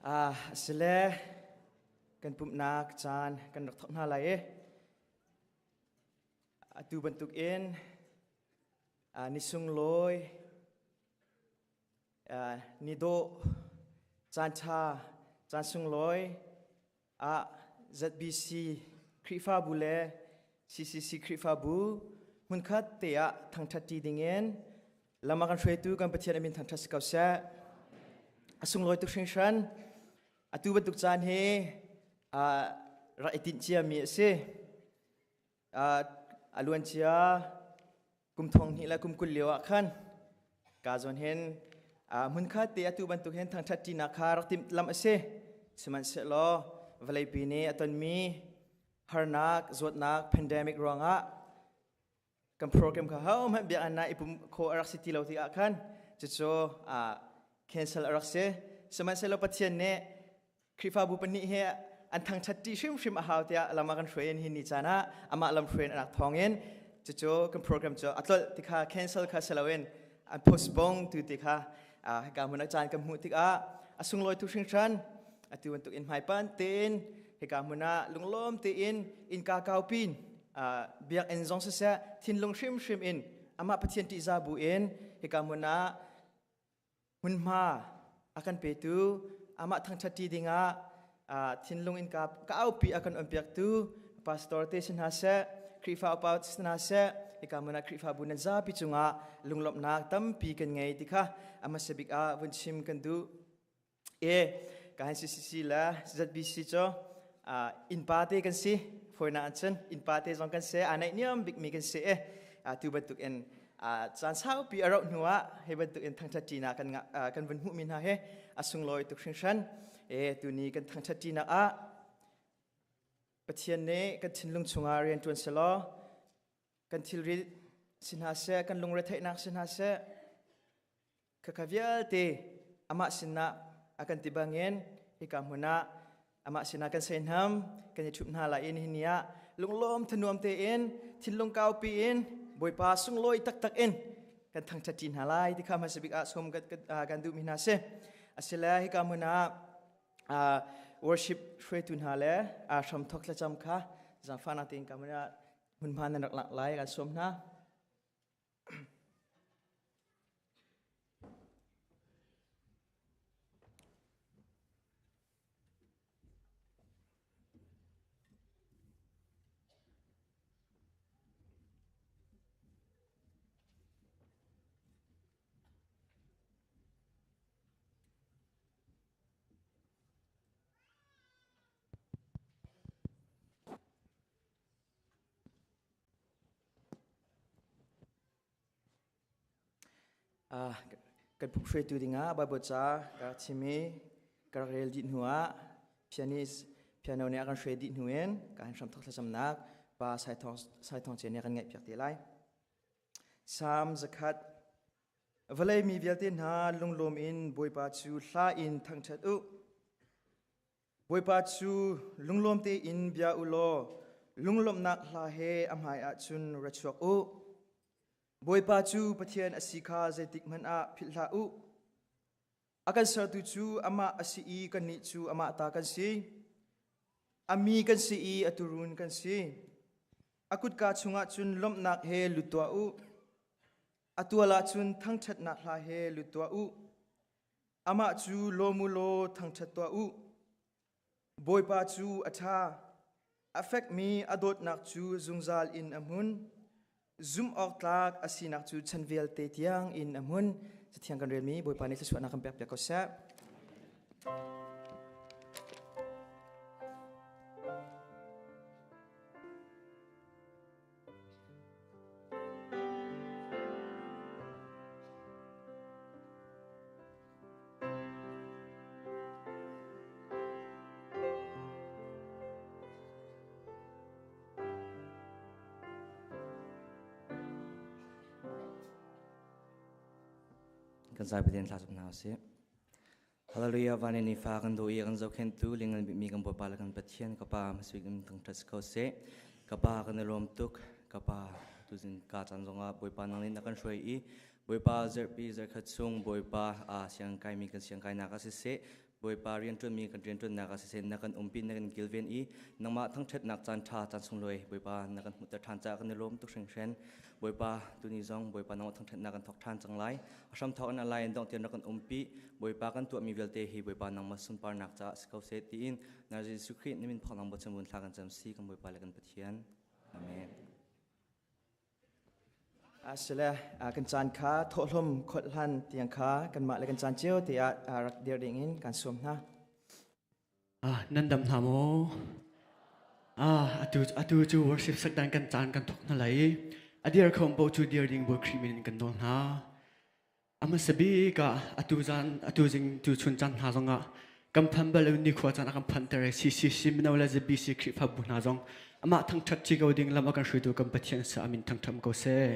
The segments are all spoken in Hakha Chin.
Ah, sile kan pumhnak caan kan rak thawk hna lai i atu bantuk in ni sunglawi ni dawh caan ṭha caan sunglawi ah ZBC Khrihfabu le CCC Khrihfabu hmunkhat te ah thangṭhat ṭi dingin lam a kan hruaitu kan Pathian a min thangṭhat si ko seh. A sunglawi tuk hringhran. Atu bantuk caan hi rak i tinh ciami a si. A luancia kum thong hnih le kum 20 lio ah khan ka zawn hin hmunkhat te atu bantuk hin thangṭhat ṭinak kha rak timh lam a si. Sihmanhsehlaw vawleipi nih a tonmi harnak, zawtnak, pandemic ruangah kan program kha hohmanh biakinn ah i pum khawh a rak si ti lo tikah khan cucu cancel a rak si. Sihmanhsehlaw Pathian nih Khrihfabu pahnih hi an thangṭhat ṭi hrimhrim a hau tiah lam a kan hruai in hi ni caan ah amah lamhruai in a rak thawng in cucu kan program cu a tlolh ti kha cancel kha si loin an postpone tu ti kha hika hmun ah caan kan hmuh tikah a sunglawi tuk hringhran. Atu bantuk in hmaipan tein hika hmun ah lunglawm tein innka kaupin biakinn zong siseh thinlung hrimhrim in amah Pathian ṭihzah bu in hika hmun ah hmunhma a kan petu amah thangṭhatṭi dingah thinlung in ka aupi a kan onpiaktu pastor te si hna seh, Khrihfa upa si hna seh, hika hmun ah Khrihfabu nan zapi cungah lunglawmhnak tampi kan ngei ti kha a hmasa bik ah vun chim kan duh. E ka han CCC le ZBC cu innpa te kan si. Foina an cun innpa te zong kan si, aa naihniam bikmi kan si e. Tu bantuk in caan saupi a rauh hnu ah hi bantuk in thangṭhat ṭinak kan kan vun hmuhmi hna hi a sunglawi tuk hringhran. E tuni kan thangṭhat ṭinak ah Pathian nih kan thinlung chungah rian ṭuan selaw kan thilri si hna seh, kan lungretheihnak si hna seh, khakha vialte amah sinah a kan ti bangin hika hmun ah amah sinah kan seihnam kan i ṭhup hna lai i nihin ni ah lunglawm thanuam tein thinlung kaupi in Bawipa sunglawi taktak in kan thangṭhat ṭi hna lai ti kha hmasa bik ah sawm kan duhmi hna si. Asile hika hmun ah worship hruaitu hna le hramthok thlacam kha zaangfahnak tein ka hmun ah hmunhma nan rak lak lai kan sawm hna. Kan hruaitu dingah Baibal ca ka rak chim i ka rak rel dih hnuah pianist piano nih a kan hruai dih hnu in ka han hramthok thlacamnak pa Sai Thawng Ce nih a kan ngaihpiak te lai. Salm 100. Vawlei mi vialte hna lunglawm in Bawipa cu hla in thangṭhat u. Bawipa cu lunglawm tein bia u law lunglawmhnak hla he a hmaiah cun ra chuak u. Bawipa cu Pathian a si kha zeitik hmanh ah philh hlah u. A kan sertu cu amah a si i kannih cu amah ta kan si. A mi kan si i a tuurun kan si. A kutka chungah cun lawmhnak he lut tuah u. A tual ah cun thangṭhatnak hla he lut tuah u. Amah cu lawm u law thangṭhat tuah u. Bawipa cu a ṭha, a fekmi a dawtnak cu zungzal in a hmun. Zumh awk tlak a sinak cu chan vialte tiang in a hmun. Cathiang kan relmi Bawipa nih thluachuahnak kan pekpiak ko seh. Kan zai Pathian thla cam hna usih. Hallelujah van in nifa kan duh i kan zohkhenhtu lingan bikmi kan Bawipa le kan Pathian ka Pa hmasabik in thangṭhat si ko seh. Ka Pa kan i lawm tuk. Ka Pa tuzing ka caan zongah Bawipa nang nih na kan hruai i Bawipa zarhpi zarhkhat chung Bawipa siang kaimi kan siang kainak ah siseh. Bawipa rianṭuanmi kan rianṭuannak ah siseh na kan umpi na kan kilven i nangmah thangṭhatnak caan ṭha caan sunglawi Bawipa na kan hmuhter ṭhan caah kan i lawm tuk hringhran. Bawipa tuni zong Bawipa nangmah thangṭhatnak kan thawk ṭhan cang lai. A hramthawk in a lai in dongh tiang rak kan umpi. Bawipa kan tuahmi vialte hi Bawipa nangmah sunparnak caah si ko seh tiin na Jesuh Khrih na min phaknang bochan vun thla kan cam si kan Bawipa le kan Pathian. Amen. Asile kan caan kha thawhlawm kholh hlan tiang kha kanmah le kan caan cio te ah rak dir ding in kan sawm hna. Nan dam hna maw? Atu atu cu worship sakdan kan caan kan thok hna lai. A dir khom po cu dir ding Bawi Khrih min in kan nawl hna. A hmasa bik ah atu zan atu zing tu chun caan hna zongah kan phan bal ni khua caan a kan phanter i CCC mino le ZBC Khrihfabu hna zong amah thangṭhat ci ko ding lam a kan hruaitu kan Pathian sa amin thangṭham ko seh.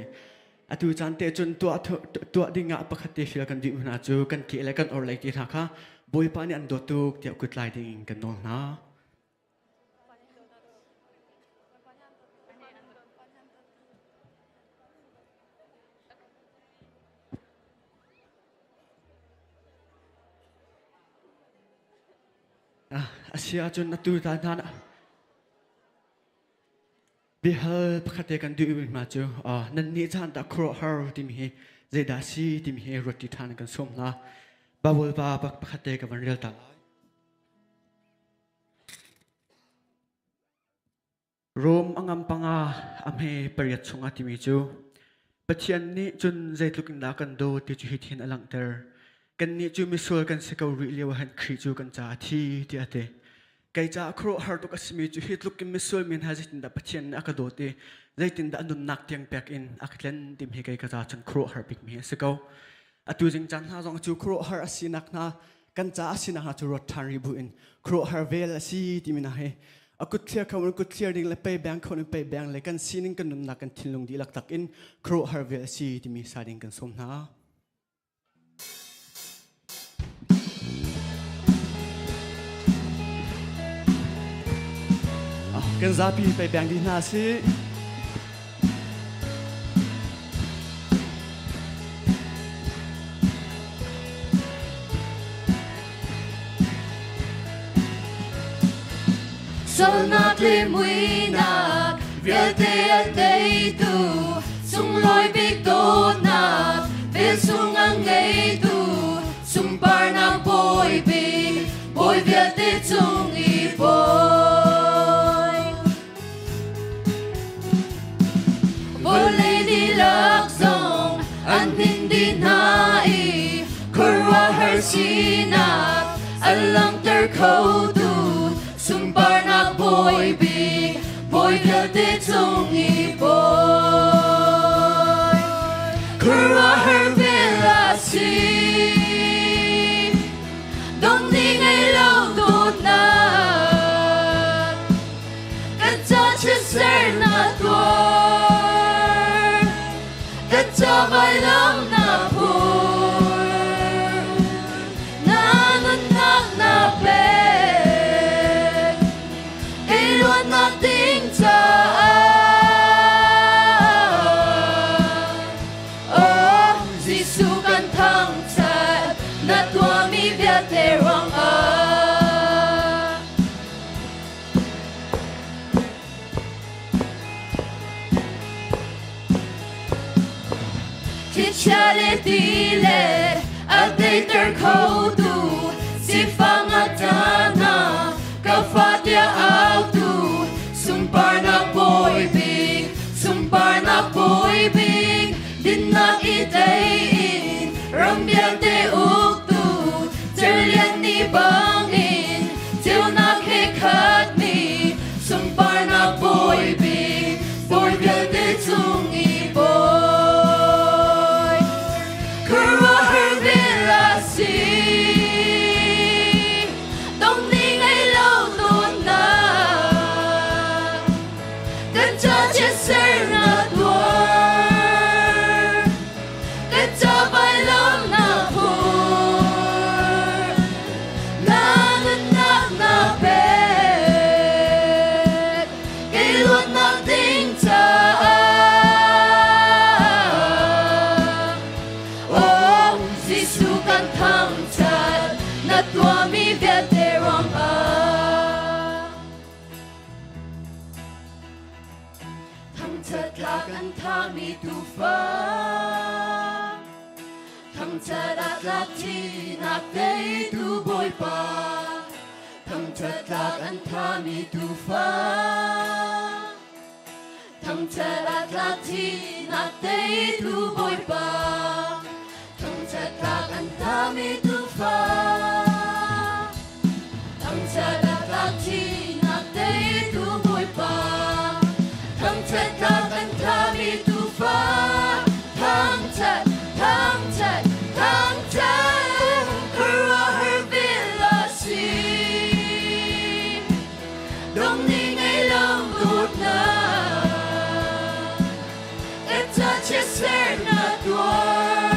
Atu caan te cun tuah tuah ding ah pakhat te fil kan duh hna cu kan ke le kan or lei ti hna kha Bawipa nih an dawt tuk tiah kut lai ding in kan nawl hna. A si ahcun atu ta hna biahal pakhat te kan duh mi hna cu nan nih caan dah khuaruahhar timi hi zeidah si timi hi ruat ti ṭhan kan sawm hna. Bible pa pakhat te ka van rel ta lai. Rom a ngam panga a hme pariat chungah timi cu Pathian nih cun zeitluk in dah kan dawt ti cu hithin a langhter. Kannih cu misual kan si ko rih lio ah hin Khrih cu kan caah a thi tiah a ti. Kei caah khuaruahhar tuk a simi cu hi tluk in misual mi hna zeitindah Pathian nih a ka dawt i zeitindah a nunnak tiang pek in a ka tlen timi hi kei ka ca cun khuaruahhar bikmi a si ko. Atu zing caan hna zong cu khuaruahhar a sinak hna kan ca a sinak hna cu ruat ṭhan rih bu in khuaruahhar vel a si timi hna hi a kut thliar kho in kut thliar ding le pei beng kho in pei beng le kan sining kan nunnak kan thinlung dihlak tak in khuaruahhar vel a si timi sa ding kan sawm hna. Kan zapi pei beng dih hna si. Sualnak le muihnak vialte a teitu sunglawi bik dawtnak velchung a ngeitu sunparnak bawi bik bawi vialte cung i bawi. Vawlei dihlak zong an hnin dih hna i khuaruahhar sinak an langhter khotu sunparnak bawi bik bawi vialte cung i bawi. Khuaruahhar vel a si dong ni ngei lo dawtnak kan ca chiatser na tuar kan ca vailam na phur na nunnak na pek kei luatnak ding caah Oh Jesuh kan thangṭhat na tuahmi vialte ruangah Thlichia le ti le a deiter khotu sifang a tana ka fa tiah autu sunparnak bawi bik sunparnak bawi bik dinnak i tei in ram vialte uktu cerlian ni bangin ceunak he khatmi sunparnak bawi bik bawi vialte cung i bawi khuaruahhar vel a si dong ni ngei lo dawtnak kan ca chiatser na tuar kan ca vailam na phur na nunnak na pek kei luatnak ding caah Oh Jesuh kan thangṭhat na tuahmi. Thangṭhat tlak an thami tuufa Thangṭhat ah tlak thihnak teitu Bawipa Thangṭhat tlak an thami tuufa Thangṭhat ah tlak thihnak teitu Bawipa Thangṭhat tlak an thami tuufa Thangṭhat ah tlak thihnak teitu Bawipa Thangṭhat tlak an thami tuufa Thangṭhat thangṭhat thangṭhat khuaruahhar vel a si Dong ni ngei lo dawtnak Kan ca chiatser na tuar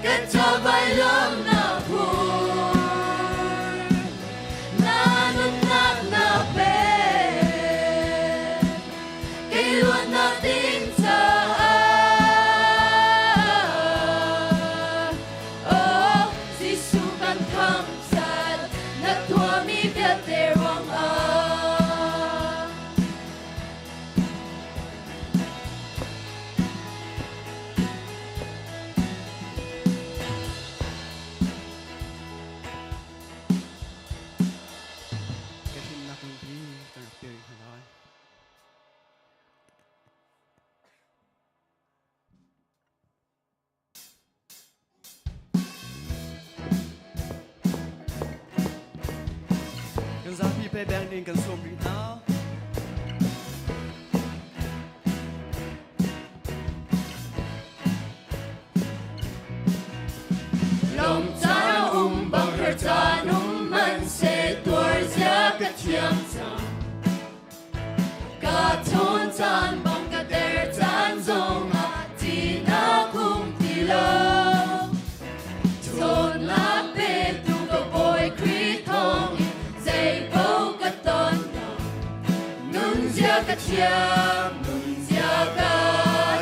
Kan ca vailam na phur Na nunnak na pek Kei luatnak ding caah Oh Jesuh kan thangṭhat na tuahmi vialte ruangah Ka himnak lungpi kan rak piar hna lai. Kan zapi pe beng ding kan sawm rih hna. Lawm caan um bang har caan um man se tuar zia ka thiam cang. Ka ṭhawn caan bang ka der caan zongah ṭihnak um ti lo. Ṭhawnnak petu ka Bawi Khrih thawngin zeipaoh ka ton lo. Nunzia ka thiam, nunzia ka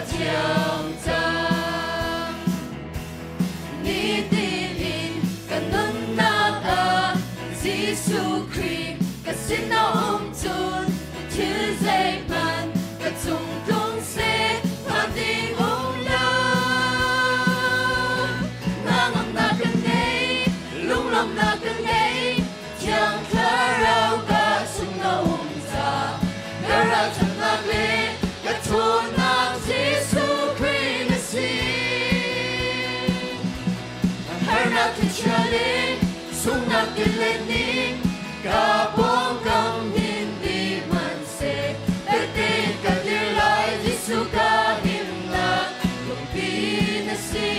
thiam cang. Nitin in ka nunnak ah Jesuh Khrih ka sin a um cun thil zeihmanh ka cung tlung seh phan ding um lo. Hnangamnak ka ngei, lunglawmhnak ka ngei, Thiang Thlarau ka chung na um ca ka ralṭhatnak le ka ṭhawnnak Jesuh Khrih na si. Harnak thlichia le sunghnak tilet nih ka pawngkam hnin dih hmanhseh tehte ka dir lai Jesuh ka himnak lungpi na si.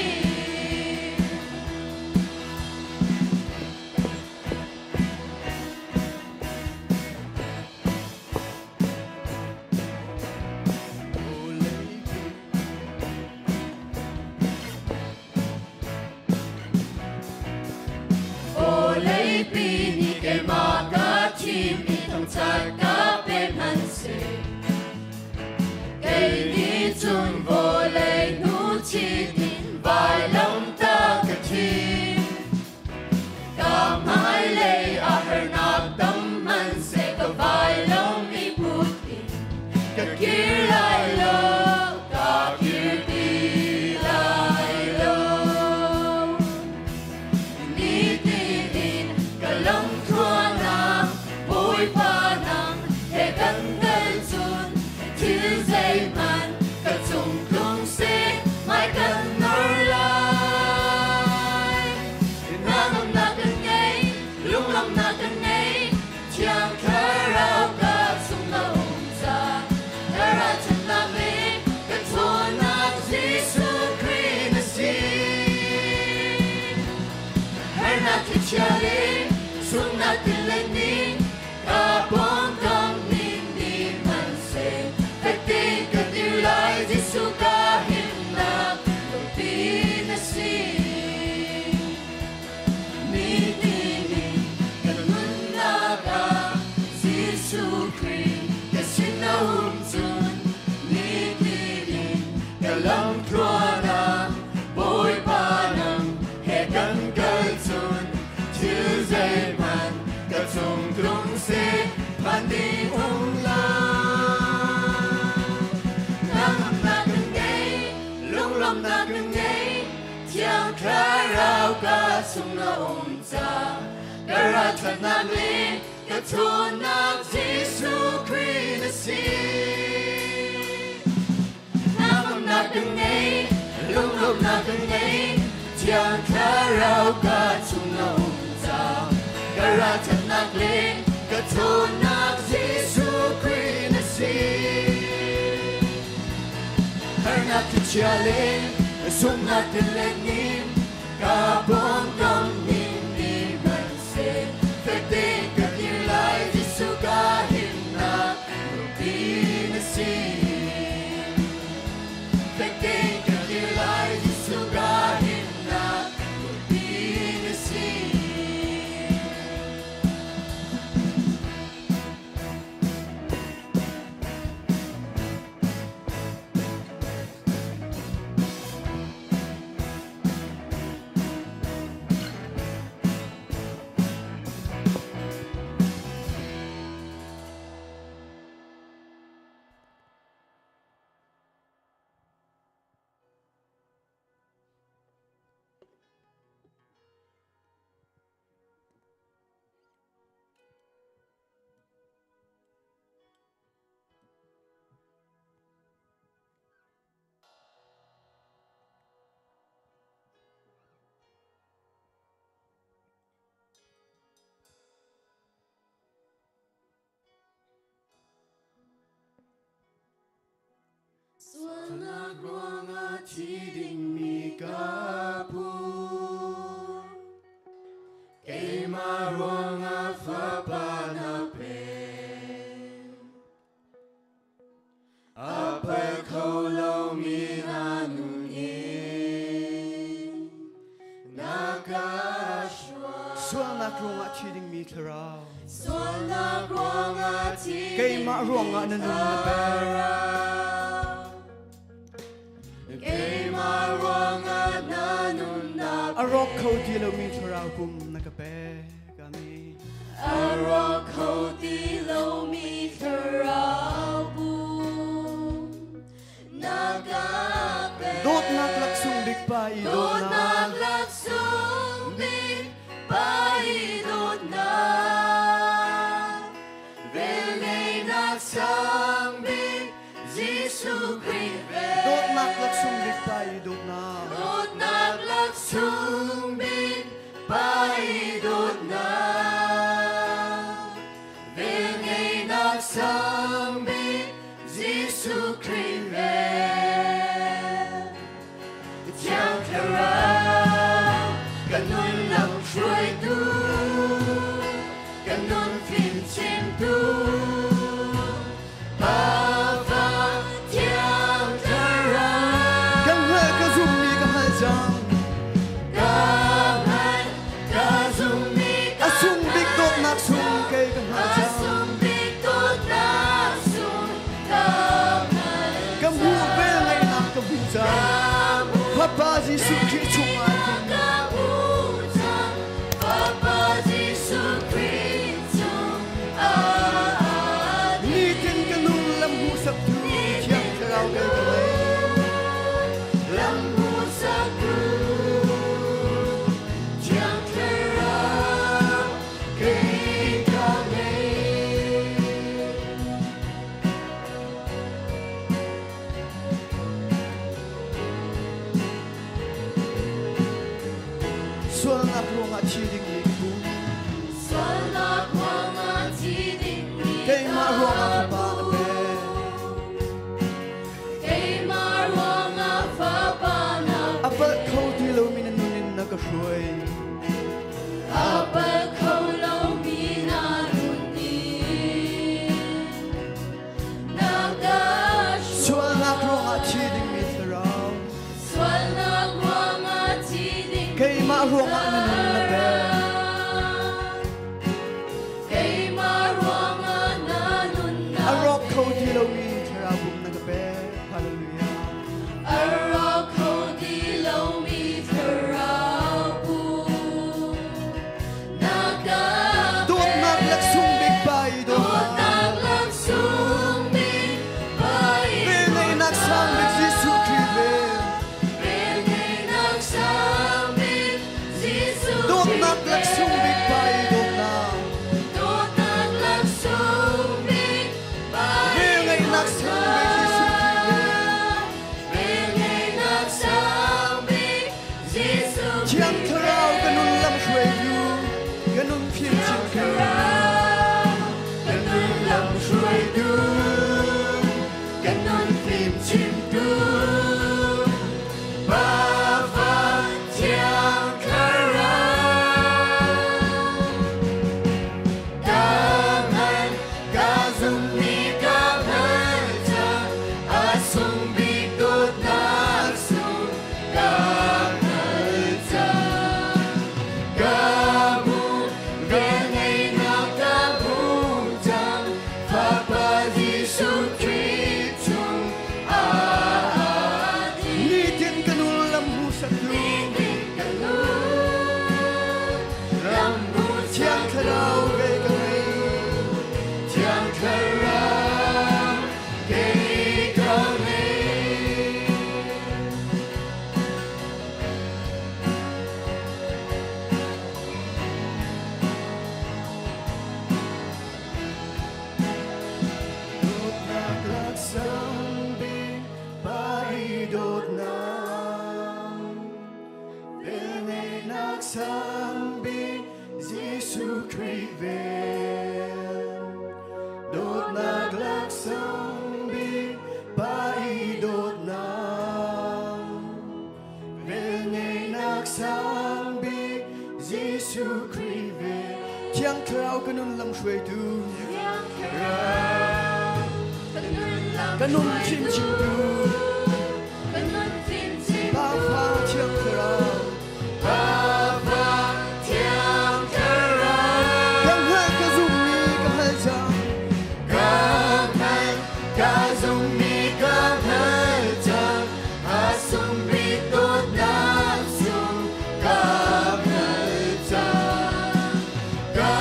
Aw leipi nih keimah ka chung na um ca ka ralṭhatnak le ka ṭhawnnak Jesuh Khrih na si. Hnangamnak ka ngei, lunglawmhnak ka ngei, Thiang Thlarau ka chung na um ca ka ralṭhatnak le ka ṭhawnnak Jesuh Khrih na si. Harnak thlichia le sunghnak tilet nih ka pawngkam ning ni hmanhseh fek tein ka dir lai Jesuh ka himnak lungpi na si. Fek tein ka dir lai Jesuh ka himnak lungpi na si. Sualnak ruangah thi dingmi ka pu. Keimah ruangah fapa na pe. A pal kho lomi na nun in na ka hruai. Sualnak ruangah thi dingmi thlarau. Sualnak ruangah thi Keimah ruangah na nun na pe. Keimah ruangah na nun na A rawk kho ti lomi thlarau pum na ka pe. Kami. A rawk kho ti lomi thlarau pum na ka pe. Dawtnak laksung bik pa i dawtnak. Dawtnak laksung bik pa i dawtnak. Velngeihnak sang bik Jesuh Khrih vel. Dawtnak laksung bik pa i dawtnak. Dawtnak laksung bik pa i dawtnak. Velngeihnak sang bik Jesuh Khrih vel. Thiang Thlarau kan nun lam hruaitu, kan nun fimchimtu. Bapa Thiang Thlarau. Ka hngalh ka zummi ka hngalh cang. Ka hngalh ka zummi ka A sung bik dawtnak sung kei ka hngalh A cang. sung bik dawtnak sung ka hngalh Ka hmuh vel ngaihnak ka hmu cang. Fapa Jesuh Khrih chungah hin. Ka hmuh cang Fapa Jesuh Khrih chungah Nitin ka nun lam hmuhsaktu Thiang Thlarau kei ka ngei. Lam hmuhsaktu Thiang Thlarau kei ka ngei. Sualnak ruangah thi dingmi ka pum. Sualnak ruangah thi dingmi Keimah ruangah fapa na pe. Keimah ruangah fapa na A palh kho ti lomi na nun in na ka hruai. A palh kho lomi na nun in na ka hruai. Sualnak ruangah thi dingmi thlarau. Sualnak ruangah thi dingmi Keimah ruangah na nun na pe. Keimah ruangah na nun na A lam hruaitu Ka nun fimchimtu Pa Fa Thiang Thlarau Pa Thiang Thlarau Ka hngalh ka zummi ka hngalh cang Ka hngalh ka zummi ka hngalh cang A sungbik dawtnak sung ka hngalh cang Ka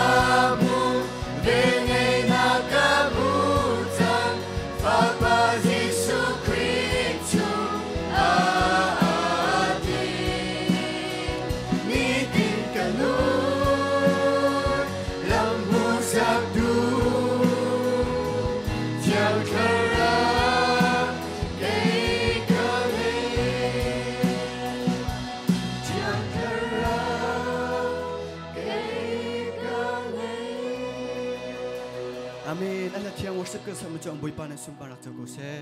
hmuh velngeihnak ka hmuh cang Fapa Jesuh Khrih chung aa tin Nitin ka nun lam hmuhsaktu Thiang Thlarau kei ka ngei Thiang Thlarau kei ka ngei Amen. Allah thiang worship kan sama cu ang Bawipa nan sunparnak co ko seh.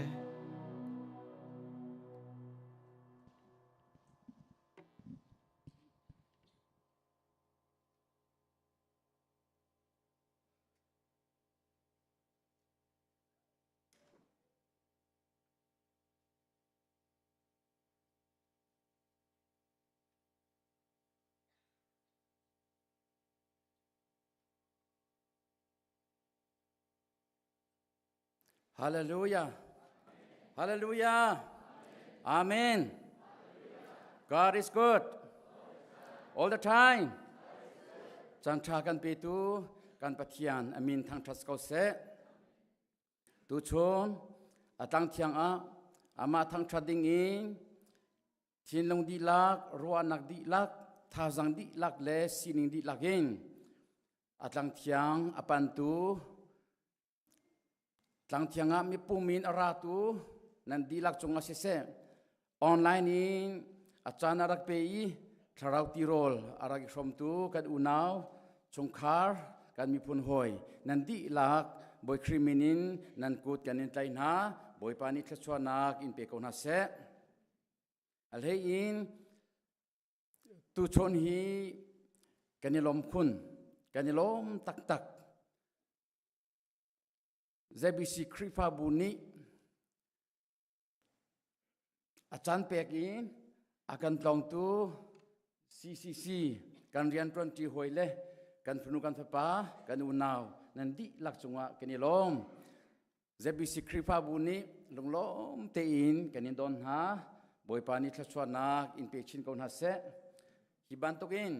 Hallelujah. Hallelujah. Amen. God is good. All the time. Chan tha kan petu kan Pathian amin thang thas ko seh. Tuchun atang thiang ah ama thang tha ding in thinlung dihlak ruahnak dihlak thazang dihlak le sining dihlak in atlang thiang apantu tlangthiang ah mipum in a ratu nan dihlak cungah siseh online in a caan a rak pe i thlarau tirawl a rak i hrawmtu kan unau chungkhar kan miphun hawi nan dihlak Bawi Khrih min in nan kut kan in tlaih hna. Bawipa nih thluachuahnak in pe ko hna seh. A hlei in tuchun hi kan i lawm khun, kan i lawm taktak. ZBC Khrihfabu nih a caan pek in a kan tlawngtu CCC kan rianṭuanṭi hawi le kan fanu kan fapa kan unau nan dihlak cungah kan i lawm. ZBC Khrihfabu nih lunglawm tein kan in don hna. Bawipa nih thluachuahnak in pe chin ko hna seh. Hi bantukin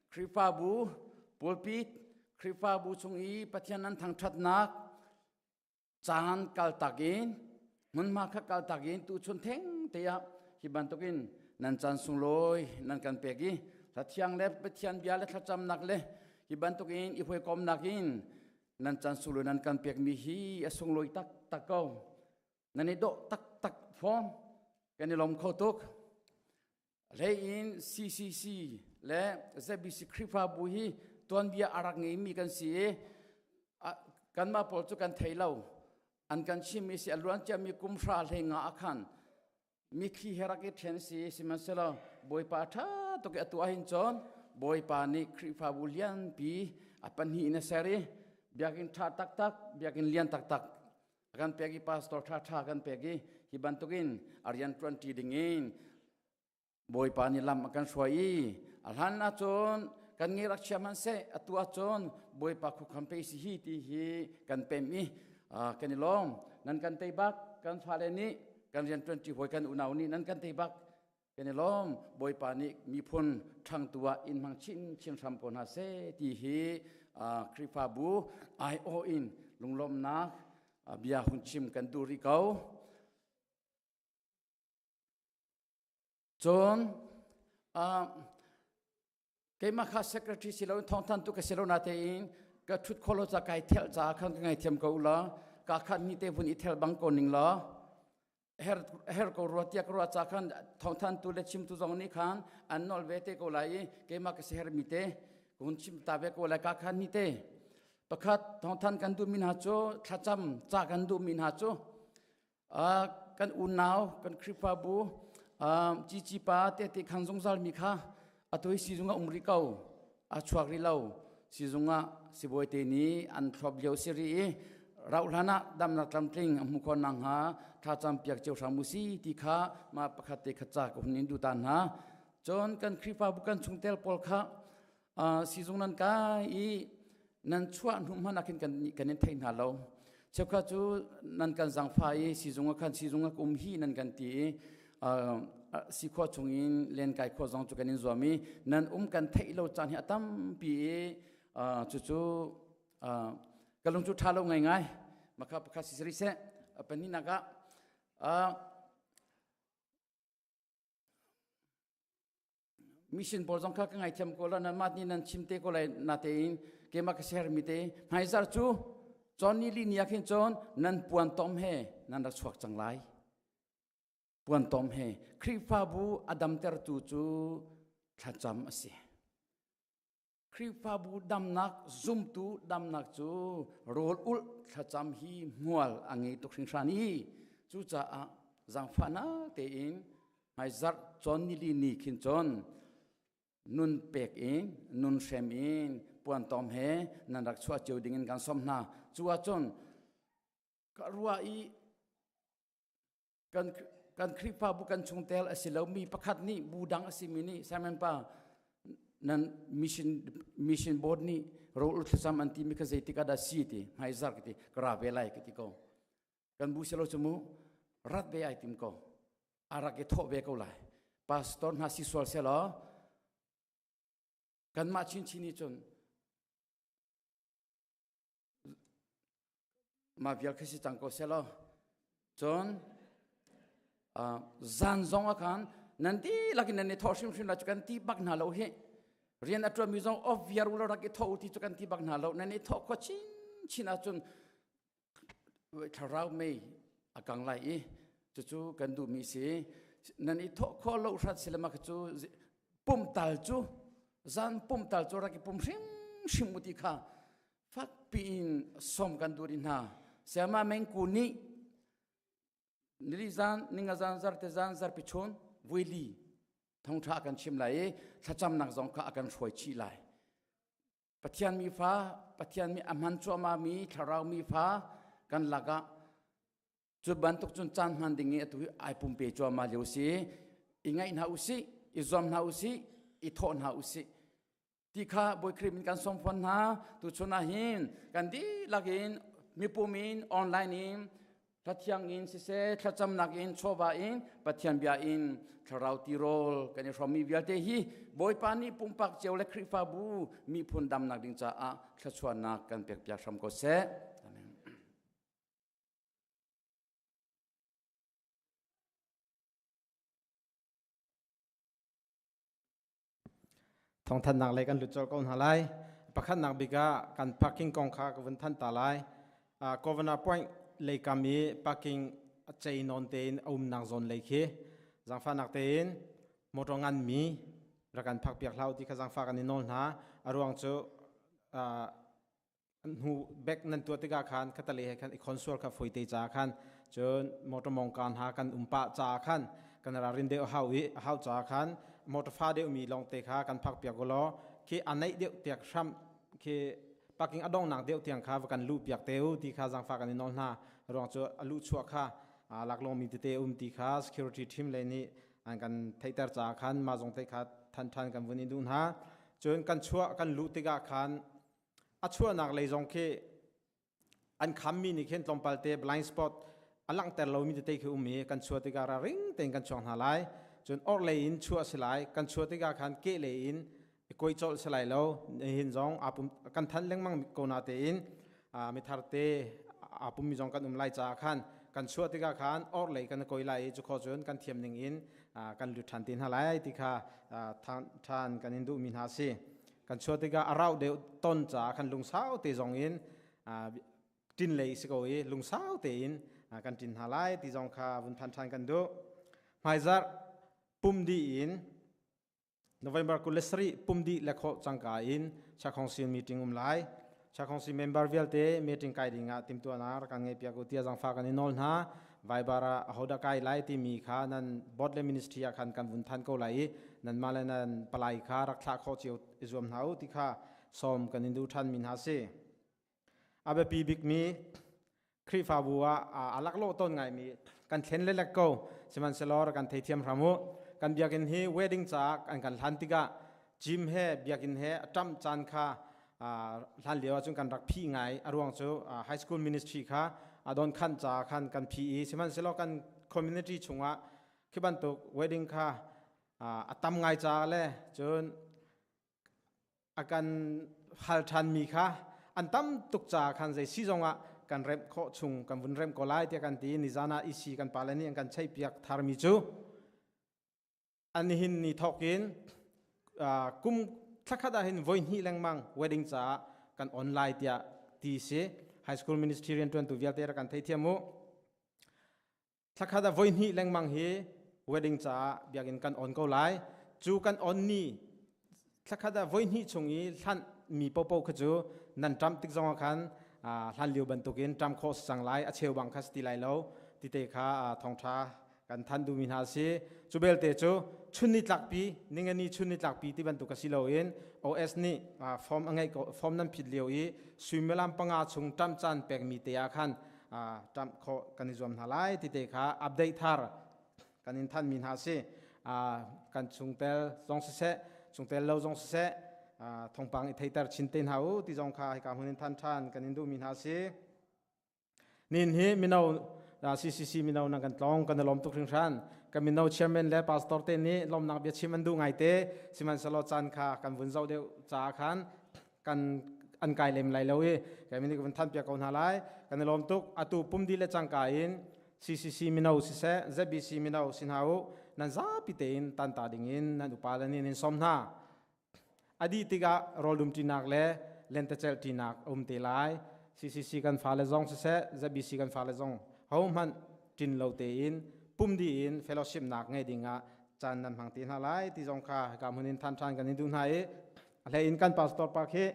Khrihfabu pulpit Khrihfabu chung i Pathian nan thangṭhatnak caan kaltak in hmunhma kha kaltak in tuchun theng te ah hi bantukin nan caan sunglawi nan kan pek i hla thiang le Pathian bia le thlacamnak le hi bantukin i hawikomnak in nan caan sunglawi nan kan pekmi hi a sunglawi taktak ko. Nan i dawh taktak fawn. Kan i lawm kho tuk. Hlei in CCC le ZBC Khrihfabu hi tuanbia a rak ngeimi kan si i kanmah pawl cu kan thei lo. An kan chimmi si a luan ciami kum hra hlei nga ah khan mitthli he rak i ṭhen si. Sihmanhsehlaw Bawipa ṭha tuk i atu ahhin cun Bawipa nih Khrihfabu lianpi a pahnih in a ser i biakinn ṭha taktak, biakinn lian taktak a kan pek i pastor ṭhaṭha kan pek i hi bantukin a rian ṭuanṭi dingin Bawipa nih lam a kan hruai i a hlan ahcun kan nge rak chia hmanhseh atu ahcun Bawipa khukham pe si hi ti hi kan pem i kan i lawm. Nan kan tei bak, kan fale nih kan rian ṭuanṭi hawi kan unau nih nan kan tei bak, kan i lawm. Bawipa nih miphun ṭhangtu ah in hmang chinchin hram ko hna seh ti hi Khrihfabu aiawh in lunglawmhnak bia hun chim kan duh rih ko. Cun keimah kha secretary si loin thawngthantu ka si lo natein ka ṭhut khawh lo ca kai thelh caah khan ka ngaithiam ko u law ka khat ni te vun i thel bang ko ning law her her ko rua tiah ka ruah ca khan thawngthantu le chimtu zong nih khan an nawl ve te ko lai i keimah ka si hermi te ka hun chim ta ve ko lai. Ka khan ni te pakhat thawngthan kan duhmi hna cu, thlacam ca kan duhmi hna cu, kan unau kan Khrihfabu cici pa te te khan zungzal mi kha atu hi sizung ah um rih ko, a chuak rih lo. Sizung ah sibawi te nih an thlop lio si rih i rauh hlan ah damnak tlamtling a hmu khawh nakhnga thlacam piak cio hram u si ti kha mah pakhat te khat ca ka hun in duh ta hna. Cun kan Khrihfabu kan chungtel pawl kha sizung nan kai i nan chuah hnu hmanh ah khin kan in thei hna lo. Cheukhat cu nan kan zangfah i sizung ah khan sizung ah um hi nan kan ti i sikhua chungin lenkai khua zong cu kan in zuam i nan um kan theih lo caan hi a tampi i cucu ka lung cu ṭha lo ngaingai. Makha pakhat si sari seh. Pahnihnak ah mission pawl zong kha ka ngaithiam ko la, nanmah nih nan chim te ko lai. Natein keimah ka share mi te, hmaizar cu chon ni li ni ah khin cun nan puan tom he nan rak chuak cang lai. Puan tom he. Khrihfabu a damtertu cu thlacam a si. Khrihfabu damnak, zumtu damnak cu rawl ulh thlacam hi hmual a ngei tuk hringhran i cucaah zaangfahnak tein hmaizarh cawn nili ni khin cun nun pek in, nun hrem in, puan tom he nan rak chuah cio ding in kan sawm hna. Cu ahcun ka ruah i kan Khrihfabu kan chungtel a si lomi pakhat nih, bu dang a simi nih, "Simon pa, nan mission board nih rawl thlacam an timi kha zeitik ah dah si?" ti. "Hmaizar," ka ti, "ka ra ve lai," ka ti ko. Kan bu silo cu mu rat ve ai tim ko, a rak i thawh ve ko lai. Pastor hna si sual selaw kanmah chinchin nih cun mah vial khi si cang ko selaw cun zan zong ah khan nan dihlak in nan i thawh hrimhrim la cu kan ti bak hna lo hi. Rian a ṭuanmi zong off viar u law rak i thawh u ti cu kan ti bak hna lo. Nan i thawh khua chinchin ahcun thlarau mei a kang lai i cucu kan duhmi si. Nan i thawh khawh lo hrat silama cu pumtal cu, zan pumtal cu rak i pum hrimhrim u ti kha fakpi in som kan duh rih hna. Sayama Mengku nih nili zan, ninga zan, zarte zan, zarpi chun vuili thongtha kan chim lai i thlacamnak zong kha a kan hruai chih lai. Pathian mi fa, Pathian mi a hman cuahmah mi thlarau mi fa kan lakah cu bantuk cun caan hman ding i atu hi ai pumpe cuahmah lio si. I ngaih hna usih, i zuam hna usih, i thawh hna usih ti kha Bawi Khrih min kan sawm fawn hna. Tu chun ah hin kan dihlak in, mipum in, online in, hlathiang in siseh, thlacamnak in, chawva in, Pathian bia in thlarau tirawl kan i hrawmmi vialte hi Bawipa nih pumpak cio le Khrihfabu miphun damnak ding caah thluachuahnak kan pekpiak hram ko seh. Amen. Thawngthanhnak lei kan lut colh ko hna lai. Pakhatnak bik ah kan parking kong kha ka vun thanh ta lai. Governor Point lei kam i parking a cei nawn tein a umnak zawn lei khi zaangfahnak tein motor nganmi rak kan phak piak hlah u ti kha zaangfah kan i nawl hna. A ruang cu hnu bek nan tuah tikah khan khatale he khan i khonsual kha foi te ca khan, cun motor mongka hna kan um pah ca khan kan ra rin deuh hau i hau ca khan motor fa deuh mi lawng te kha kan phak piak law, khi a neih deuh tiak hram khi parking a dong nak deuh tiang kha va kan luh piak te u ti kha zangfa kan i nawl hna. Ruang cu a luh chuah kha laklawng mi tete um ti kha security team lei nih an kan theihter ca khan ma zong te kha than than kan vun i duh hna. Cun kan chuah kan luh tikah khan a chuahnak lei zong khi an khammi nih khin tlawmpal te blind spot a langhter lomi tete khi um i kan chuah tikah ralring tein kan chuak hna lai. Cun orhlei in chuah si lai, kan chuah tikah khan kehlei in i koi colh si lai lo. Nihin zong aa pum kan than lengmang ko na tein mithar te aa pummi zong kan um lai caah khan kan chuah tikah khan orhlei kan koi lai i cu kho cun kan thiam ning in kan lut ṭhan te hna lai ti kha ṭhan kan in duhmi hna si. Kan chuah tikah a rauh deuh ton caah khan lungsau te zong in ṭin lei si ko i lungsau tein kan ṭin hna lai ti zong kha vun than ṭhan kan duh. Hmaizarh pum dih in November 27 pum dih le khawh cangka in Chakhongsi meeting um lai. Chakhongsi member vialte meeting kai ding ah timtuahnak rak kan ngei piak u tiah zangfa kan i nawl hna. Viber ah ahodah kai lai timi kha nan board le ministry ah khan kan vun than ko lai i nanmah le nan palai kha rak thlah khawh cio i zuam hna u ti kha Som kan in duh ṭhan mi hna si. A biapi bikmi Khrihfabu ah a laklawh tawn ngaimi kan thlen lelek ko. Sihmanhsehlaw rak kan theithiam hram u. Kan biakinn hi wedding caah an kan hlan tikah gym he biakinn he a ṭamh caan kha hlan lio ahcun kan rak phih ngai. A ruang cu high school ministry kha a don khan caah khan kan phih i sihmanhsehlaw kan community chungah khi bantuk wedding kha a tam ngai caah le cun a kan hal ṭhanmi kha an tam tuk caah khan zei si zongah kan remh khawh chung kan vun remh ko lai tiah kan ti. Nizan ah EC kan pale nih an kan cheihpiak tharmi cu an nihin ni thawk in kum thlakhat ah hin voi hnih lengmang wedding caah kan on lai tiah ti si. High school ministry rianṭuantu vialte rak kan theithiam u. Thlakhat ah voi hnih lengmang hi wedding caah biakinn kan on ko lai. Cu kan on ni thlakhat ah voi hnih chung i hlanh mi popo kha cu nan ṭamh tik zongah khan hlan lio bantukin ṭam khawh si cang lai, a cheu bang kha si ti lai lo tite kha thawngṭha kan thanh duhmi hna a si. Cu belte cu chun ni tlakpi, ningani chun ni tlakpi ti bantuk a si loin OS nih form a ngeih ko, form nan phit lio i suimilam 5 chung ṭamh caan pekmi te ah khan ṭamh khawh kan i zuam hna lai ti te kha update thar kan in thanmi hna si. Kan chungtel zong siseh, chungtel lo zong siseh, thawngpang i theiter chin te hna u ti zong kha hika hmun in than ṭhan kan in duhmi hna si. Nin hi mino CCC mino nan kan tlawng kan i lawm tuk hringhran. Kan mino chairman le pastor te nih lawmnak bia chim an duh ngai te, sihmanhsehlaw caan kha kan vun zoh deuh caah khan kan an kai lem lai lo i kai min kan than piak ko hna lai. Kan i lawm tuk. Atu pumdi le cangka in CCC mino siseh, ZBC mino si hna u, nan zapi tein tanta ding in nan upa le nih in som hna. Adi tikah rawldum ṭinak le lentecelh ṭinak a um te lai. CCC kan fale zong siseh, ZBC kan fale zong hohmanh ṭin lo tein pumdi in fellowship nak ngei ding ah caan nan hmang te hna lai ti zong kha ka hmun in than ṭhan kan in duh hna i a hlei in kan pastor pa khi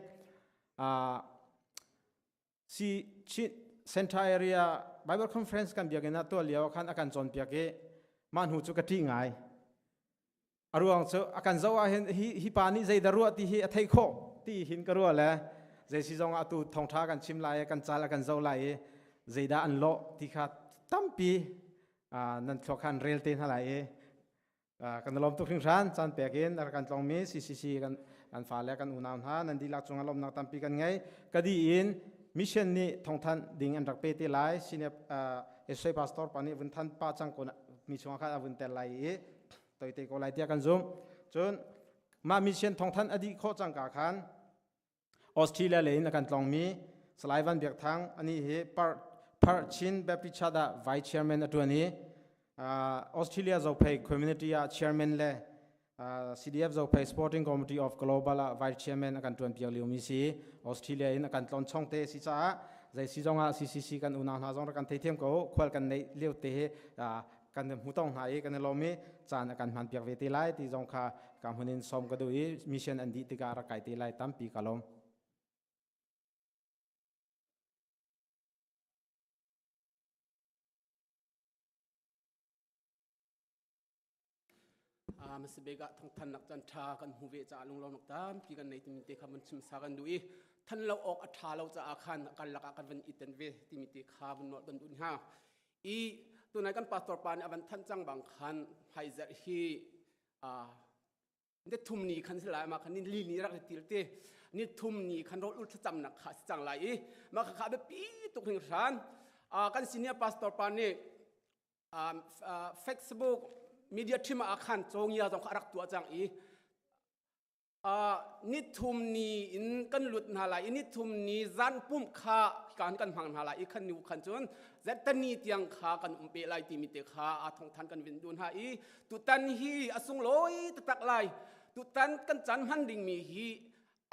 si Chin Center Area Bible Conference kan biakinn ah tuah lio khan a kan cawnpiak i mah hnu cu ka ṭih ngai. A ruang cu a kan zoh ah hin hi hi pa nih zeidah ruah ti hi a theih khawh ti hin ka ruah le zei si zong ah atu thawngṭha kan chim lai i kan cal a kan zoh lai i zeidah an lawh ti kha tampi nan thluak khan rel te hna lai i kan lawm tuk hringhran. Caan pek in a kan tlongmi CCC kan kan fale kan unau hna nan dihlak cungah lawmnak tampi kan ngei. Ka di in mission nih thawngthanh ding an rak pe te lai. Senior Esoi pastor pa nih vun than pa cang ko mi chungah khan a vun tel lai i toite ko lai tiah kan zumh. Cun mah mission thawngthanh a dih khawh cangka khan Australia lei in a kan tlongmi Salai Van Biak Thang, ani hi Perth Chin Baptist Church ah Vice Chairman a ṭuan i Australia Zophei Community ah Chairman le CDF Zophei Sporting Committee of Global ah Vice Chairman a kan ṭuan piak liomi si. Australia in a kan tlawn chong te si caah zei si zong ah CCC kan unau hna zong rak kan theithiam ko. Khual kan neih lio te hi kan hmu tong hna i kan i lawm i caan a kan hman piak ve te lai ti zong kha ka hmun in sawm ka duh i mission an dih tikah rak kai te lai. Tampi ka lawm. Masabega thongthan nak chan tha kan hmu ve cha lunglawm nak tampi kan nei timi te kha mun chim sa kan du i than lo ok a tha lo cha khan kan lak ah kan van iten ve timi te kha vun nol kan dun ha i tunai kan pastor pa nih a van thanh cang bang khan hmaizer hi ni thum ni khan si lai, ma khan ni li ni rak til te ni thum ni khan rol ul thlacam nak kha si cang lai i ma kha kha biapi tuk hring hran. Kan senior pastor pa nih Facebook media team ah khan chongia zong kha rak tuah cang i ni thum ni in kan lut hna lai i ni thum ni zan pumh kha kan kan hmang hna lai i khan nu khan cun zettani tiang kha kan um pe lai timi te kha a thong than kan vin dun ha i tutan hi a sunglawi taktak lai. Tutan kan chan hman ding mi hi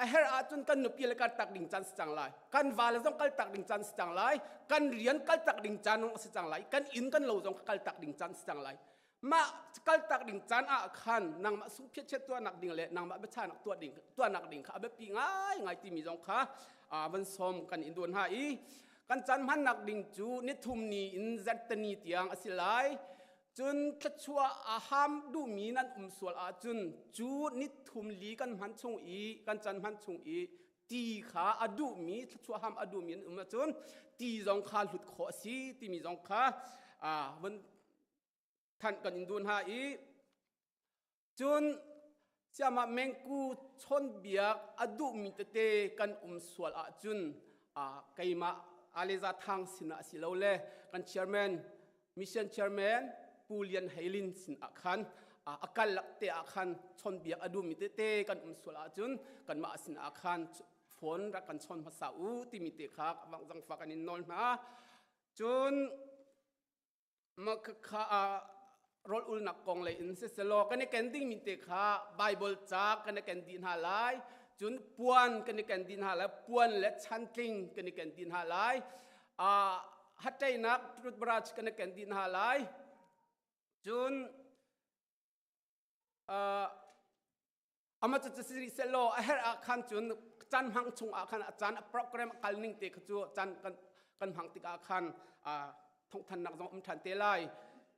a her ahcun kan nupi le kan tak ding caan si cang lai, kan va le zong kal tak ding caan si cang lai, kan rian kal tak ding caan zong si cang lai, kan inn kan lo zong kal tak ding caan si cang lai. Mah kal tak ding caan ah khan nangmah sungphiat chiat tuahnak ding le nangmah biachanak tuah ding tuahnak ding kha a biapi ngai ngai timi zong kha van sawm kan in duan ha i kan caan hmannak ding cu ni thum ni in zarhteni tiang a si lai. Cun thluachuah a ham duhmi nan um sual ahcun cu ni thum li kan hman chung i kan caan hman chung i. Ti kha a duhmi thluachuah ham a duhmi an um ahcun ti zong kha hlut khawh a si timi zong kha vun thanh kan in duh hna i cun siamah mengku chawnbiak a duhmi tete kan um sual ahcun keimah Aleza Thang sinah a si lo le kan chairman mission chairman Pu Lian Heilin sin ah khan a kal lak te ah khan chawnbiak a duhmi tete kan um sual ahcun kanmah sin ah khan phone rak kan chawn hmasa u timi te kha zangfak kan in nawl hna. Cun kha rawl ulnak kong lei in siselaw kan i ken dingmi te kha Bible ca kan i ken dih hna lai, cun puan kan i ken dih hna lai, puan le chantling kan i ken dih hna lai, hatṭeinak toothbrush kan i ken dih hna lai. Cun ama cu si selaw a herh ah khan cun caan hmang chung ah khan a caan a program kal ning te kha cu caan kan kan hmang tikah khan thongthannak zong um ṭhan te lai.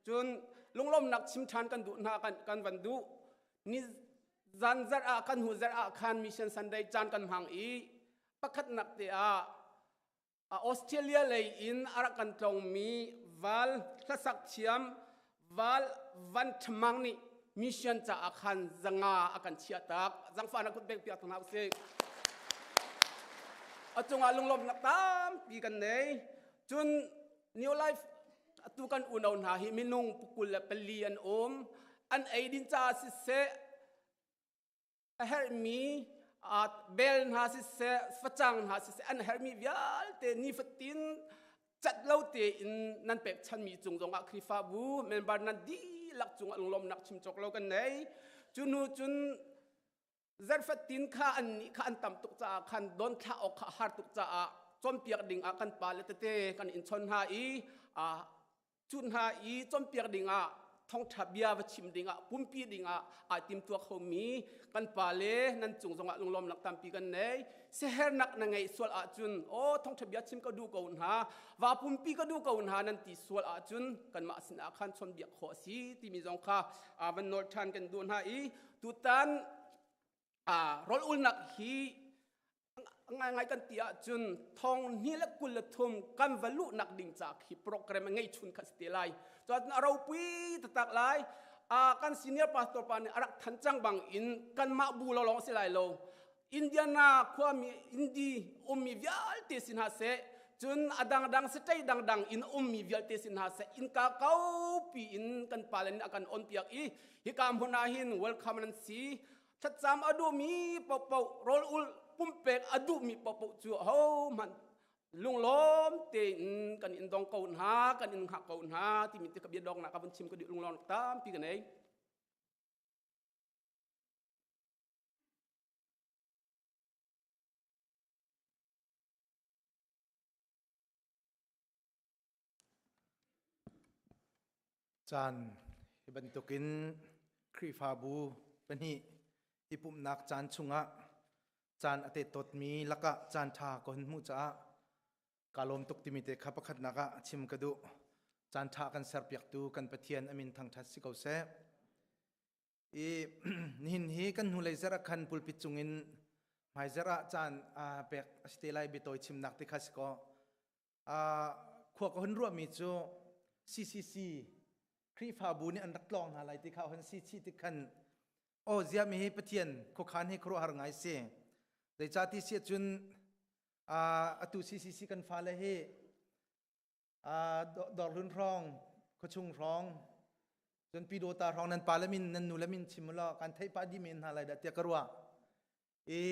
Cun lunglawmnak chim ṭhan kan duh hna, kan kan van duh ni zan zarh ah kan hu zarh ah khan Mission Sunday caan kan hmang i pakhatnak te ah Australia lei in a rak kan tlongmi val hlasak thiam Val Van Thamang nih mission caah khan zanga a kan chiah tak. Zangfahnak kut bek piak hna usih. A cungah lunglawmhnak tampi kan nei. Cun New Life atu kan unau hna hi minung 24 an um. An eidin caah siseh, a herhmi bel hna siseh, facang hna siseh, an herhmi vialte nifatin cat lo tein nan pekchanmi cung zongah Khrihfabu member nan dihlak cungah lunglawmnak chim cawk lo kan nei. Cu hnu cun zarhfatin kha an nih kha an tam tuk caah khan don thlah awk kha har tuk caah cawnpiak ding ah kan pa le tete kan in chon hna i cu hna i cawnpiak dingah, thawngṭha bia va chim dingah, pumpi dingah aa timtuah khomi kan pa le nan cung zongah lunglawmnak tampi kan nei. Sehernak na ngeih sual ahcun, "Aw, thawngṭha bia chim ka duh ko hna, va pumpi ka duh ko hna," nan ti sual ahcun kanmah sinah khan chawnbiak khawh a si timi zong kha van nawl ṭhan kan duh hna i tutan rawl ulnak hi ngaingai kan ti ahcun 2023 kan va luhnak ding ca khi program a ngei chun kha si te lai. Cun a ropui taktak lai. Kan senior pastor pa nih a rak than cang bang in kanmah bu lo lawng si lai lo, Indiana khuami Indi ummi vialte sin ha seh, cun a dangdang state dangdang in ummi vialte sin ha seh, innka kaupi in kan pale nih a kan on piak i hika hmun ah hin welcome nan si. Thlacam a duhmi paohpaoh, rawl ul pumpek a duhmi paohpaoh cu ahohmanh lunglawm tein kan in dong ko hna, kan in hngak ko hna timi te ka bia dongnak ka vun chim ka duh. Lunglawm tampi ka nei. Caan hi bantukin Khrihfabu pahnih i pumhnak caan chungah caan a tettawtmi lakah caan ṭha ka hun hmuh caah kaa lawm tuk timi te kha pakhatnak ah chim ka duh. Caan ṭha kan serpiaktu kan Pathian a min thangṭhat si ko seh. I nihin hi kan hnulei zarh ah khan pulpit cungin hmai zarh ah caan pek a si te lai biatawi chimnak te kha si kaw khua ka hun ruahmi cu CCC Khrihfabu nih an rak tlawng hna lai ti kha hun si chih tik khan, aw, ziami hi Pathian khuakhan hi khuaruahhar ngai si. Zeicah ti si ahcun atu CCC kan fale hi Dawrhlun hrawng, khuachung hrawng, cun Pidawta hrawng nan pa le min, nan nu le min chim law kan theih pah dih men hna lai dah tiah ka ruah. I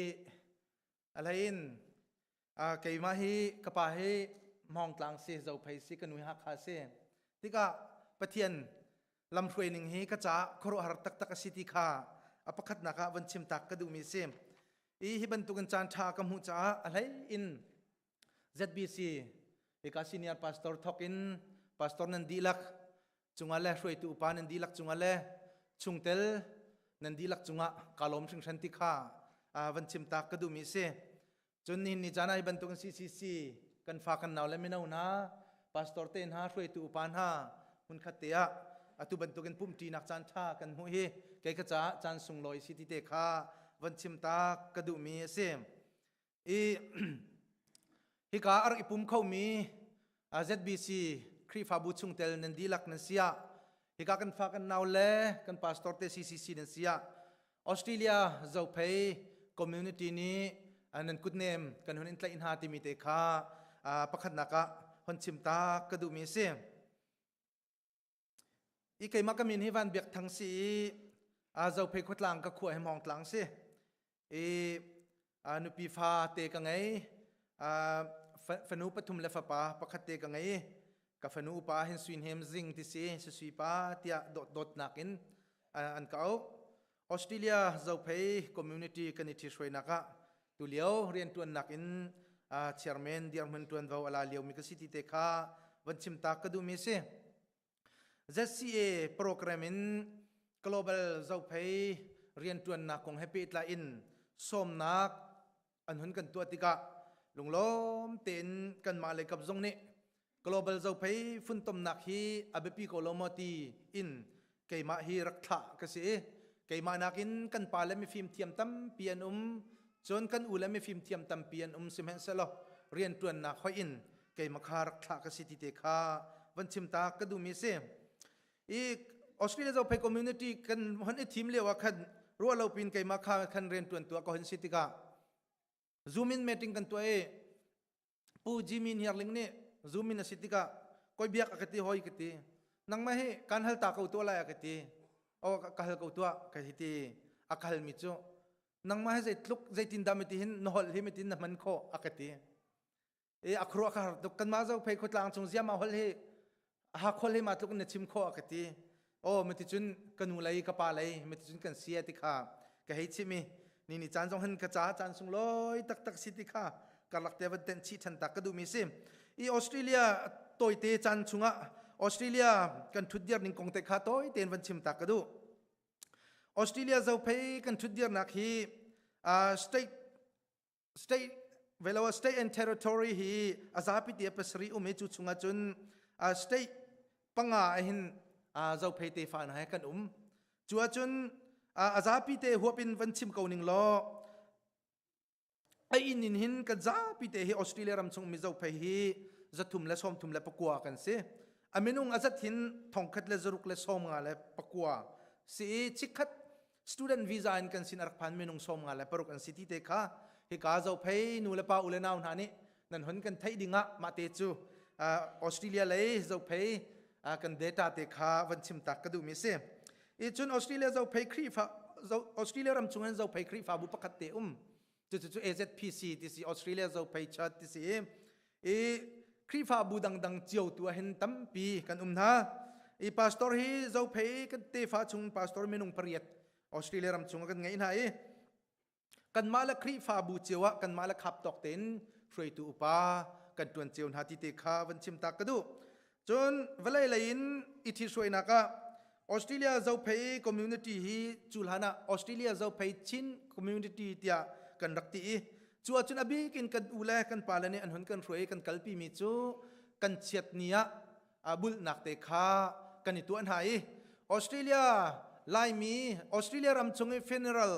alhain keimah hi ka pa hi Hmawngtlang si, Zophei si, ka nu hi Hakha si. Tikah Pathian lamhruai ning hi ka caah khuaruahhar taktak a si ti kha a pakhatnak ah von chim tak ka duhmi si. I hi bantukin caan ṭha ka hmuh caah a hlei in ZBC hika senior pastor thok in pastor nan dihlak cungah le hruaitu upa nan dihlak cungah le chungtel nan dihlak cungah ka lawm hringhran ti kha van chim tak ka duhmi si. Cun nihin ni caan ah hi bantukin CCC kan fa kan nau le mino hna, pastor te hna, hruaitu upa hna hmunkhat te ah atu bantukin pumṭinak caan ṭha kan hmuh hi kei ka caah caan sunglawi si ti te kha van chim tak ka duhmi a si. I hika a rak i pum khomi ZBC Khrihfabu chungtel nan dihlak nan si ah hika kan fa kan nau le kan pastor te CCC nan si ah Australia Zophei community nih nan kutnem kan hun in tlaih hna timi te kha pakhatnak ah hon chim ta ka duhmi a si. I keimah ka min hi Van Biak Thang si i Zophei khuatlang ka khua hi Hmawng Tlang si. I nupi fa te ka ngei. Fanu pathum le fapa pakhat te ka ngei. Ka fanu upa hin Suin Hem Zing ti si, Susui pa tiah dawt dawtnak in an ka auh. Australia Zophei community kan i ṭhihruainak ah tulio rianṭuannak in chairman dirhmun ṭuanvo a la liomi ka si ti te kha van chim ta ka duhmi a si. ZCA program in global Zophei rianṭuannak kong he pehtlai in sawmnak an hun kan tuah tikah lunglawm tein kanmah lei kap zong nih global Zophei funtomnak hi a biapi ko lo maw ti in keimah hi rak thlah ka si i keimah nakin kan pa le mifim thiam tampi an um cun kan u le mifim thiam tampi an um sihmanhsehlaw rianṭuannak hoih in keimah kha rak thlah ka si ti te kha van chim ta ka duhmi si i Australia Zophei community kan hon i thim lio ah khan ruah lo pin keimah kha khan rian tuan tuah ka hon si tikah Zoom in meeting kan tuah i Pu Jimmy Hniarling nih Zoom in a si tikah koi biak a ka ti hoi ka ti nangmah hi kan hal ta ko tuah lai a ka ti o ka hal ko tuah ka hi ti a ka halmi cu nangmah hi zeitluk zeitin dah miti hin na holh hi mitin na hman khawh a ka ti e a khuruah ka har tuk kanmah zo phei khutlang chung ziama hol hi ha khol hi ma tluk na chim kho a ka ti o mati cun ka nu lei ka pa lei mati cun kan sia ti kha ka hei chim i ni ni caan zong hin ka ca caan sung loi tak tak si ti kha karlak te van ten chi than tak ka duh mi si i Australia toite caan chungah Australia kan thut dir ning kong te kha toi ten van chim tak ka duh Australia zophei kan thut dir nak hi state state velo state and territory hi a zapi te pasarih um i cu chungah cun state panga hin zophei te fa hna he kan um cu ahcun a zapi te huap in van chim ko ning law a inn in hin kan zapi te hi Australia ram chung mi zophei hi zathum le sawmthum le pakua kan si a minung a zat hin thongkhat le zaruk le sawmnga le pakua si i chikkhat student visa in kan sin a rak phan minung 56 an si ti te kha hika zophei nu le pa u le nau hna nih nan hon kan theih ding ah mah te cu Australia lei zophei kan data te kha van chim tak ka duh mi si i cun Australia zophei Khrihfa Australia ram chung in zophei Khrihfabu pakhat te um cucu AZPC ti si Australia zophei church ti si i Khrihfabu dangdang cio tu ah hin tampi kan um hna. I pastor hi Zophei kan tefa chung pastor minung pariat Australia ram chung ah kan ngeih hna i kanmah le Khrihfabu cio ah kanmah le khap tawk tein hruaitu upa kan tuan cio hna ti te kha van chim ta ka duh. Cun vawlei lei in i ṭhithruainak ah Australia Zophei community hi cu hlan ah Australia Zophei Chin community tiah kan rak ti i cu ahcun a bik in kan u le kan pale nih an hun kan hruai i kan kalpi mi cu kan chiat ni ah bulhnak te kha kan i tuah hna i Australia Laimi Australia ram chung i funeral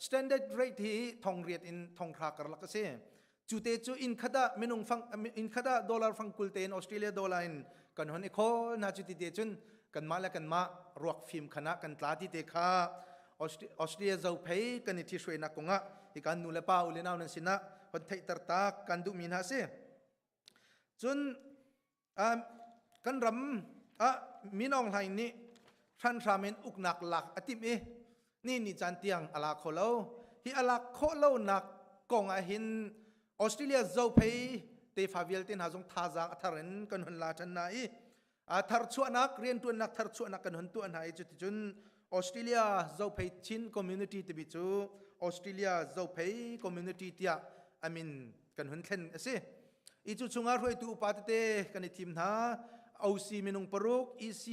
standard rate hi thongriat in thonghra karlak a si. Cu te cu inn khat ah minung fang inn khat ah dollar fang kul tein Australia dollar in kan hon i khawl na cu ti te cun kanmah le kanmah ruak fim khan ah kan tla ti te kha Australia zophei kan i ṭhihruainak kongah hi kan nu le pa u le nau nan sinah hon theihter tak kan duhmi hna si. Cun kan ram ah Min Aung Hlaing nih hranhram in uknak lak a timh i ni ni caan tiang a la kho lo. Hi a lak khawh lonak kong ah hin Australia zophei tefa vialte hna zong thazaang a thar in kan hun la ṭhan hna i tharchuahnak rianṭuannak tharchuahnak kan hun tuah hna i cuticun Australia Zophei Chin Community timi cu Australia Zophei Community tiah a min kan hun thlen a si. I cu chungah hruaitu upa tete kan i thim hna. OC minung paruk, EC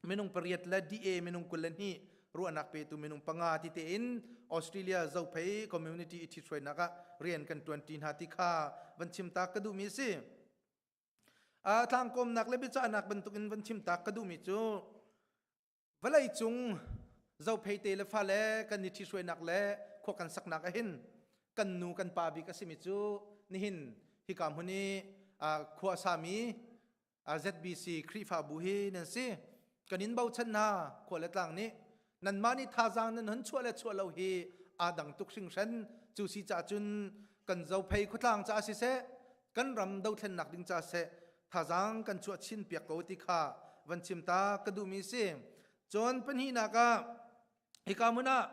minung pariat le DA minung 22 ruahnak petu minung panga ti tein Australia Zophei Community i ṭhithruainak ah rian kan ṭuanṭi hna ti kha van chim ta ka duhmi a si. Tlangkawmnak le biacahnak bantukin van chim tak ka duhmi cu vawlei cung zophei te le fale kan i ṭhihruainak le khua kan saknak ah hin. Kan nu kan pa bik a simi cu nihin hika hmun i khua sami ZBC Khrihfabu hi nan si. Kan in bochan hna khua le tlang nih nanmah nih thazaang nan hun chuah le chuah lo hi aa dang tuk hringhran. Cu si caah cun kan Zophei khuatlang caah siseh kan ram dothlennak ding caah seh thazaang kan chuah chin piak ko ti kha van chim ta ka duhmi si. Cun pahnihnak ah hika hmun ah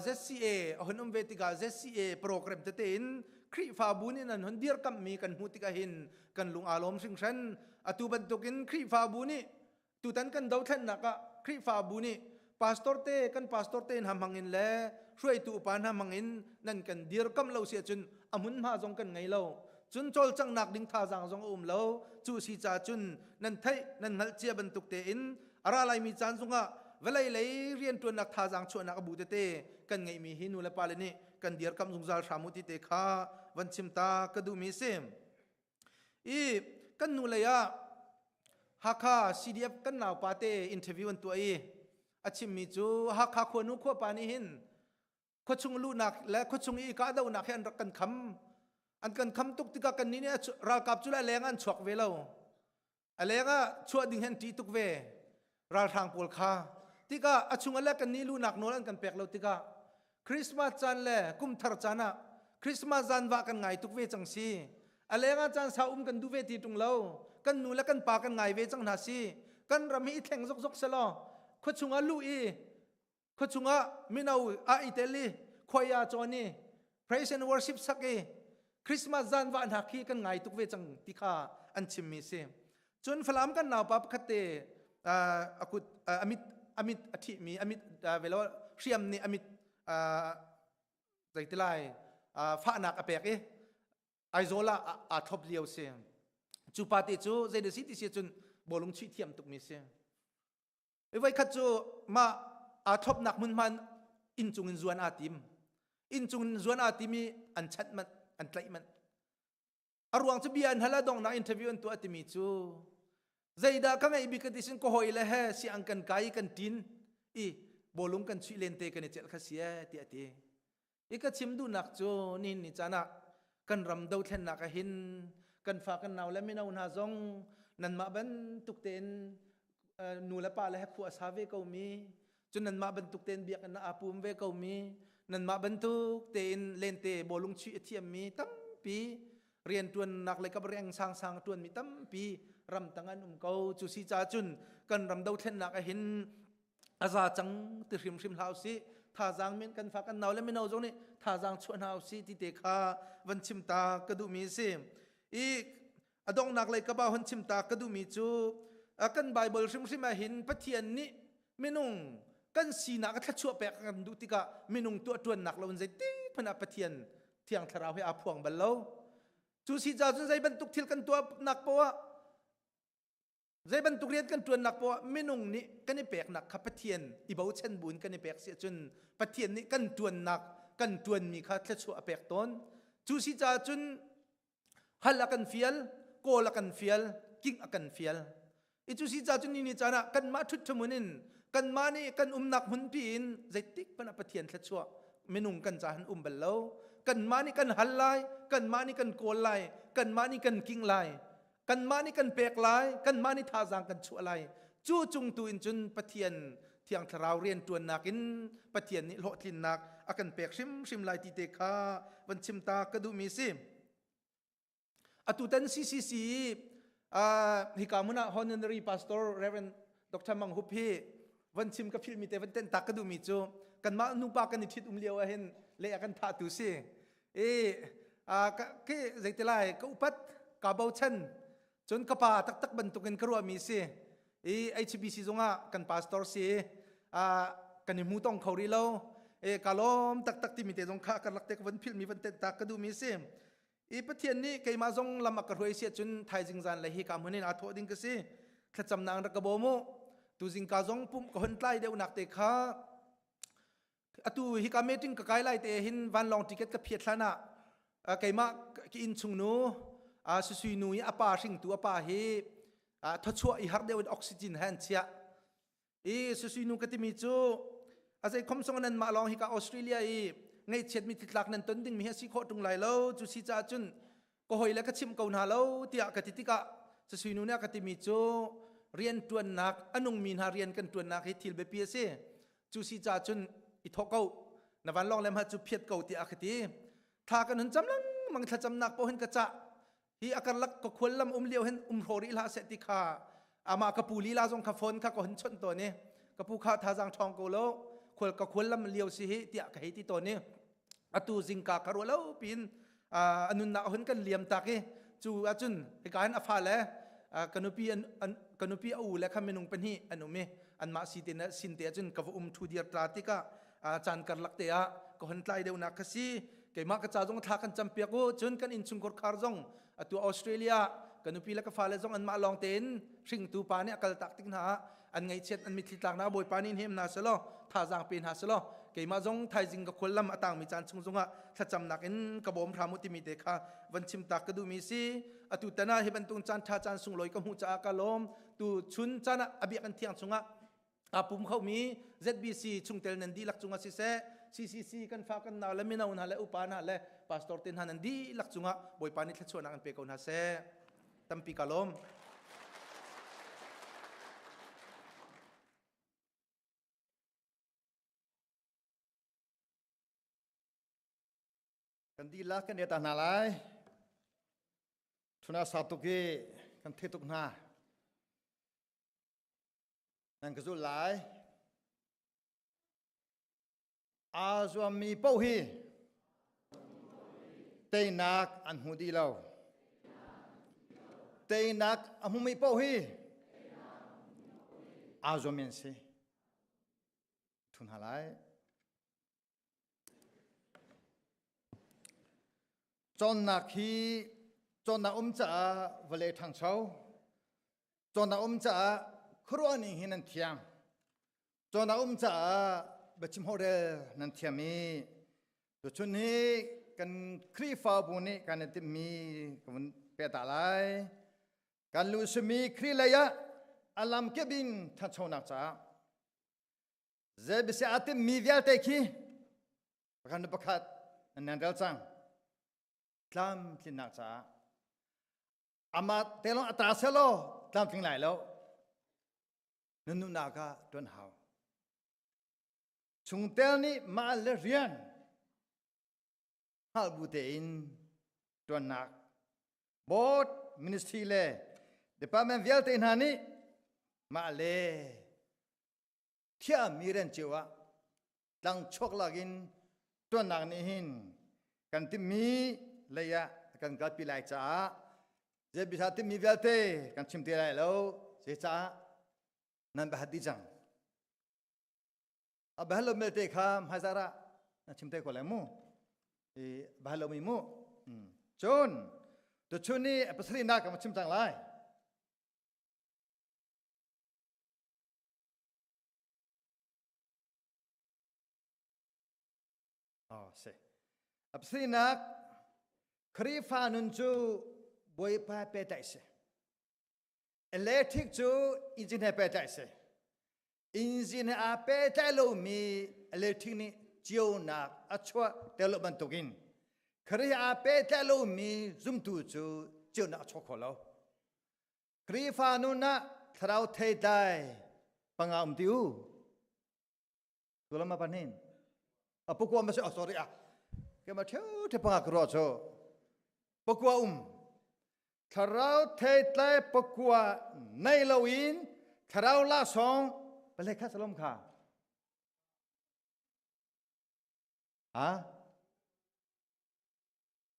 ZCA a hun um ve tikah ZCA program tete in Khrihfabu nih nan hun dirkamhmi kan hmuh tikah hin kan lung aa lawm hringhran. Atu bantukin Khrihfabu nih tutan kan dothlennak ah Khrihfabu nih pastor te kan pastor te hna hmang in le hruaitu upa hna hmang in nan kan dirkamh lo si ahcun a hmunhma zong kan ngei lo. Cun cawlcanghnak ding thazaang zong a um lo. Cu si caah cun nan theih nan hngalh cia bantuk tein a ra laimi caan zongah vawlei lei rianṭuannak thazaang chuahnak a bu tete kan ngeihmi hi nu le pale nih kan dirkamh zungzal hram u ti te kha van chim ta ka duhmi a si. I kan nu lei ah Hakha CDF kan naupa te interview an tuah i a chimmi cu Hakha khuanu khuapa nih hin khuachung luhnak le khuachung i kahdohnak hi an rak kan kham an kan kham tuk tikah kan nih nih ralkap cu le leng an chuak ve lo. A leng ah chuah ding hin ṭih tuk ve ralhrang pawl kha. Tikah a chung le kan nih luhnak nawl an kan pek lo tikah Christmas caan le kum thar caan ah Christmas zan vah kan ngai tuk ve cang si. A leng ah caan sau um kan duh ve ti ṭung lo. Kan nu le kan pa kan ngai ve cang hna si. Kan ram hi i thleng zokzok selaw khuachung ah luh i khuachung ah mino ah i tel i khuai ah cawn i praise and worship sak i Christmas zan vah hna khi kan ngai tuk ve cang ti kha an chimmi si. Cun Falam kan naupa pakhat te akut amit amit a thihmi amit velo hriam nih amit zeitilai fahnak a pek i Aizawl ah aa thlop lio si. Cu pa te cu zei si ti si cun bawlung chuih thiam tukmi si. Voikhat cu mah aa thlopnak hmunhma inn cung in zuan aa tim. Inn cung in zuan aa tim i an chanh manh, an tlaih manh. A ruang cu bia an hal a donghnak interview an tuah timi cu zeidah ka ngeih bik ka ti sin ka hawi le he siang kan kai kan tin i bawlung kan chuih len te kan i celh kha si ee tiah a ti. I ka chim duhnak cu nihin ni caan ah kan ram dothlennak ah hin kan fa kan nau le mino hna zong nanmah bantuk tein nu le pa le he khua sa ve ko mi cun nanmah bantuk tein biakinn ah aa pum ve ko mi nanmah bantuk tein lente bawlung chuih a thiam mi tampi rianṭuannak le kap reng sangsang a ṭuanmi tampi ram tang an um ko. Cu si caah cun kan ram dothlennak ah hin a za cang ti hrimhrim hlah usih. Thazaang min kan fa kan nau le mino zong nih thazaang chuah hna usih ti te kha van chim ta ka duhmi a si. I a donghnak lei ka ba hon chim ta ka duhmi cu kan Bible hrimhrim ah hin Pathian nih minung kan sinak a thluachuah pek kan duh tikah minung tuah ṭuannak lo in zeitik hmanh ah Pathian Thiang Thlarau he aa phuang bal lo. Cu si caah cun zei bantuk thil kan tuahnak poah zei bantuk rian kan ṭuannak poah minung nih kan i peknak kha Pathian i bochan buin kan i pek si ahcun Pathian nih kan ṭuannak kan ṭuanmi kha thluachuah a pek tawn. Cu si caah cun hal a kan fial, kawl a kan fial, king a kan fial. I cu si caah cun ni ni caan ah kanmah ṭhut ṭhamun in kanmah nih kan umnak hmunpi in zeitik hmanh ah Pathian thluachuah minung kan ca han um bal lo. Kanmah nih kan hal lai, kanmah nih kan kawl lai, kanmah nih kan king lai, kanmah nih kan pek lai, kanmah nih thazaang kan chuah lai. Cu cung tu in cun Pathian Thiang Thlarau rianṭuannak in Pathian nih hlawhtlinnak a kan pek hrimhrim lai ti te kha van chim ta ka duhmi si. Atutan CCC hika hmun ah honorary pastor Reverend Dr. Mang Hup hi van chim ka philmi te van ten tak ka duhmi cu kanmah nupa kan i ṭhit um lio ah hin le a kan thah tu si. I ke zeitilai ka upat ka bochan cun ka pa taktak bantukin ka ruahmi si. I HBC zongah kan pastor si kan i hmu tong kho rih lo. E ka lawm taktak timi te zong kha ka rak te ka van philmi van ten tak ka duhmi si. I Pathian nih keimah zong lam a ka hruai si ahcun thaizing zan le hi ka hmun in aa thawh ding ka si. Thlacamnak rak ka bawm u. Tuzing ka zong pumh ka hon tlai deuhnak te kha atu hi ka meeting ka kai lai te hin vanlawng ticket ka phiat hlan ah keimah ki inn chung nu susui nu i a pa hringtu a pa hi thawchuah i har deuh in oxygen he an chiah. I susui nu ka timi cu a zei khom song nan mah lawng hi ka Australia i. Ngaihchiat mi tlak nan ton ding mi hi a si khawh ṭung lai lo. Cu si caah cun ka hoi le ka chimh ko hna lo tiah ka ti tikah Sasui nu nih a ka timi cu rian ṭuannak a nungmi hna rian kan ṭuannak hi thil biapi a si. Cu si caah cun i thawh ko. Na vanlawng le hma cu phiat ko tiah a ka ti. Thla kan hun cam lengmang thlacamnak paoh hin ka cah. Hi a karlak ka khual lam um lio hin um hraw rih hlah seh ti kha amah ka pu lila zong kha phone kha ka hun chawnh tawn i ka pu kha thazaang ṭhawng ko lo khual ka khual lam lio si hi tiah ka hei ti tawn i atu zingka ka ruah lo piin a nunnak hun kan liam tak i cu ahcun hika hin a fale ka nupi ka nupi a u le kha minung pahnih an um i anmah si te sin te ahcun ka va um ṭhu dir tla tikah caan karlak te ah ka hon tlai deuhnak kha si. Keimah ka ca zong thla kan campiak u. Cun kan innchungkhar khar zong atu Australia ka nupi le ka fale zong anmah lawng tein hringtu pa nih a kal tak tik hna ah an ngaihchiat an mitthli tlak na Bawipa nih hnem hna selaw thazaang pe hna selaw keimah zong thaizing ka khual lam a tangmi caan chung zongah thlacamnak in ka bawm hram u timi te kha van chim tak ka duhmi si. Atu tan ah hi bantuk caan tha caan sunglawi ka hmuh caah ka lawm. Tu chun caan ah a biakinn thiang chungah aa pum khomi ZBC chungtel nan dihlak cungah siseh, CCC kan fa kan nau le mino hna le upa hna le pastor te hna nan dihlak cungah Bawipa nih thluachuahnak an pe ko hna seh. Tampi ka lawm. Kan dihlak kan eta hna lai. Thuna sa tuk i kan the tuk hna. Nan ka zulh lai. Aa zuammi paoh hi teinak an hmu dih lo. Teinak a hmumi paoh hi aa zuammi an si. Thu hna lai. Cawnnak hi cawnnak um caah vawlei ṭhangcho, cawnnak um caah khuaruah ning hi nan thiam, cawnnak um caah biachim holhrel nan thiam i tuchun hi kan Khrihfabu nih kan i timhmi ka vun peh ta lai. Kan lu simi Khrih lei ah a lam kip in ṭhanchonak caah Zei aa timmi vialte khi pakhat le pakhat nan rel cang. Tlamtlinnak caah amah te lawng a ta selaw tlamtling lai lo. Na nunak ah tuan hau. Chungtel nih mah le rian hngalh bu tein tuannak board ministry le department vialte hna nih mah le thiahmi rian cio ah tlangchuak lakin tuannak nih hin kan timmi lei ah kan kalpi lai caah zei bisa timmi vialte kan chim te lai lo. Zecaah nan bahat dih cang. A bahal lo melte kha hmaizar ah na chim te ko lai mu, i bahal lo mi mu. Cun tuchun ni pasarih nak kan chim cang lai. Oh, si. Apsinak Khrihfa nun cu Bawipa pehtlaih si. Electric cu engine he pehtlaih si. Engine he aa pehtlaih lomi electric nih cionak a chuah ter lo bantukin Khrih aa pehtlaih lomi zumtu cu cionak a chuak kho lo. Khrihfa nun ah thlarau theitlai panga um ti u. Tulama panin. A pukua ma oh sorry ah. Ke ma theu the panga kro cho. Pakua um. Thlarau theitlai pakua nei lo in thlarau la song pale kha salom kha. Ha?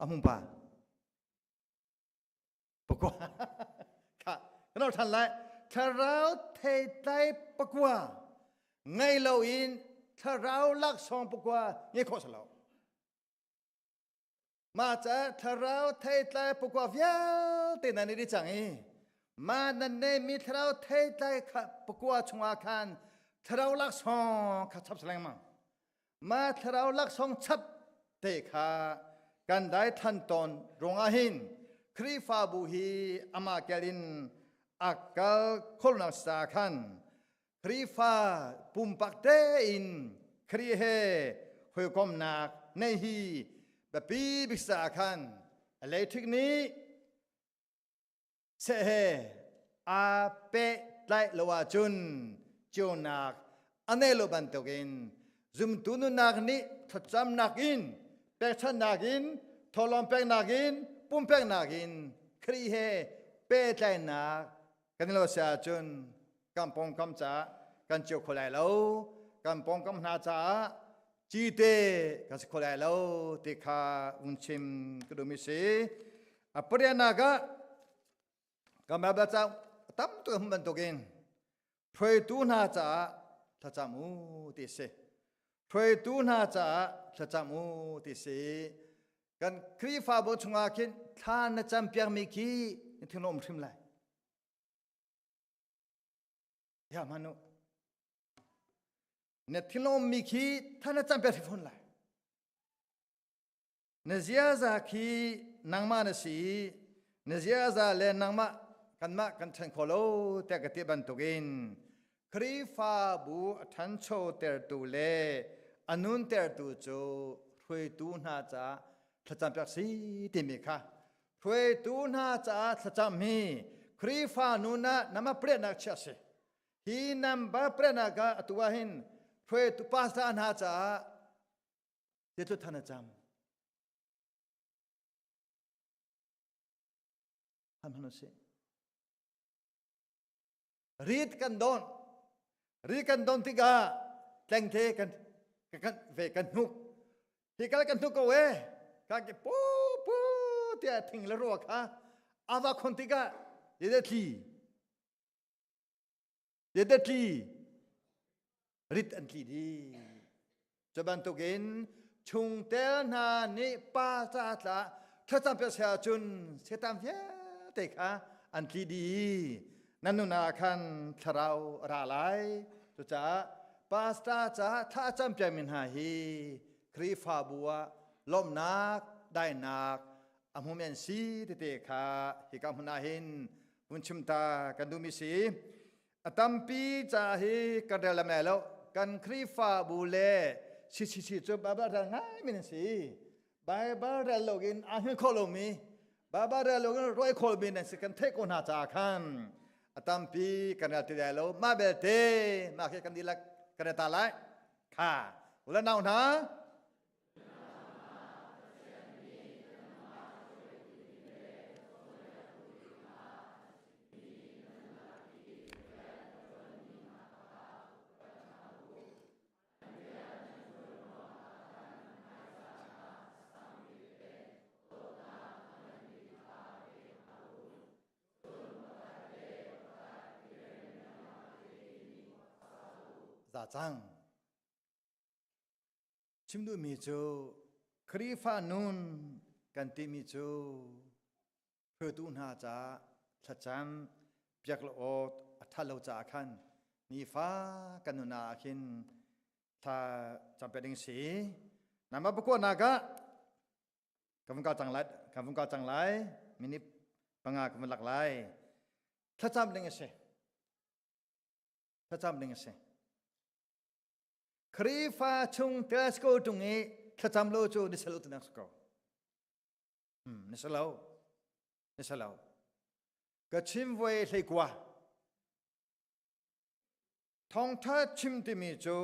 Amung pa. Pakua. Kha kan than lai. Thlarau theitlai pakua ngei lo in thlarau laksawng pakua ngei khawh salo. Ma ca thlarau theitlai pakua vialte nan i cang i ma nan nei mi thlarau theitlai kha pakua chungah khan thlarau laksawng kha chap lengmang. Ma thlarau laksawng chap te kha kan dai than tawn ruangah hin Khrihfabu hi ama kel in a kal kholnak sa khan Khrihfa pumpak tein Khrih he hawikomnak. nei hi biapi bik sa khan electric nih seh he aa pehtlaih lo ahcun ceunak a nei lo bantukin zumtu nunnak nih thlacamnak in pekchanhnak in thawhlawm peknak in pumpeknak in Khrih he pehtlaihnak kan lo si ahcun kan pawngkam caah kan ceu kho lai lo kan pawngkam hna caah cite kan si kho lai lo ti kha un chim ka duhmi si. A pariatnak ah kan Bible ca tam tuk hmun bantukin hruaitu hna caah thlacam u ti si. Hruaitu hna caah thlacam u ti si. Kan Khrihfabu chungah khin thla na cam piakmi khi na thinlung um hrim lai. Ya manu. Na thinlung ummi khi thla na cam piak hrim lai. Na ziaza khi nangmah na si i na ziaza le nangmah kanmah kan ṭhen kho lo tiah ka ti bantukin Khrihfabu a ṭhancho tertu le a nuntertu cu hruaitu hna caah thlacampiak si timi kha hruaitu hna caah thlacam hi Khrihfa nun ah nama preknak chiah si. Hi number preknak ah atu ah hin hruaitu pastor hna caah Ti than a cam. Han han si. Rit kan don. Rit kan don tikah tleng the kan kan ve kan hnuk. Hi kal kan hnuk ko e. Ka ke pu pu tia thing le ruak kha ava khon tikah ye thli. Ye thli. Rit an tli dih. Cu bantukin chungtel hna nih pa ca tla thlacam piak sia cun setan vialte kha an tli dih. Nan nun ah khan thlarau a ra lai. Cucaah pastor ca thla a cam piakmi hna hi Khrihfabu ah lawmhnak, dainak a hmumi an si tete kha hika hmun ah hin hun chim ta kan duhmi si. A tampi ca hi kan rel lam lai lo. Kan Khrihfabu le CCC cu Baibal rel ngai min an si. Baibal rel lo in aa hngilh khawh lomi, Baibal rel lo in ruai khawl mi nan si kan theih ko hna caah khan a tampi kan rel ti lai lo. Mah belte mah khi kan dihlak kan rel ta lai. Kha ule nau hna Za cang. Chim duhmi cu Khrihfa nun kan timi cu hruaitu hna caah thlacam piak lo awk a ṭhat lo caah khan nifa kan nun ah khin thla cam piak ding si. Nama pakuatnak ah ka vung kal cang lai, ka vung kal cang lai, minute panga ka vun lak lai. Thlacam ding a si. Thlacam ding a si. Khrihfa chung Glasgow tung i thlacam lo cu ni salo tinak si ko. Ni salo. Ni salo. Ka chim voi hlei kua. Thawngtha chim timi cu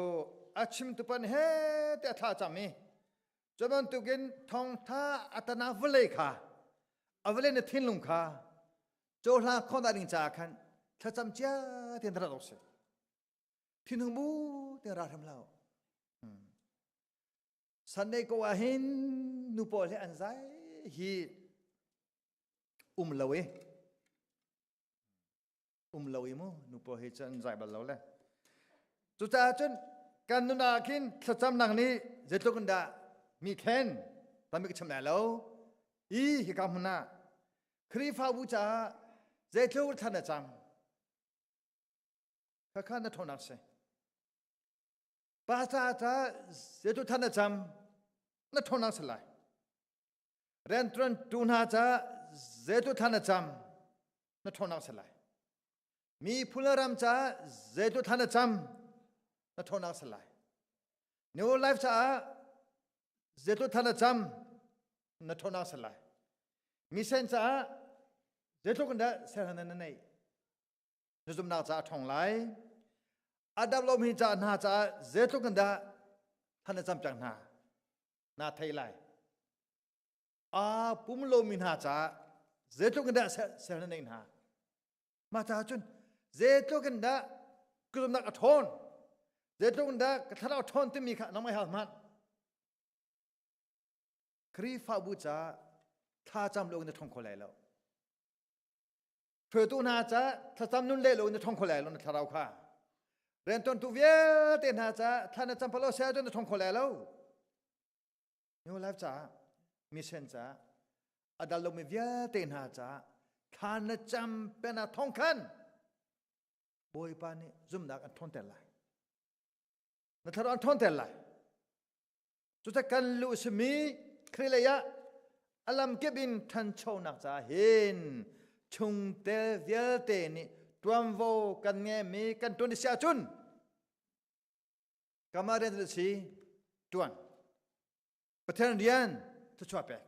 a chim tu pan he te a thla cam i cu bantukin thawngtha a tana vawlei kha a vawlei na thinlung kha cohlang khawh ding caah khan thlacam cia tin rak si. Thinhung bu te ra hram lo. Sunday ko ah hin nu pawl he an zai hi um lo i um lo i mu nu pawl hi cu an zai bal lo le cucaah cun kan nun ah khin thlacamnak nih zeitluk in dah mi thlen tampi ka chim lai lo i hika hmun ah Khrihfabu caah zeitluk thlan a cam Khakha na ṭhawnnak si. Pa ca ca zeitu than na cam na ṭhawnnak si lai. Rianṭuan tu hna ca zeitu than na cam na ṭhawnnak si lai. Mi phun le ram ca zeitu than na cam na ṭhawnnak si lai. New Life caah Zeitluk than a cam na ṭhawn sal lai. Mi sen caah zeitluk in dah serhan na neih? Na zumhnak caah a ṭhawng lai. A dam lomi ca hna caah zeitluk in dah than na cam piak hna? Na thei lai. Aa pum lomi hna caah zeitluk in dah ser na neih hna? Mah caah cun zeitluk in dah ka zumhnak a ṭhawn? Zeitluk in dah ka thlarau a ṭhawn timi kha nangmah hal hmanh. Khrihfabu caah thlacam lo in na ṭhawng kho lai lo. Hruaitu hna caah thlacam nun le lo in na ṭhawng kho lai lo na thlarau kha. Rianṭuantu vialte hna caah thla na cam lo seh cun na ṭhawng kho lai lo. New Life caah, mission caah, a dal lomi vialte hna caah thla na cam pena thong khan Bawipa nih zumhnak an ṭhawnter lai. Na thlarau an ṭhawnter lai. Cucaah kan lu simi Khrih lei ah a lamkip in ṭhanchonak caah hin chungtel vialte nih ṭuanvo kan ngeimi kan ṭuan si ahcun kamah rian cu si ṭuan Pathian rian thluachuah pek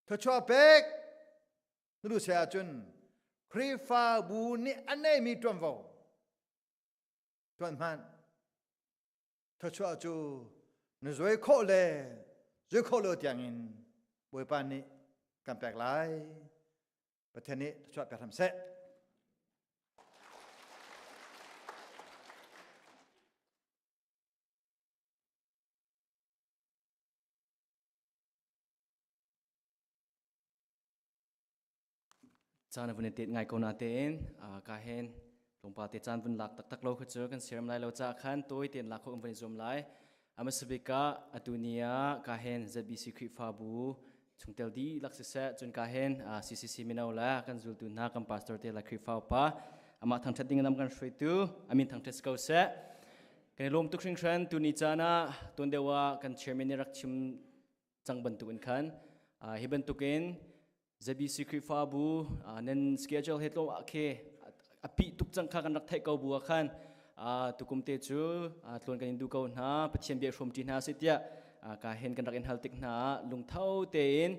thluachuah pek na duh si ahcun Khrihfabu nih a neimi ṭuanvo ṭuan hmanh Thluachuah cu na zuai khawh le zuai khawh lo tiangin Bawipa nih kan pek lai. Pathian nih thluachuah pek hram seh. Caan a vun i tet ngai ko natein ka hen tlawmpal te caan vun lak taktak lo kha cu kan siram lai lo caah khan tawi tein lak khawh kan vun i zuam lai. Amasabik ah atu ni ah ka hen ZBC Khrihfabu chungtel dihlak siseh cun ka hen CCC mino le kan zultu hna kan pastor te le Khrihfa upa amah thangṭhat ding lam kan hruaitu amin thangṭhat si ko seh. Kan i lawm tuk hringhran tuni caan ah tuan deuh ah kan chairman nih rak chim cang bantuk in khan hi bantukin ZBC Khrihfabu nan schedule he tlawm ah khe a pih tuk cang kha kan rak theih ko bu ah khan tukum te cu tlawn kan in duh ko hna Pathian bia hrawm ṭi hna si tiah ka hen kan rak in hal tik hna lungtho tein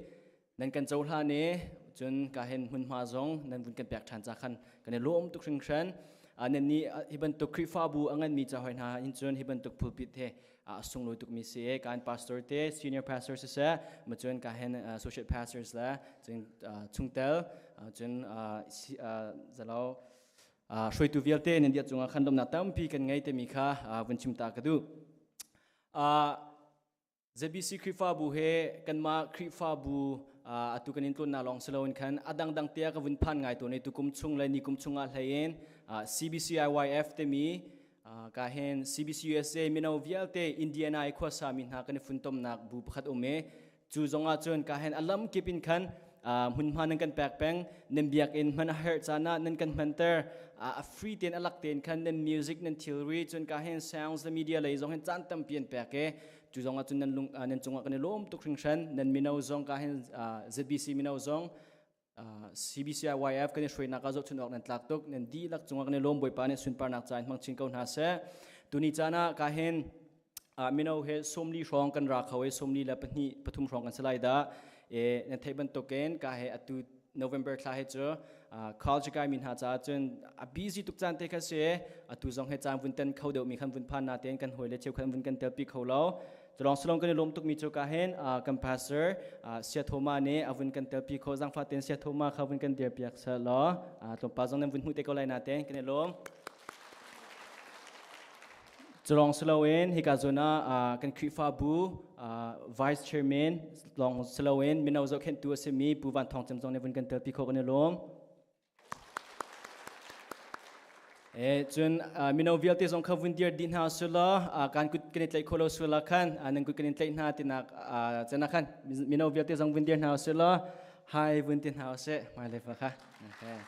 nan kan cohlan i cun ka hen hmunhma zong nan vun kan pek ṭhan ca khan kan i lawm tuk hringhran nan nih hi bantuk Khrihfabu a nganmi ca hoi hna in cun hi bantuk pulpit he a sunglawi tukmi si i kan pastor te senior pastor siseh macun ka hen associate pastors le cun chungtel cun zalo hruaitu vialte nan dia cungah khan lawmnak tampi kan ngei timi kha vun chim ta ka duh. ZBC Khrihfabu he kanmah Khrihfabu atu kan in tlawnnak lawng si loin khan a dangdang te ah ka vun phan ngai tawn i tukum chung le nikum chungah hleiin CBCIYF timi Ka hen CBCUSA mino vialte Indiana i khuasa mi hna kan i funtomnak bu pakhat um i cu zong ah cun ka hen alam kip in khan hmunhma nan kan pek peng nan biakinn hman a herh caan ah nan kan hmanter a free ten alak ten khan nan music nan thilri cun ka hen sounds le media lei zong hin caan tampi an pek i cu zong ah cun nan lung nan cungah kan i lawm tuk hringhran nan mino zong ka hen ZBC mino zong CBCIYF kan i hruainak ah zohchun awk nan tlak tuk nan dihlak cungah kan i lawm Bawipa nih sunparnak ca in hmang chin ko hna seh tuni caan ah ka hin mino he 40 hrawng kan ra kho i 42 pathum hrawng kan si lai dah e nan theih bantukin ka he atu November thla he cu college kai mi hna caah cun a busy tuk caan te kha si atu zong he caan vun ten kho deuh mi khan vun phan na tein kan hawi le cheu khan vun kan telpi kho lo Culong sulong kan i lawm tukmi cu ka hin kan pastor Sia Thoma nih a vun kan telpi kho zangfa ten Sia Thoma kha vun kan dir piak seh law tlawmpal zong nan vun hmuh te ko lai na ten kan i lawm. Culong siloin hika zawn ah kan Khrihfabu Vice Chairman long siloin mino zohkhenhtu a simi Pu Van Thawng Cem zong nih vun kan telpi kho kan i lawm. E, cun mino vialte zong kha vun dir dih hna sulaw kan kut kan i tlaih kho lo sula khan nan kut kan in tlaih hna tinak cana khan mino vialte zong vun dir hna sulaw hai vun ti hna usih hmailei fa kha okay.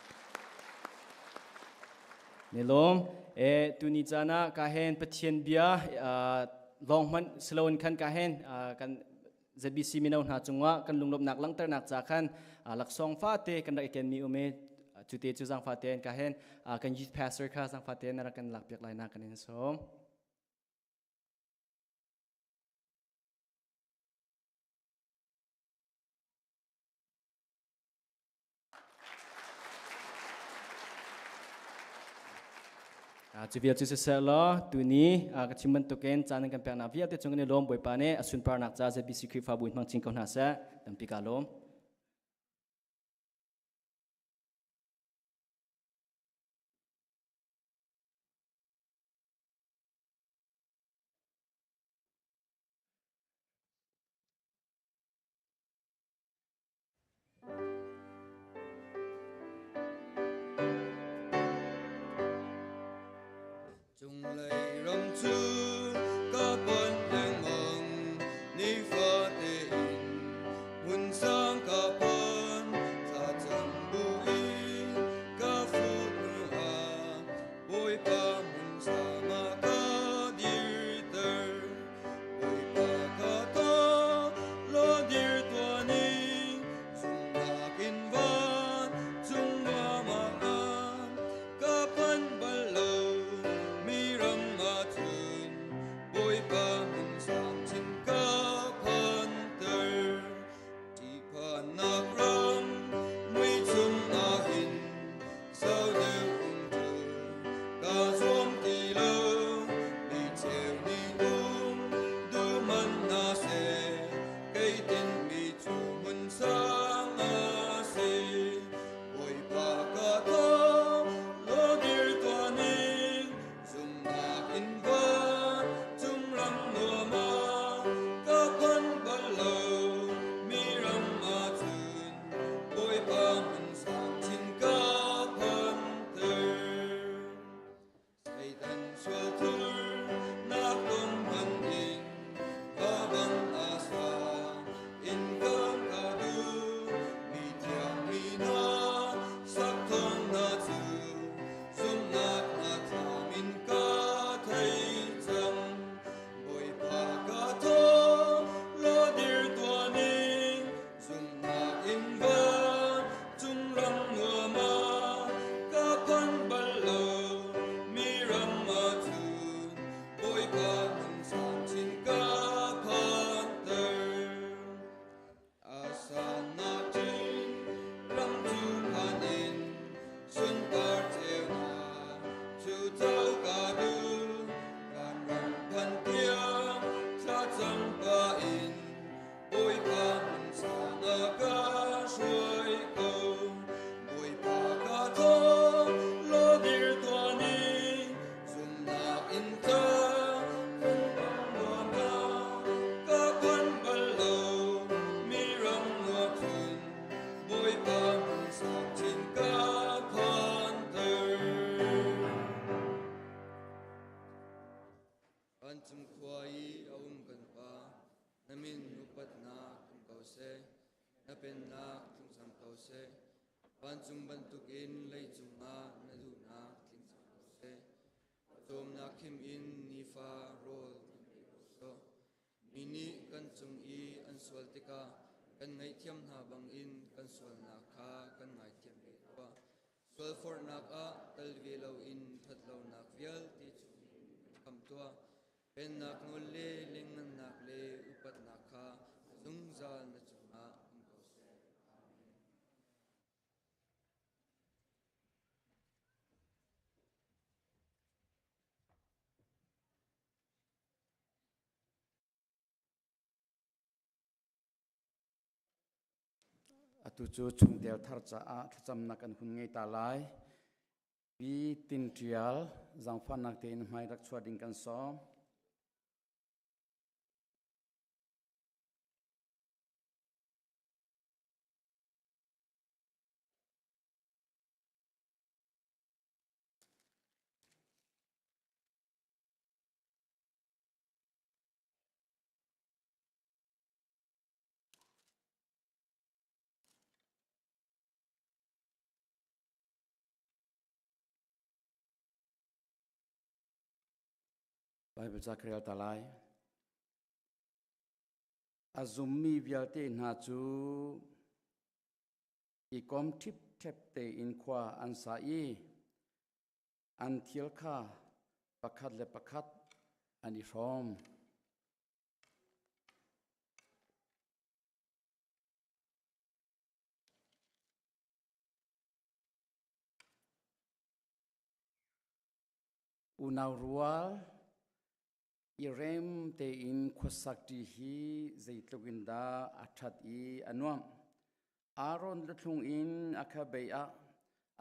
Nilawm e tuni caan ah ka hen Pathian bia lawng hmanh siloin khan ka hen kan ZBC mino hna cungah kan lunglawmhnak langhternak ca khan laksawng fate kan rak i kenmi um i cute cu zaangfa tein ka hen kan youth pastor kha zaangfa tein na rak kan lakpiak lai na kan in sawm. Cu vial cu siseh law tuni ka chim bantukin caan nan kan peknak vialte cung kan i lawm. Bawipa nih a sunparnak ca ZBC Khrihfabu in hmang chin ko hna seh. Tampi kaa lawm. Cunglei ram cu ka panh lengmang, nifate in hmun sang ka phan, thlacam buin ka fuh hnu ah Bawipa hmun sang ah ka dirter. Bawipa ka ta law dir tuah ning, zumhnak in van cung nuam ah ka phan bal lo mi ram ahcun Bawipa hmun sang chin ka phanter. Ṭihphannak ram mui chung ahhin sau deuh um cu kaa zuam ti lo. Mi cheu nih um duh hmanh hna seh, kei tinhmi cu hmun sang a si. Bawipa ka thaw law dir tuah ning, zumhnak in van cung ram nuam ah ka phan bal lo mi ram ahcun Bawipa hmun sang chin ka phanter. Satan sual thur nak dong hmanh in va bang a sa in kan ka duh mi thiang mi hna sak thawng hna cu zumhnak hna thlam in ka thei cang. Bawipa ka thaw law dir tuah ning, zumhnak in van cung ram nuam ah ka phan bal lo mi ram ahcun Bawipa hmun sang chin ka phanter. Asannak chin ram cu phan in sunpar ceunak cu co ka duh, vanram phan tiang thlacam pah in Bawipa hmun sang ah ka hruai ko. Bawipa ka thaw law dir tuah ning, zumhnak in ca nuam ah ka phan bal lo mi ram nuam cun Bawipa hmun sang chin ka phanter. Vancung khua i a um kan Pa, na min upatnak um ko seh, na pennak tlung cang ko seh. Vancung bantukin leicung ah na duhnak tling cang ko seh. Cawmnak khim in nifa rawl kan pe ko sawh. Mi nih kan cung i an sual tikah kan ngaihthiam hna bangin kan sualnak kha kan ngaithiam ve tuah. Sualforhnak ah tal ve loin ṭhatlonak vialte chungin kan khamh tuah. Pennak nawl le lengngannak le upatnak kha zungzal na cungah um ko seh. Amen. Atu cu chungtel thar caah thlacamnak kan hun ngei ta lai. Pi Tin Ṭial zaangfahnak tein hmai rak chuah ding kan sawm. Bible ca ka rel ta lai. A zummi vialte hna cu i kom ṭhipṭhep tein khua an sa i an thil kha pakhat le pakhat an i hrawm. Unau rual i rem tein khuasak ṭi hi zeitluk in dah a ṭhat i a nuamh. Aaron luthlung in a khabei ah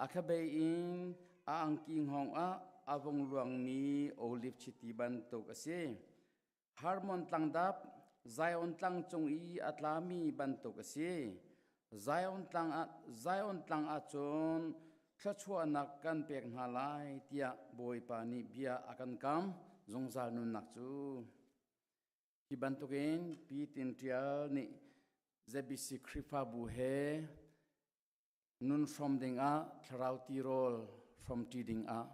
a khabei in a angki hngawng ah a vung luangmi oliv chiti bantuk a si. Hermon tlangdap Zion tlang cung i a tlami bantuk a si. Zion tlang ah Zion tlang ah cun thluachuahnak kan pek hna lai tiah Bawipa nih bia a kan kam zungzal nunnak cu. Hi bantukin Pi Tin Ṭial nih ZBC Khrihfabu he nun hrawm dingah thlarau tirawl hrawmṭi dingah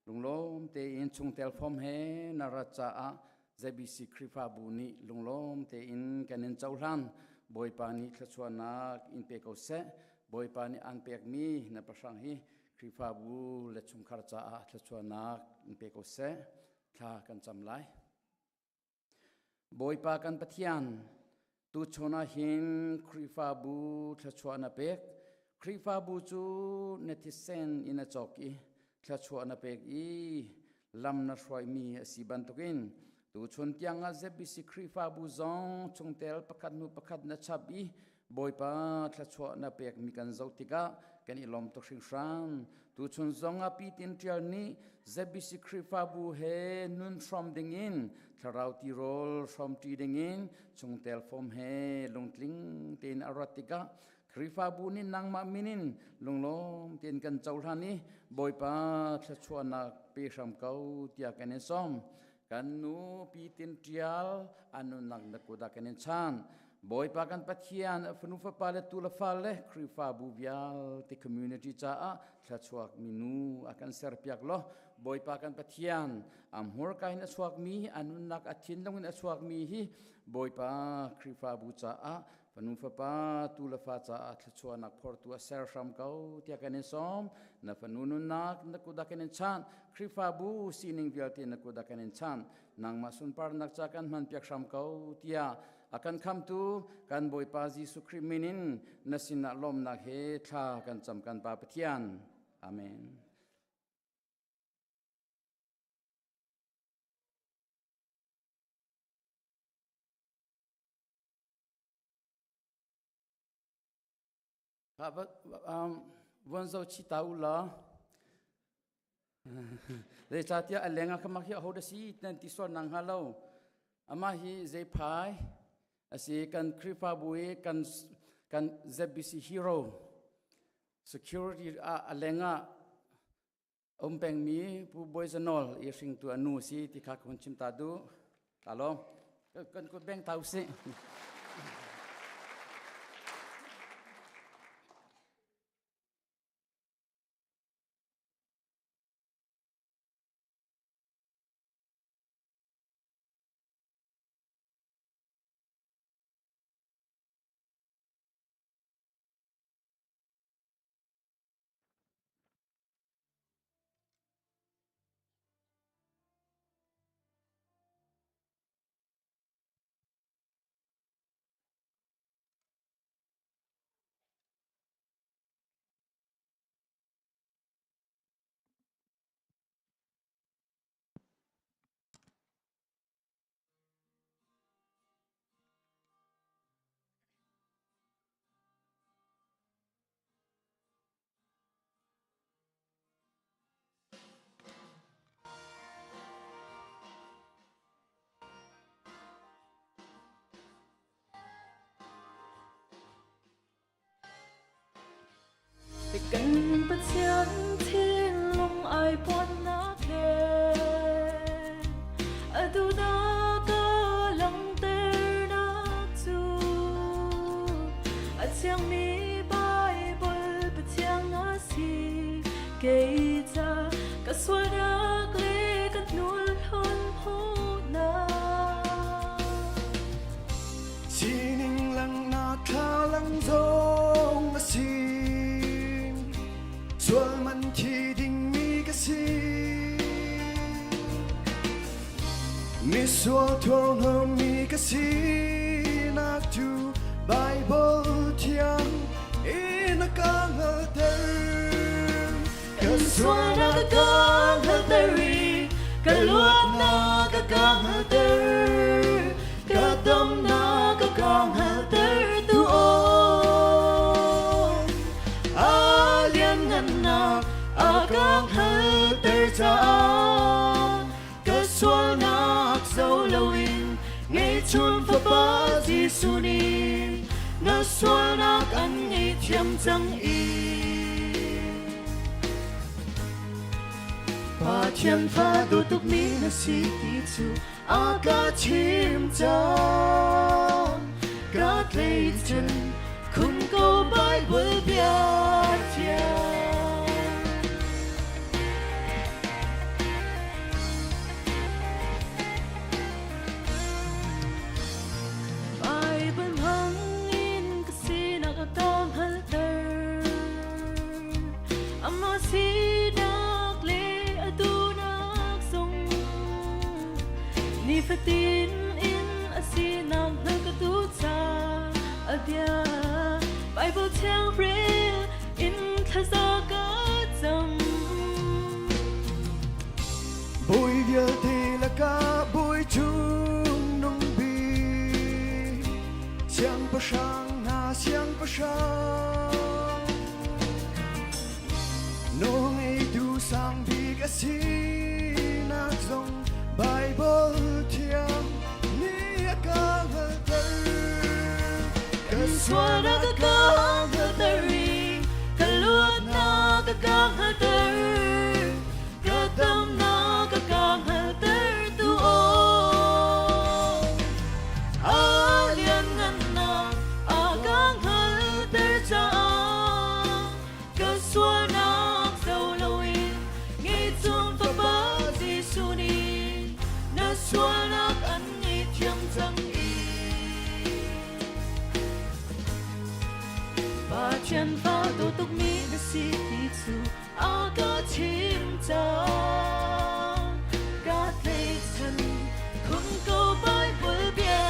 lunglawm tein chungtel fom he na rat caah ZBC Khrihfabu nih lunglawm tein kan in cohlan. Bawipa nih thluachuahnak in pe ko seh. Bawipa nih an pekmi na pahrang hi Khrihfabu le chungkhar caah thluachuahnak in pe ko seh. Thla kan cam lai. Bawipa kan Pathian, tuchun ah hin Khrihfabu thluachuah na pek. Khrihfabu cu na thisen in a cawk i thluachuah na pek i lam na hruaimi a si bantukin tuchun tiangah ZBC Khrihfabu zong chungtel pakhat hnu pakhat na chap i Bawipa thluachuah na pekmi kan zoh tikah kan i lawm tuk hringhran. Tuchun zong ah Pi Tin Ṭial nih ZBC Khrihfabu he nun hrawm dingin thlarau tirawl hrawmṭi dingin chungtel fawm he lungtling tein a rat tikah Khrihfabu nih nangmah min in lunglawm tein kan cohlan i Bawipa thluachuahnak pe hram ko tiah kan in sawm. Kan nu Pi Tin Ṭial a nunnak na kut ah kan in chan. Bawipa kan Pathian a fanu fapa le tu le fale le Khrihfabu vialte community caah thluachuak minu a kan serpiak law Bawipa kan Pathian a hmurka in a chuakmi a nunnak a thinlung in a chuakmi hi Bawipa Khrihfabu caah fanu fapa tu le fa caah thluachuahnak phortu a ser hram ko tiah kan in sawm na fanu nunnak na kut ah kan in chanh Khrihfabu sining vialte na kut ah kan in chanh nangmah sunparnak ca kan hman piak hram ko tiah a kan khamtu kan Bawipa Jesuh Khrih min in na sinah lawmnak he thla kan cam kan Pa Pathian amen. Von zo chi ta u la zeicahtiah a leng ah kha hi aho dah si nan ti sual nang hnga lo amah hi zeiphai a si kan Khrihfabu i kan kan ZBC hero security ah a leng ah um pengmi Pu Bawi Za Nawl i hringtu a nu si ti kha ka hun chim ta duh. Ta lo. Kan kut beng ta usih. Kan Pathian thinlung ai puannak he a duhnak a langhternak cu A thiangmi Baibal Pathian a si. Kei ca ka sualnak le ka hnulhon hmuhnak. Sining langhnak thlalang zong a si. Sual man thi dingmi ka si. Misual thurhnawmmi ka sinak cu Baibal thiang in a ka hngalhter. Kan sualnak a ka hngalhter i ka hngalter ka damnak a ka hngalter tu aw a lianngannak a ka hngalter caah ka sualnak zo loin ngeihchun fapa Jesuh nih na sualnak an ngaihthiam cang i Pathian fa duh tukmi na si ti cu a ka chim cang ka tleicun khun ko Bible bia thiang Bible hmangin ka sinak a ka hngalhter. Amah sinak le a duhnak zong nifatin in a sinak hngalh ka duh caah a bia Bible thiang rel in thlaza ka cam. Bawi vialte lakah bawi cung nung bik siangpahrang hna siangpahrang nawlngeitu sang bik a sinak zong Baibal thiang nih a ka hngalhter. Kan sualnak a ka hngalhter i ka luatnak a ka hngalhter. Ka damnak a ka hngalhter tu aw. A lianngannak a ka hngalhter caah ka sualnak zo loin ngeihchun Fapa Jesuh nih na sualnak an ngaihthiam cang i Pathian fa dawt tukmi na si ti cu a ka chim cang ka tlaihchan khun ko Bible bia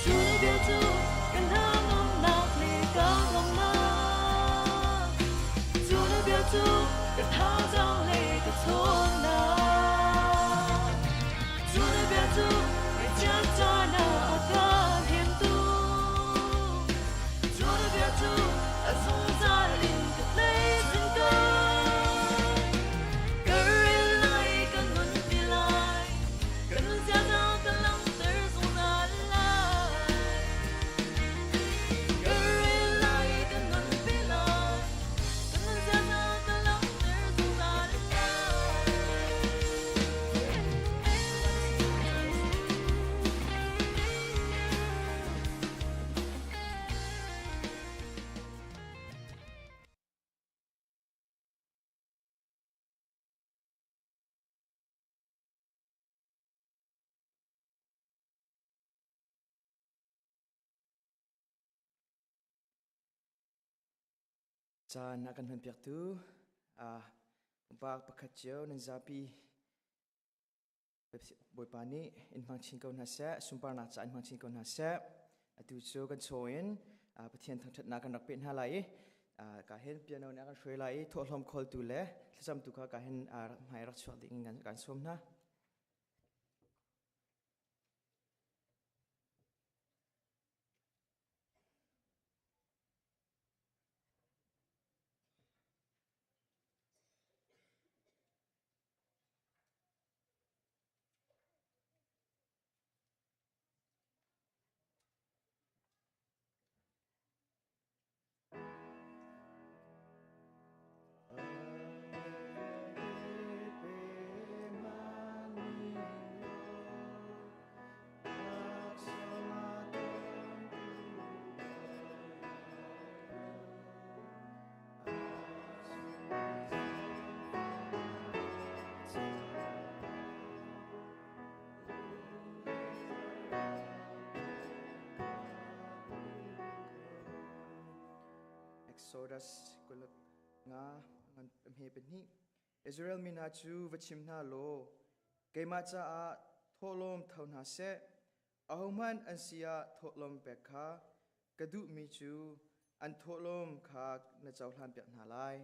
Cu bia cu kan hnangamnak le ka nuamhnak. Cu na bia cu ka thazaang le ka ṭhawnnak. Cu na bia cu ngaihchiat caan ah a ka hnemtu. Cu na bia cu a zungzal in ka tleichin ko. Ka rel lai, ka nunpi lai, ka nun ziaza ka langhter zungzal lai. Ka rel lai, ka nunpi lai, ka nun ziaza ka langhter zungzal lai. Caan a kan hmanpiaktu pumpak pakhat cio nan zapi Bawipa nih in hmang chin ko hna seh, sunparnak ca in hmang chin ko hna seh. Atu cu kan chaw in Pathian thangṭhatnak kan rak peh hna lai i ka hin piano nih a kan hruai lai i thawhlawm khawltu le thlacamtu kha ka hin hmai rak chuak ding in kan sawm hna. Exodus 25 ngan hme pahnih. Israel mi hna cu va chim hna law, keimah caah thawhlawm tho hna seh. Ahohmanh an si ah thawhlawm pek kha ka duhmi cu an thawhlawm kha na cohlanpiak hna lai.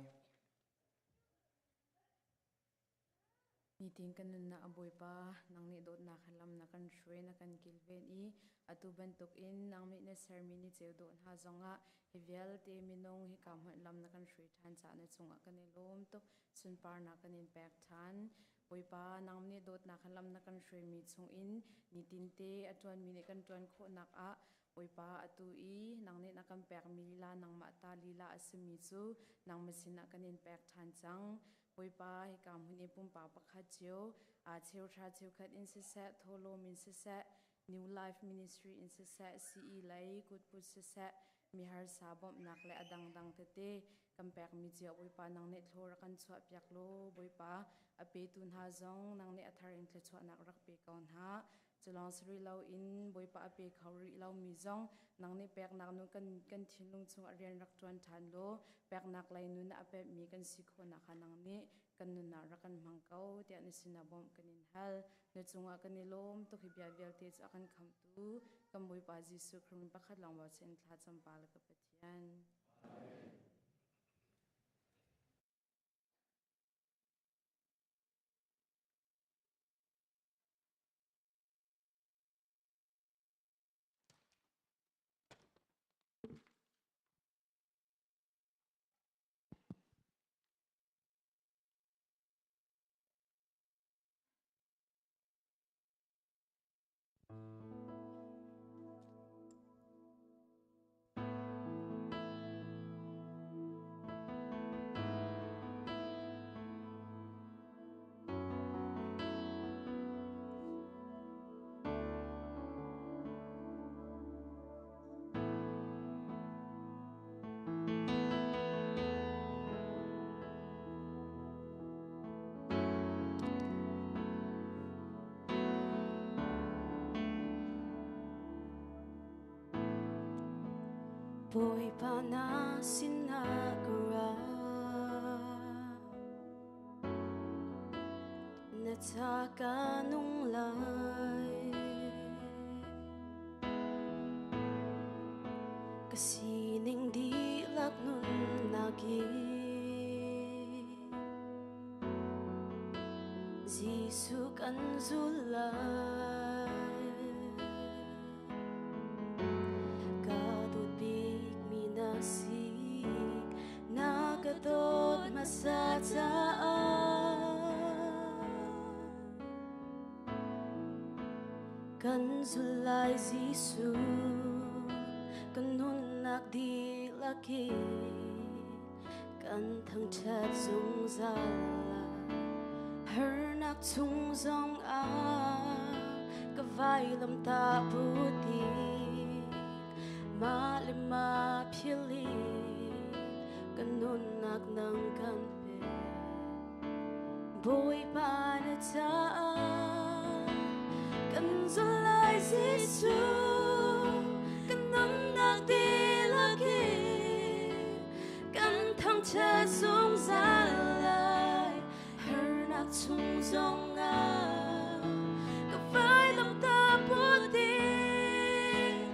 Nitin kan nunnak a Bawipa, nang nih dawtnak he lam na kan hruai, na kan kilven i atu bantukin nang nih na sermi ni ceu dawh hna zongah hi vialte minung hika hmanh lam na kan hruai ṭhan caah na cungah kan i lawm tuk. Sunparnak kan in pek ṭhan. Bawipa, nang nih dawtnak he lam na kan hruaimi chungin nitinte a ṭuanmi nih kan ṭuan khawhnak ah Bawipa, atu i nang nih na kan pekmi lila nangmah ta lila a simi cu nangmah sinah kan in pek ṭhan cang. Bawipa, hika hmun i pumpak pakhat cio, aa cheuhra cheukhat in siseh, thawhlawm in siseh, New Life Ministry in siseh, CE lei kutput siseh, miharsa bawmhnak le a dangdang tete kan pekmi cio Bawipa nang nih thlaw rak kan chuahpiak law Bawipa a petu hna zong nang nih a thar in thluachuahnak rak pe ko hna. Culawng si rih loin Bawipa a pe kho rih lomi zong nang nih peknak nun kan, kan thinlung chungah rian rak ṭuan ṭhan law peknak lei nun a pemmi kan si khawhnak kha nang nih kan nunnak rak kan hmang ko tiah na sinah bawmh kan in hal. Na cungah kan i lawm tuk hi bia vialte cu a kan khamhtu kan Bawipa Jesuh Khrih min pakhat lawng bochan in thla cam pa le ka Pathian. Amen. Bawipa na sinah ka ra Na ta ka nung lai Ka sining dihlak nunnak i Jesuh kan zul lai Ka dawt bikmi na si na ka dawt hmasa caah Kan zul lai Jesuh kan nunnak dihlak in kan thangṭhat zungzal lai. Harnak chung zong ah ka vailamtah put in mah le mah philh in ka nunnak nang kan pek. Bawipa na caah kan zul lai Jesuh kan nunnak dihlak in kan thangṭhat zungzal lai harnak chung zongah ka vailamtah put ding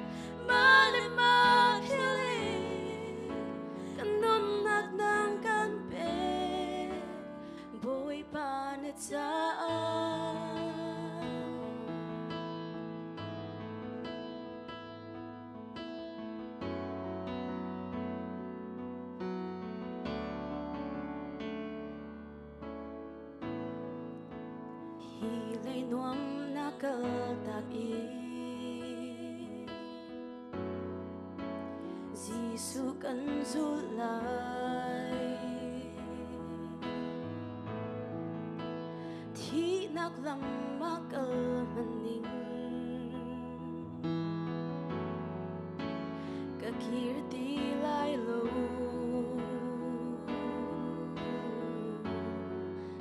mah le mah philh in kan nunnak nang kan pek Bawipa na caah Hi lei nuam na kal tak i Jesuh kan zulh lai. Thihnak lam a kal hmanning ka kir ti lai lo.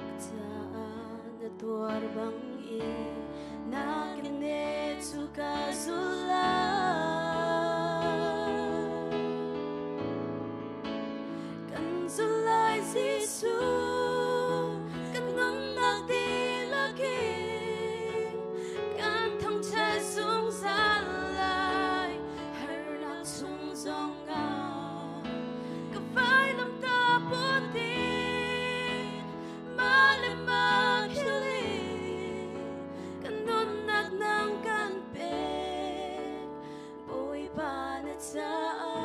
Ka caah na tuar bang in na kine cu ka zul lai. Jesuh kan nunnak dihlak in kan thangṭhat zungzal lai harnak chung zongah ka vailamtah put in mah le mah philh in kan nunnak nang kan pek Bawipa na caah.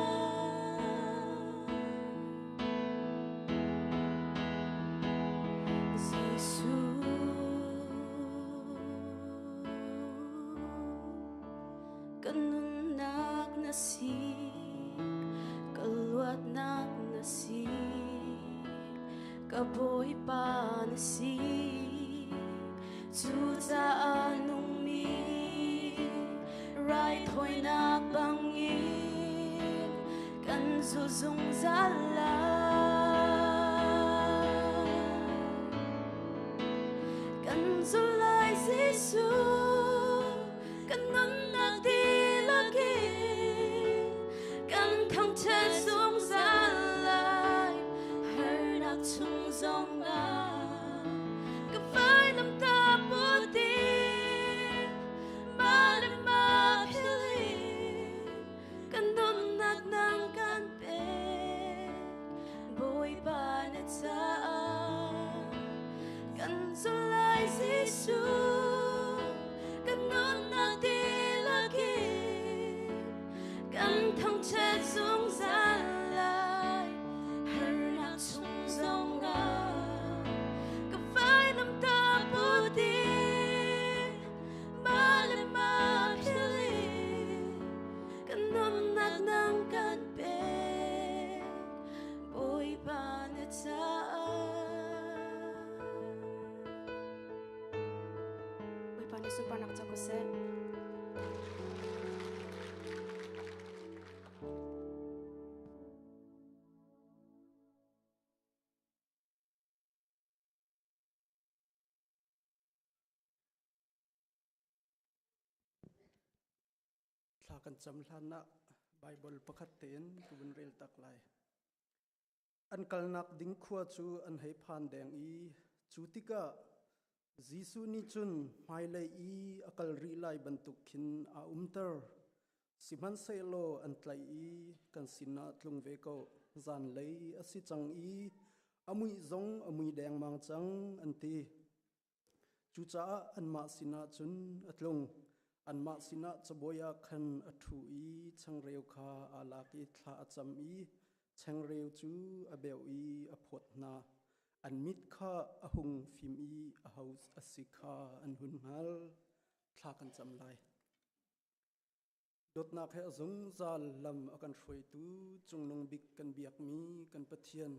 Jesuh kan nunnak na si ka luatnak na si ka Bawipa na si cucaah nungmi raithawinak bangin kan zu zungzal lai kan zu lai Jesuh kan nunnak dihlak in kan thangṭhat zungzal lai harnak chung zongah ka vailamtah put in mah le mah philh in kan nunnak nang kan pek Bawipa na caah kan zulh lai Jesuh kan nunnak dihlak in kan thangṭhat zungzal lai harnak chung zongah ka vailamtah put in mah le mah philh in kan nunnak nang kan pek Bawipa na caah Bawipa nih sunparnak co ko seh. Thla kan cam hlan ah Bible pakhat tein ka vun rel tak lai. An kalnak ding khua cu an hei phan deng i cu tikah Jesuh nih cun hmailei i a kal rih lai bantuk khin aa umter. Sihmanhsehlaw an tlaih i kan sinah tlung ve ko. Zanlei a si cang i a muih zong a mui dengmang cang an ti. Cucaah anmah sinah cun a tlung. Anmah sinah cabuai ah khan a ṭhu i changreu kha aa lak i thla a cam i changreu cu a beuh i a phawt hna. An mit kha a hung fim i aho a si kha an hun hngalh. Thla kan cam lai. Dawtnak he a zungzal lam a kan hruaitu cungnung bik kan biakmi kan Pathian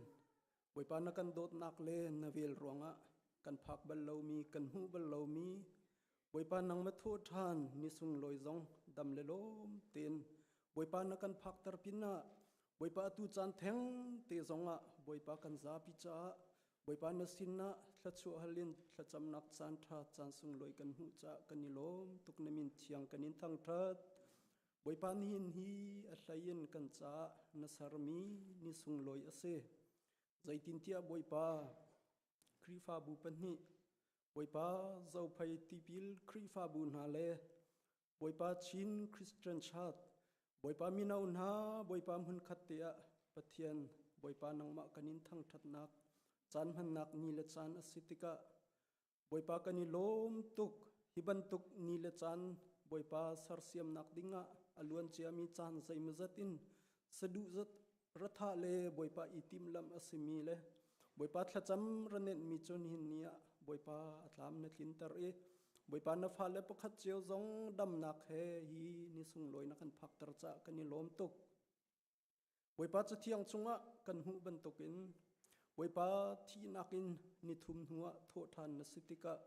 Bawipa na kan dawtnak le na vel ruangah kan phak bal lomi kan hmuh bal lomi Bawipa nang ma thaw ṭhan ni sunglawi zong dam le lawm tein Bawipa na kan phakter pinah Bawipa atu caan theng te zongah Bawipa kan zapi caah Bawipa na sinah thluachuah halin thlacamnak caan ṭha caan sunglawi kan hmuh caah kan i lawm tuk na min thiang kan in thangṭhat. Bawipa nihin hi a hlei in kan caah na sermi ni sunglawi a si. Zeitintiah Bawipa Khrihfabu pahnih Bawipa Zophei tipil Khrihfabu hna le Bawipa Chin Christian Church Bawipa mino hna Bawipa hmunkhat te ah Pathian Bawipa nangmah kan in thangṭhatnak caan hmannak ni le caan a si tikah Bawipa kan i lawm tuk hi bantuk ni le caan Bawipa sersiamnak dingah a luan ciami caan zeimawzat in saduh zat ratha le Bawipa i timhlamh a simi le Bawipa thlacam ranenhmi cu nihin ni ah Bawipa a tlam na tlinter i Bawipa na fale pakhat cio zong damnak he hi ni sunglawi na kan phakter caah kan i lawm tuk. Bawipa Cathiang chungah kan hmuh bantukin Bawipa thihnak in nithum hnuah thawhṭhan na si tikah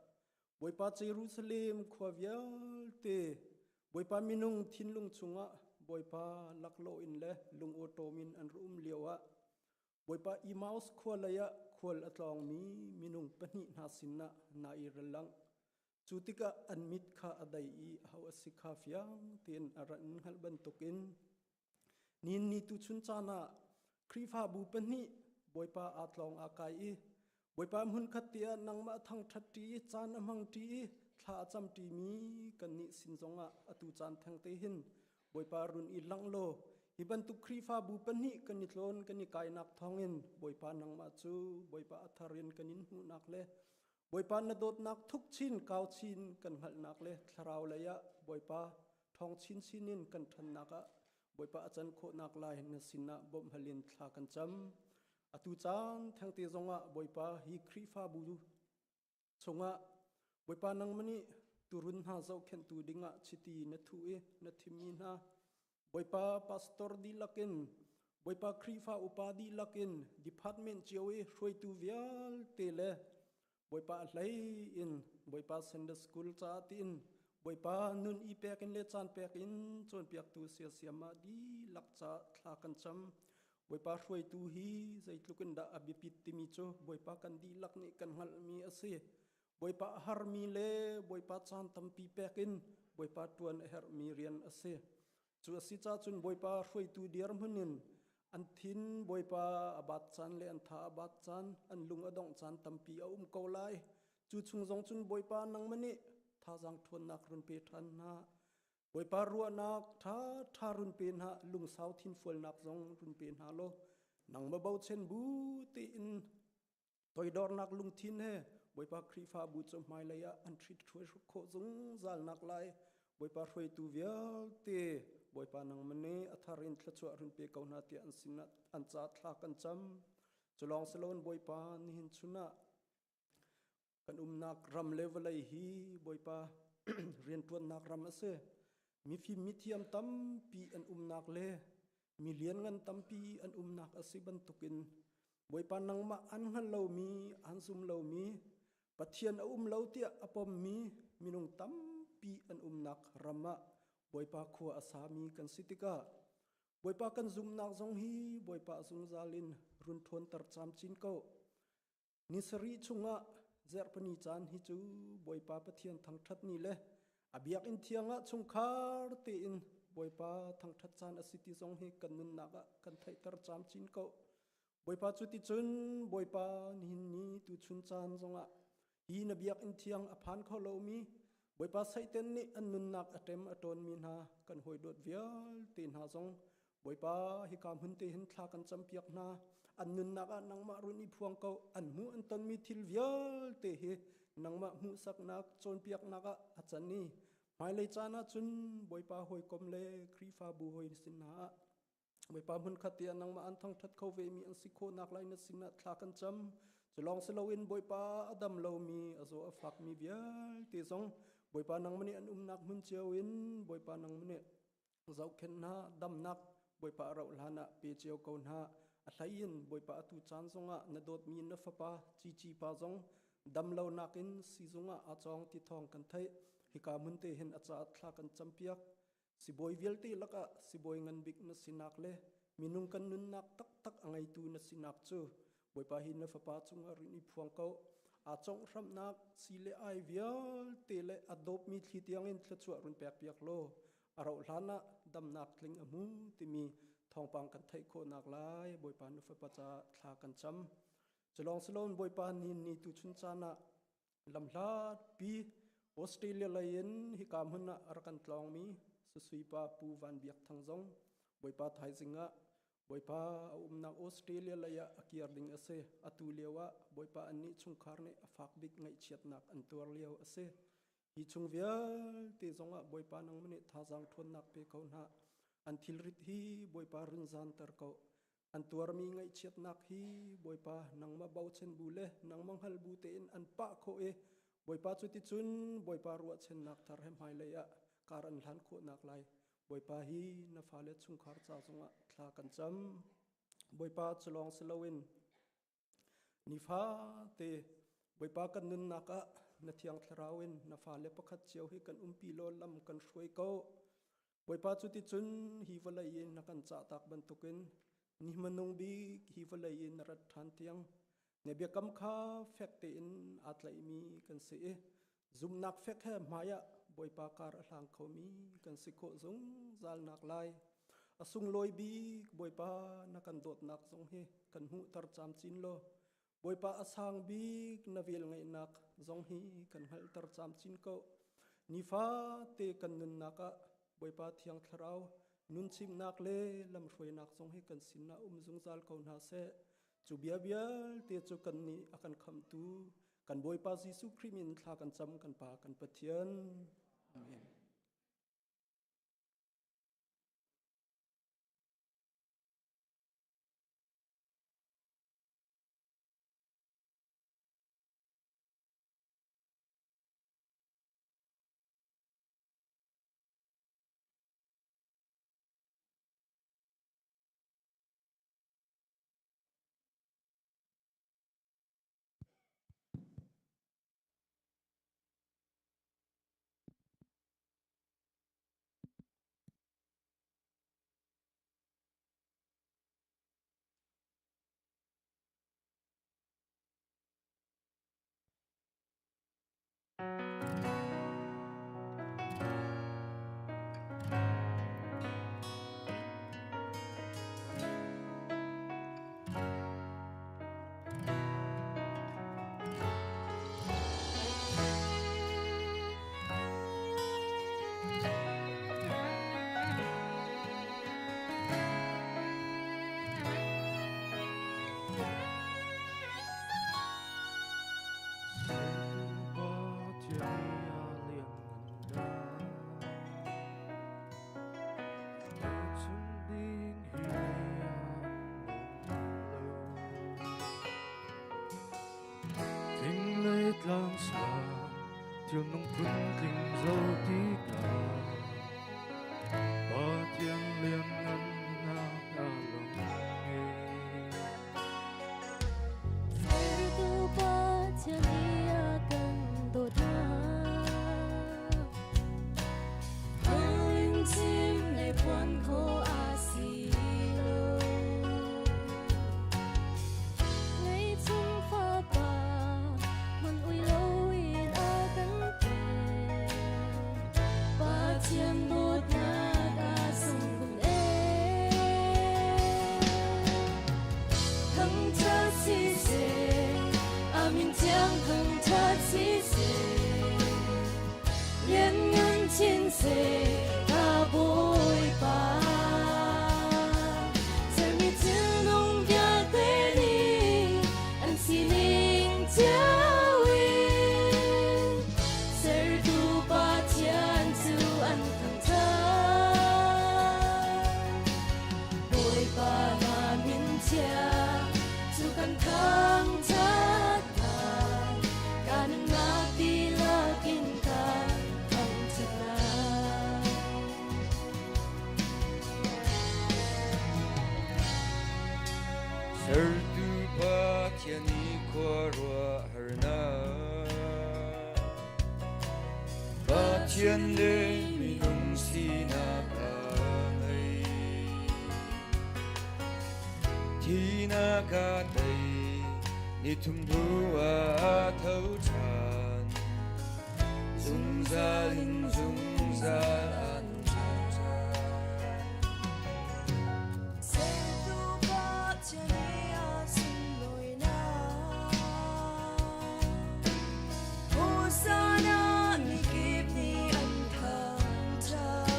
Bawipa Jerusalem khua vialte Bawipa minung thinlung chungah Bawipa laklawh in le lungawṭawm in an um lioah Bawipa Emmaus khua lei ah khual a tlawngmi minung pahnih hna sinah na i rel lang. Cu tikah an mit kha a dai i aho a si kha fiang tein a rak hngalh bantukin nin ni tuchun caan ah Khrihfabu pahnih. Bawipa aa tlawng aa kai i Bawipa hmunkhat te ah nangmah thangṭhat ṭi i caan a hmang ṭi i thla a cam ṭimi kannih sin zongah atu caan theng te hin Bawipa run i langh law hi bantuk Khrihfabu pahnih kan i tlawn kan i kainak thawngin Bawipa nangmah cu Bawipa a thar in kan in hmuhnak le Bawipa na dawtnak thuk chin kau chin kan hngalhnak le thlarau lei ah Bawipa ṭhawng chinchin in kan ṭhannak ah Bawipa a can khawhnak lai na sinah bawmh hal in thla kan cam. Atu caan thengte zongah Bawipa hi Khrihfabu chungah Bawipa nangmah nih turun hna zohkhenhtu dingah chiti na thuh i na thimmi hna Bawipa pastor dihlak in Bawipa Khrihfa upa dihlak in department cio i hruaitu vialte le Bawipa a hlei in Bawipa Sunday School caah tiin Bawipa nun i pek in le caan pek in cawnpiaktu siasiam ah dihlak caah thla kan cam. Bawipa hruaitu hi zeitluk in dah a biapit timi cu Bawipa kan dihlak nih kan hngalhmi a si. Bawipa a harmi le Bawipa caan tampi pek in Bawipa ṭuan a herhmi rian a si. Cu a si caah cun Bawipa hruaitu dirhmun in an thin Bawipa a bat caan le an tha a bat caan, an lung a dongh caan tampi a um ko lai. Cu chung zong cun Bawipa nangmah nih thazaang ṭhawnnak run pe ṭhan hna. Bawipa ruahnak ṭha ṭha run pe hna, lungsau thinfualnak zong run pe hna law nangmah bochan bu tein toidornak lungthin he Bawipa Khrihfabu cu hmailei ah an ṭhit hruai khawh zungzal nak lai Bawipa hruaitu vialte Bawipa nangmah nih a thar in thluachuah run pe ko hna tiah an sinah an ca thla kan cam. Culawng siloin Bawipa nihin chun ah kan umnak ram le vawlei hi Bawipa rianṭuannak ram a si. Mifim mithiam tampi an umnak le mi lianngan tampi an umnak a si bantukin Bawipa nangmah an hngal lomi, an zum lomi, Pathian a um lo tiah a pommi minung tampi an umnak ram ah Bawipa khua a sami kan si tikah Bawipa kan zumnak zong hi Bawipa zungzal in run ṭhawnter camcin ko. Ni sarih chungah zarhpini caan hi cu Bawipa Pathian thangṭhat ni le a biakinn thiang ah chungkhar tein Bawipa thangṭhat caan a si ti zong hi kan nunnak ah kan theihter camcin ko. Bawipa cu ticun Bawipa nihin ni tuchun caan zongah hi na biakinn thiang a phan kho lomi Bawipa Satan nih an nunnak a ṭem a ṭawnmi hna kan hawidawt vialte hna zong Bawipa hika hmun te hin thla kan campiak hna. An nunnak ah nangmah run i phuang ko. An hmuh an tonmi thil vialte hi nangmah hmuhsaknak cawnpiaknak ah a can i hmailei caan ah cun Bawipa hawikom le Khrihfabu hawi sin hna ah Bawipa hmunkhat te ah nangmah an thangṭhat kho vemi an si khawhnak lai na sinah thla kan cam. Cu lawng si loin Bawipa a dam lomi a zaw a fakmi vialte zong Bawipa nangmah nih an umnak hmun cio in Bawipa nangmah nih zohkhenh hna damnak Bawipa a rauh hlan ah pe cio ko hna a hlei in Bawipa atu caan zongah na dawtmi na fapa Cici pa zong dam lonak in siizung ah aa cawng ti thawng kan theih hika hmun te hin a caah thla kan campiak sibawi vialte lakah sibawi ngan bik na sinak le minung kan nunnak taktak a ngeitu na sinak cu Bawipa hi na fapa cungah rin i phuang ko aa congh hramnak si le ai vialte le a dawpmi thli tiangin thluachuah run pek piak law a rauh hlan ah damnak tling a hmu timi thawngpang kan theih khawhnak lai Bawipa na fapa ca thla kan cam culawng siloin Bawipa ni ni tu chun caan ah lamhlat pi Australia lei in hika hmun ah rak kan tlawngmi Susui pa Pu Van Biak Thang zong Bawipa thaizing ah Bawipa a umnak Australia lei ah a kir ding a si. Atu lio ah Bawipa annih chungkhar nih a fak bik ngaihchiatnak an tuar lio a si. Hi chung vialte zongah Bawipa nangmah nih thazaang ṭhawnnak pe ko hna. An thilrit hi Bawipa run zanter ko. An tuarmi ngaihchiatnak hi Bawipa nangmah bochan bu le nangmah hngal bu tein an pah khawh i Bawipa cuticun Bawipa ruahchannak thar he hmailei ah kar an hlan khawhnak lai Bawipa hi na fale chungkhar ca zongah thla kan cam. Bawipa cu lawng si loin nifate Bawipa kan nunnak ah na thiang thlarau in na fale pakhat cio hi kan umpi law lam kan hruai ko. Bawipa cu ticun hi vawlei in na kan cahtak bantukin ni hmanung bik hi vawlei in na rat ṭhan tiang na biakam kha fek tein aa tlaihmi kan si i zumhnak fek he hmaiah Bawipa kar a hlang khomi kan si khawh zungzal nak lai. A sunglawi bik Bawipa na kan dawtnak zong hi kan hmuhter camcin law Bawipa a sang bik na velngeihnak zong hi kan hngalhter camcin ko. Nifate kan nunnak ah Bawipa Thiang Thlarau nunchimnak le lamhruainak zong hi kan sinah um zungzal ko hna seh. Cu bia vialte cu kannih a kan khamhtu kan Bawipa Jesuh Khrih min thla kan cam kan Pa kan Pathian. Amen. Tlang sang thil nung phun tling zo tikah Pathian lianngannak a lang e. Sertu Pathian nih a kan dawtnak Thawngin chim le phuan khawh a si lo. Ngeihchun fapa man ui loin a kan pek. Pathian dawtnak a sung e. Thangṭhat siseh, a min thiang thangṭhat siseh. Lianngan chin seh, ka Bawipa. Sermi thilnung vialte nih an sining cio in sertu Pathian cu an thangṭhat. Bawipa na min thiang cu kan thangṭhat lai. Ka nunnak dihlak in kan thangṭhat lai. Sertu Pathian i khuaruahharnak Pathian le minung sinak a ngei. Thihnak a tei, nithum hnu ah a tho ṭhan. Zungzal in zungzal an ṭhan. Sertu Pathian i a sunlawinak Hosanna mikip nih an thangṭhat.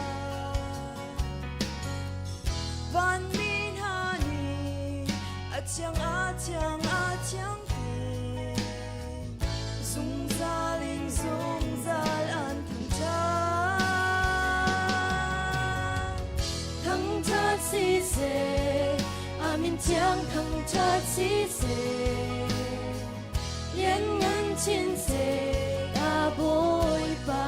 Vanmi hna nih a thiang a thiang a thiang ti zungzal in zungzal an thangṭhat. Thangṭhat siseh, a min thiang thangṭhat siseh. Lianngan chin seh, ka Bawipa.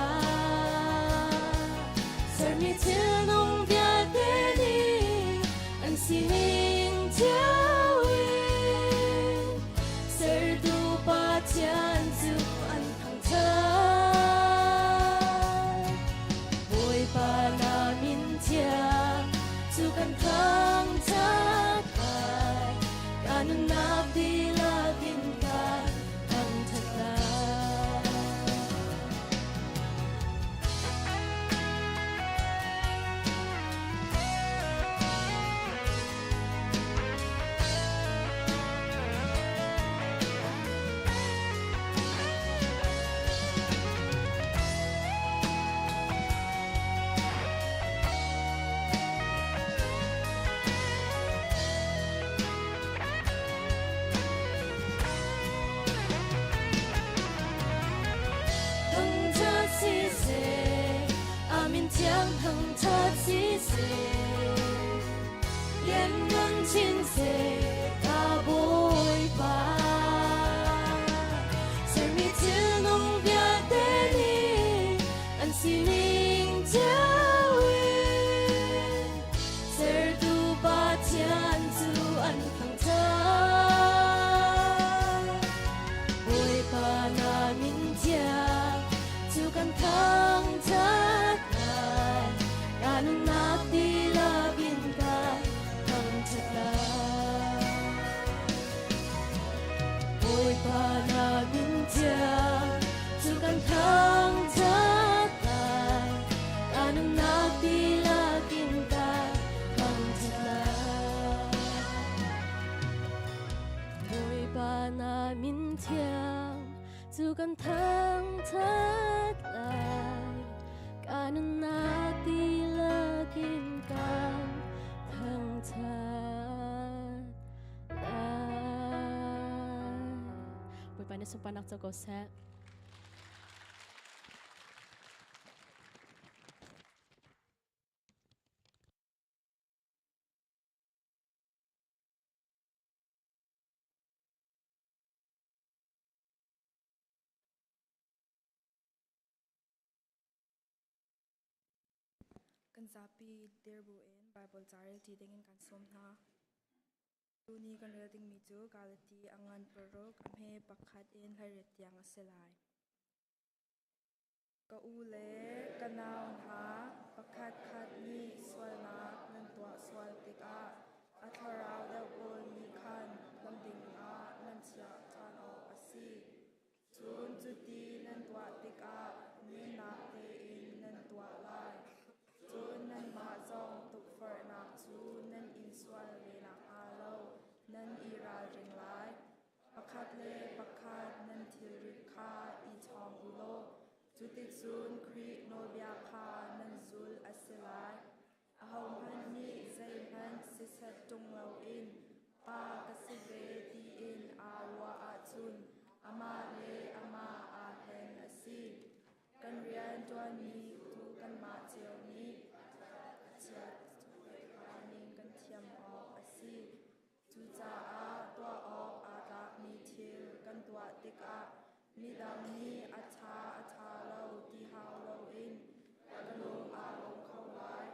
Sermi thilnung vialte nih an sining cio in sertu Pathian cu an thangṭhat. Bawipa na min thiang cu kan thangṭhat lai. Ka nunnak dihlak in kan thangṭhat lai. Bawipa min thiang cu kan thangthat lai. Ka nunnak dihlak in kan thangthat lai. Bawipa nih sunparnak co ko seh. Kan zapi dir buin Baibal ca rel ṭi dingin kan sawm hna. Tuni kan rel dingmi cu Galati a ngan paruk a hme pakhat in 18 tiang a si lai. Ka u le ka nau hna, pakhatkhat nih sualnak nan tuah sual tikah a thlarau deuh pawl nih khan lamding ah nan chiah ṭhan awk a si. Cun cuti nan tuah tikah nemnak tein nan tuah lai. Cun nanmah zong tukforhnak cu nan in sual ve nakhnga lo nan i ralring lai. Pakhat le pakhat nan thilrit kha i chawng u law cuticun Khrih nawlbia kha nan zulh a si lai. Ahohmanh nih zeihmanh siseh ṭung loin pa ka si ve tiin aa ruah ahcun amah le amah aa hlen a si. Kan rian ṭuanmi tu kanmah cio nih a chiat ning kan thiam awk a si. Cucaah tuah awk aa tlakmi thil kan tuah tikah midang nih a ṭha a ṭha lo ti hau loin kan lung aa lawm kho lai.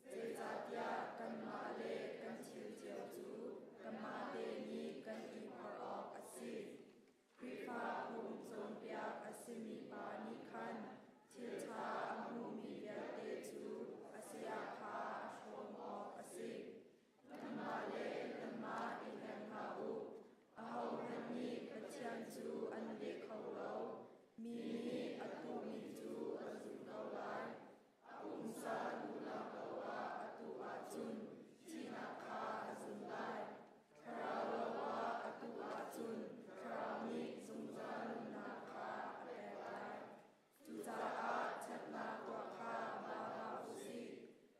Zeicahtiah kanmah le kan thil cio cu kanmah te nih kan i phorh awk a si. Khrihfa phung cawnpiak a simi pa nih khan thil ṭha a hmuhmi vialte cu a saya kha a hrawm awk a si. Nanmah le nanmah i hleng hlah u. Ahohmanh nih Pathian cu an leh kho lo. Mi nih a tuhmi cu a zun ko lai. A pumsa duhnak paoh a tuh ahcun thihnak kha a zun lai. Thlarau lo ah a tuh ahcun Thlarau nih zungzal nunnak kha a pek lai. Cucaah ṭhatnak tuah kha ba hlah u sih.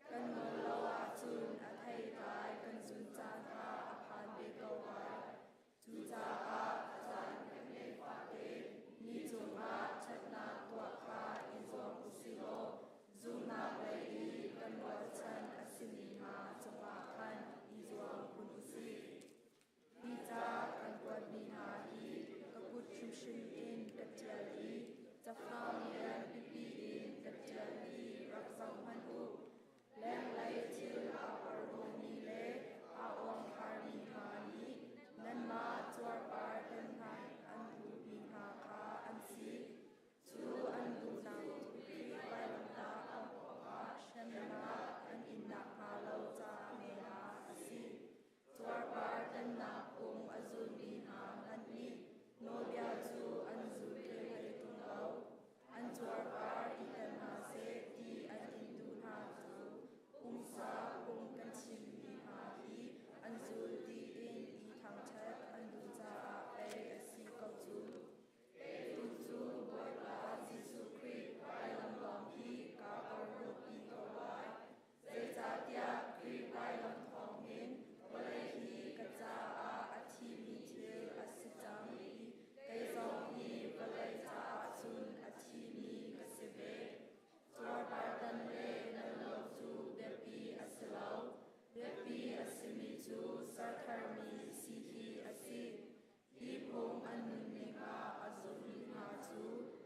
Kan ngol lo ahcun a theitlai kan zun caan kha a phan ve ko lai. Cucaah caan kan ngeih fate mi cungah ṭhatnak tuah kha i zuam u sih law zumhnak lei i kan rualchan a simi hna cungah khan i zuam khun u sih. Hi ca kan kuatmi hna hi ka kut hrimhrim in ka ṭial i cafang lian pipi in ka ṭialmi rak zoh hmanh u. Lenglei thil aa porhlawmi le aa uangtharmi hna nih nanmah cuarpar tan hna an duhmi hna kha an si. Cu an duhnak cu Khrih vailamtah kong ah hremnak an in nakhnga lo ca men ah a si. Cuarpar tannak phung a zulmi hna hmanh nih nawlbia cu an zul hlei hlei ṭung lo. An cuarpar i tel hna seh ti an in duh hna cu pumsa phung kan chimmi hna hi an zul tiin i thangṭhat an duh caah pei a si ko cu. Tu cu Bawipa Jesuh Khrih vailam lawng hi kaa porhlawtpi ko lai. Zeicahtiah Khrih vailam thawngin vawlei hi ka caah a thimi thil a si cang i kei zong hi vawlei caah cun a thimi ka si ve. Cuarpartan le nan lo cu biapi a si lo. Biapi a simi cu sertharmi si hi a si. Hi phung an nunning ah a zulmi hna cu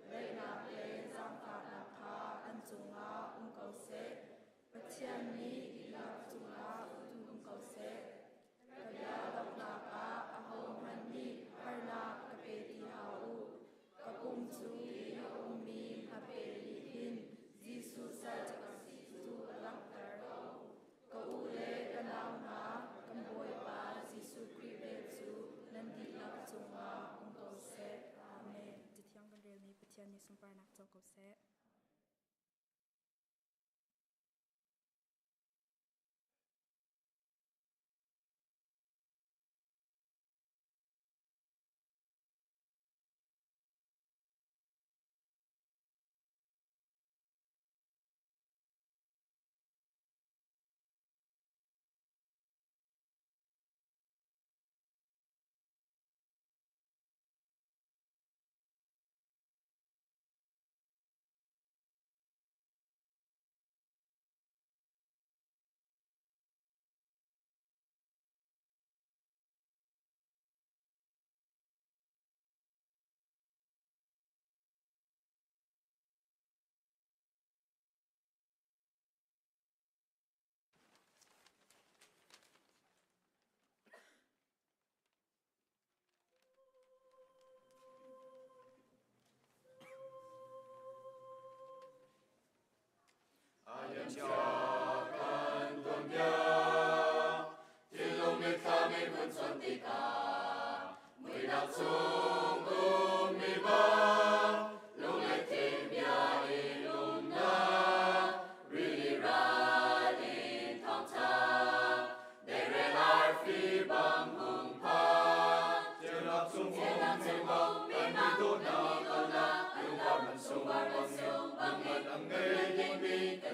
daihnak le zaangfahnak kha an cungah um ko seh. Pathian nih dihlak cungah um ko seh. Ka bia donghnak ah ahohmanh nih harnak ka pe ti hlah u. Ka pum chung i a ummi hmape nih hin Jesuh sal ka si cu a langhter ko. Ka u le ka nau hna, kan Bawipa Jesuh Khrih vel cu nan dihlak cungah um ko seh. Amen. Cathiang kan relmi Pathian nih sunparnak co ko seh.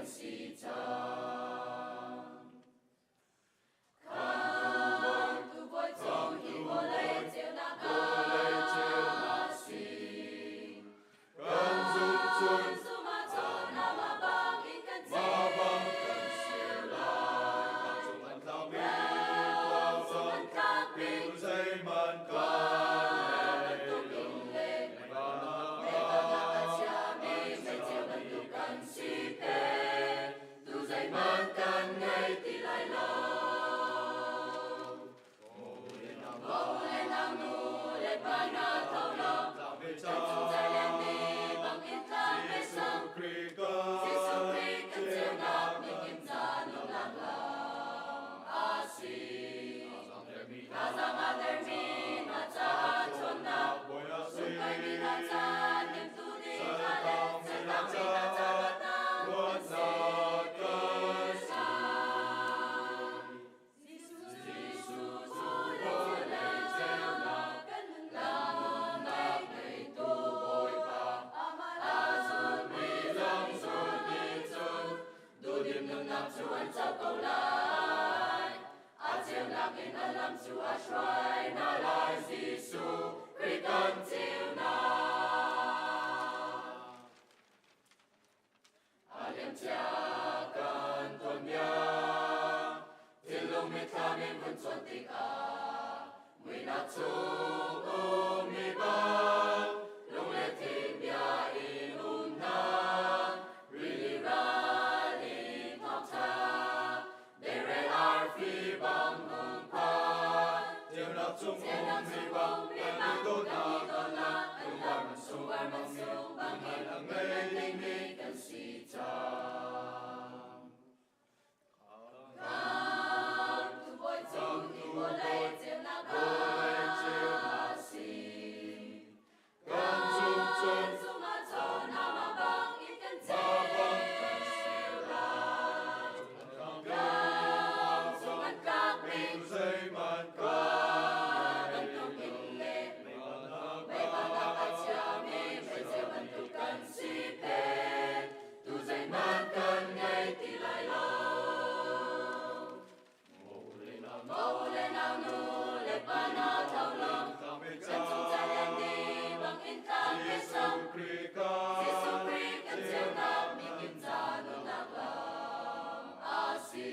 kan si cang. Khamhtu Bawi cu hi vawlei ceunak a si. Kan zumh ahcun amah bangin kan ceu lai. Tlangcung an tlakmi khua bantukin le mei a chiami meiceu bantuk kan si te. Tu zeihmanh kan ngei ti lai lo. Maw u le nau nu le pa hna tho law, kan chung cerlian ni bangin tlang ve sang. Jesuh Khrih kan ceunak mikip ca nunnak lam a si. Thazaang a dermi hna caah ṭhawnnak, lungkuaimi hna ca hnemtu ding hna le saltangmi hna ca luatnak kan si cang. Jesuh cu vawlei ceunak kan nunnak ngeitu Bawipa, amah a zulmi zong zulmi cun duhdim nunnak cu an co ko lai. A ceunak in a lam cu a hruai hna lai, Jesuh Khrih kan ceunak. A liamcia kan tuanbia, thinlung mitthlam in vun cuan tikah, muihnak chung ummi bang, lung le thin bia in um hna. Rili ral in thawngṭha, deirel arfi bang hung phan. Ceunak chung ummi bang kan i dawtnak, lungvar mansung bangin a ngei dingmi kan si cang. Khamhtu Bawi cu hi vawlei ceunak a si. Kan zumh ahcun amah bangin kan ceu lai. Tlangcung an tlakmi khua bantukin le mei a chiami meiceu bantuk kan si peng. Tu zeihmanh kan ngei ti lai lo. Maw u le nau nu le pa hna tho law, kan chung calian ni bangin tlang ve sang. Jesuh Khrih kan ceunak mikip ca nunnak lam a si.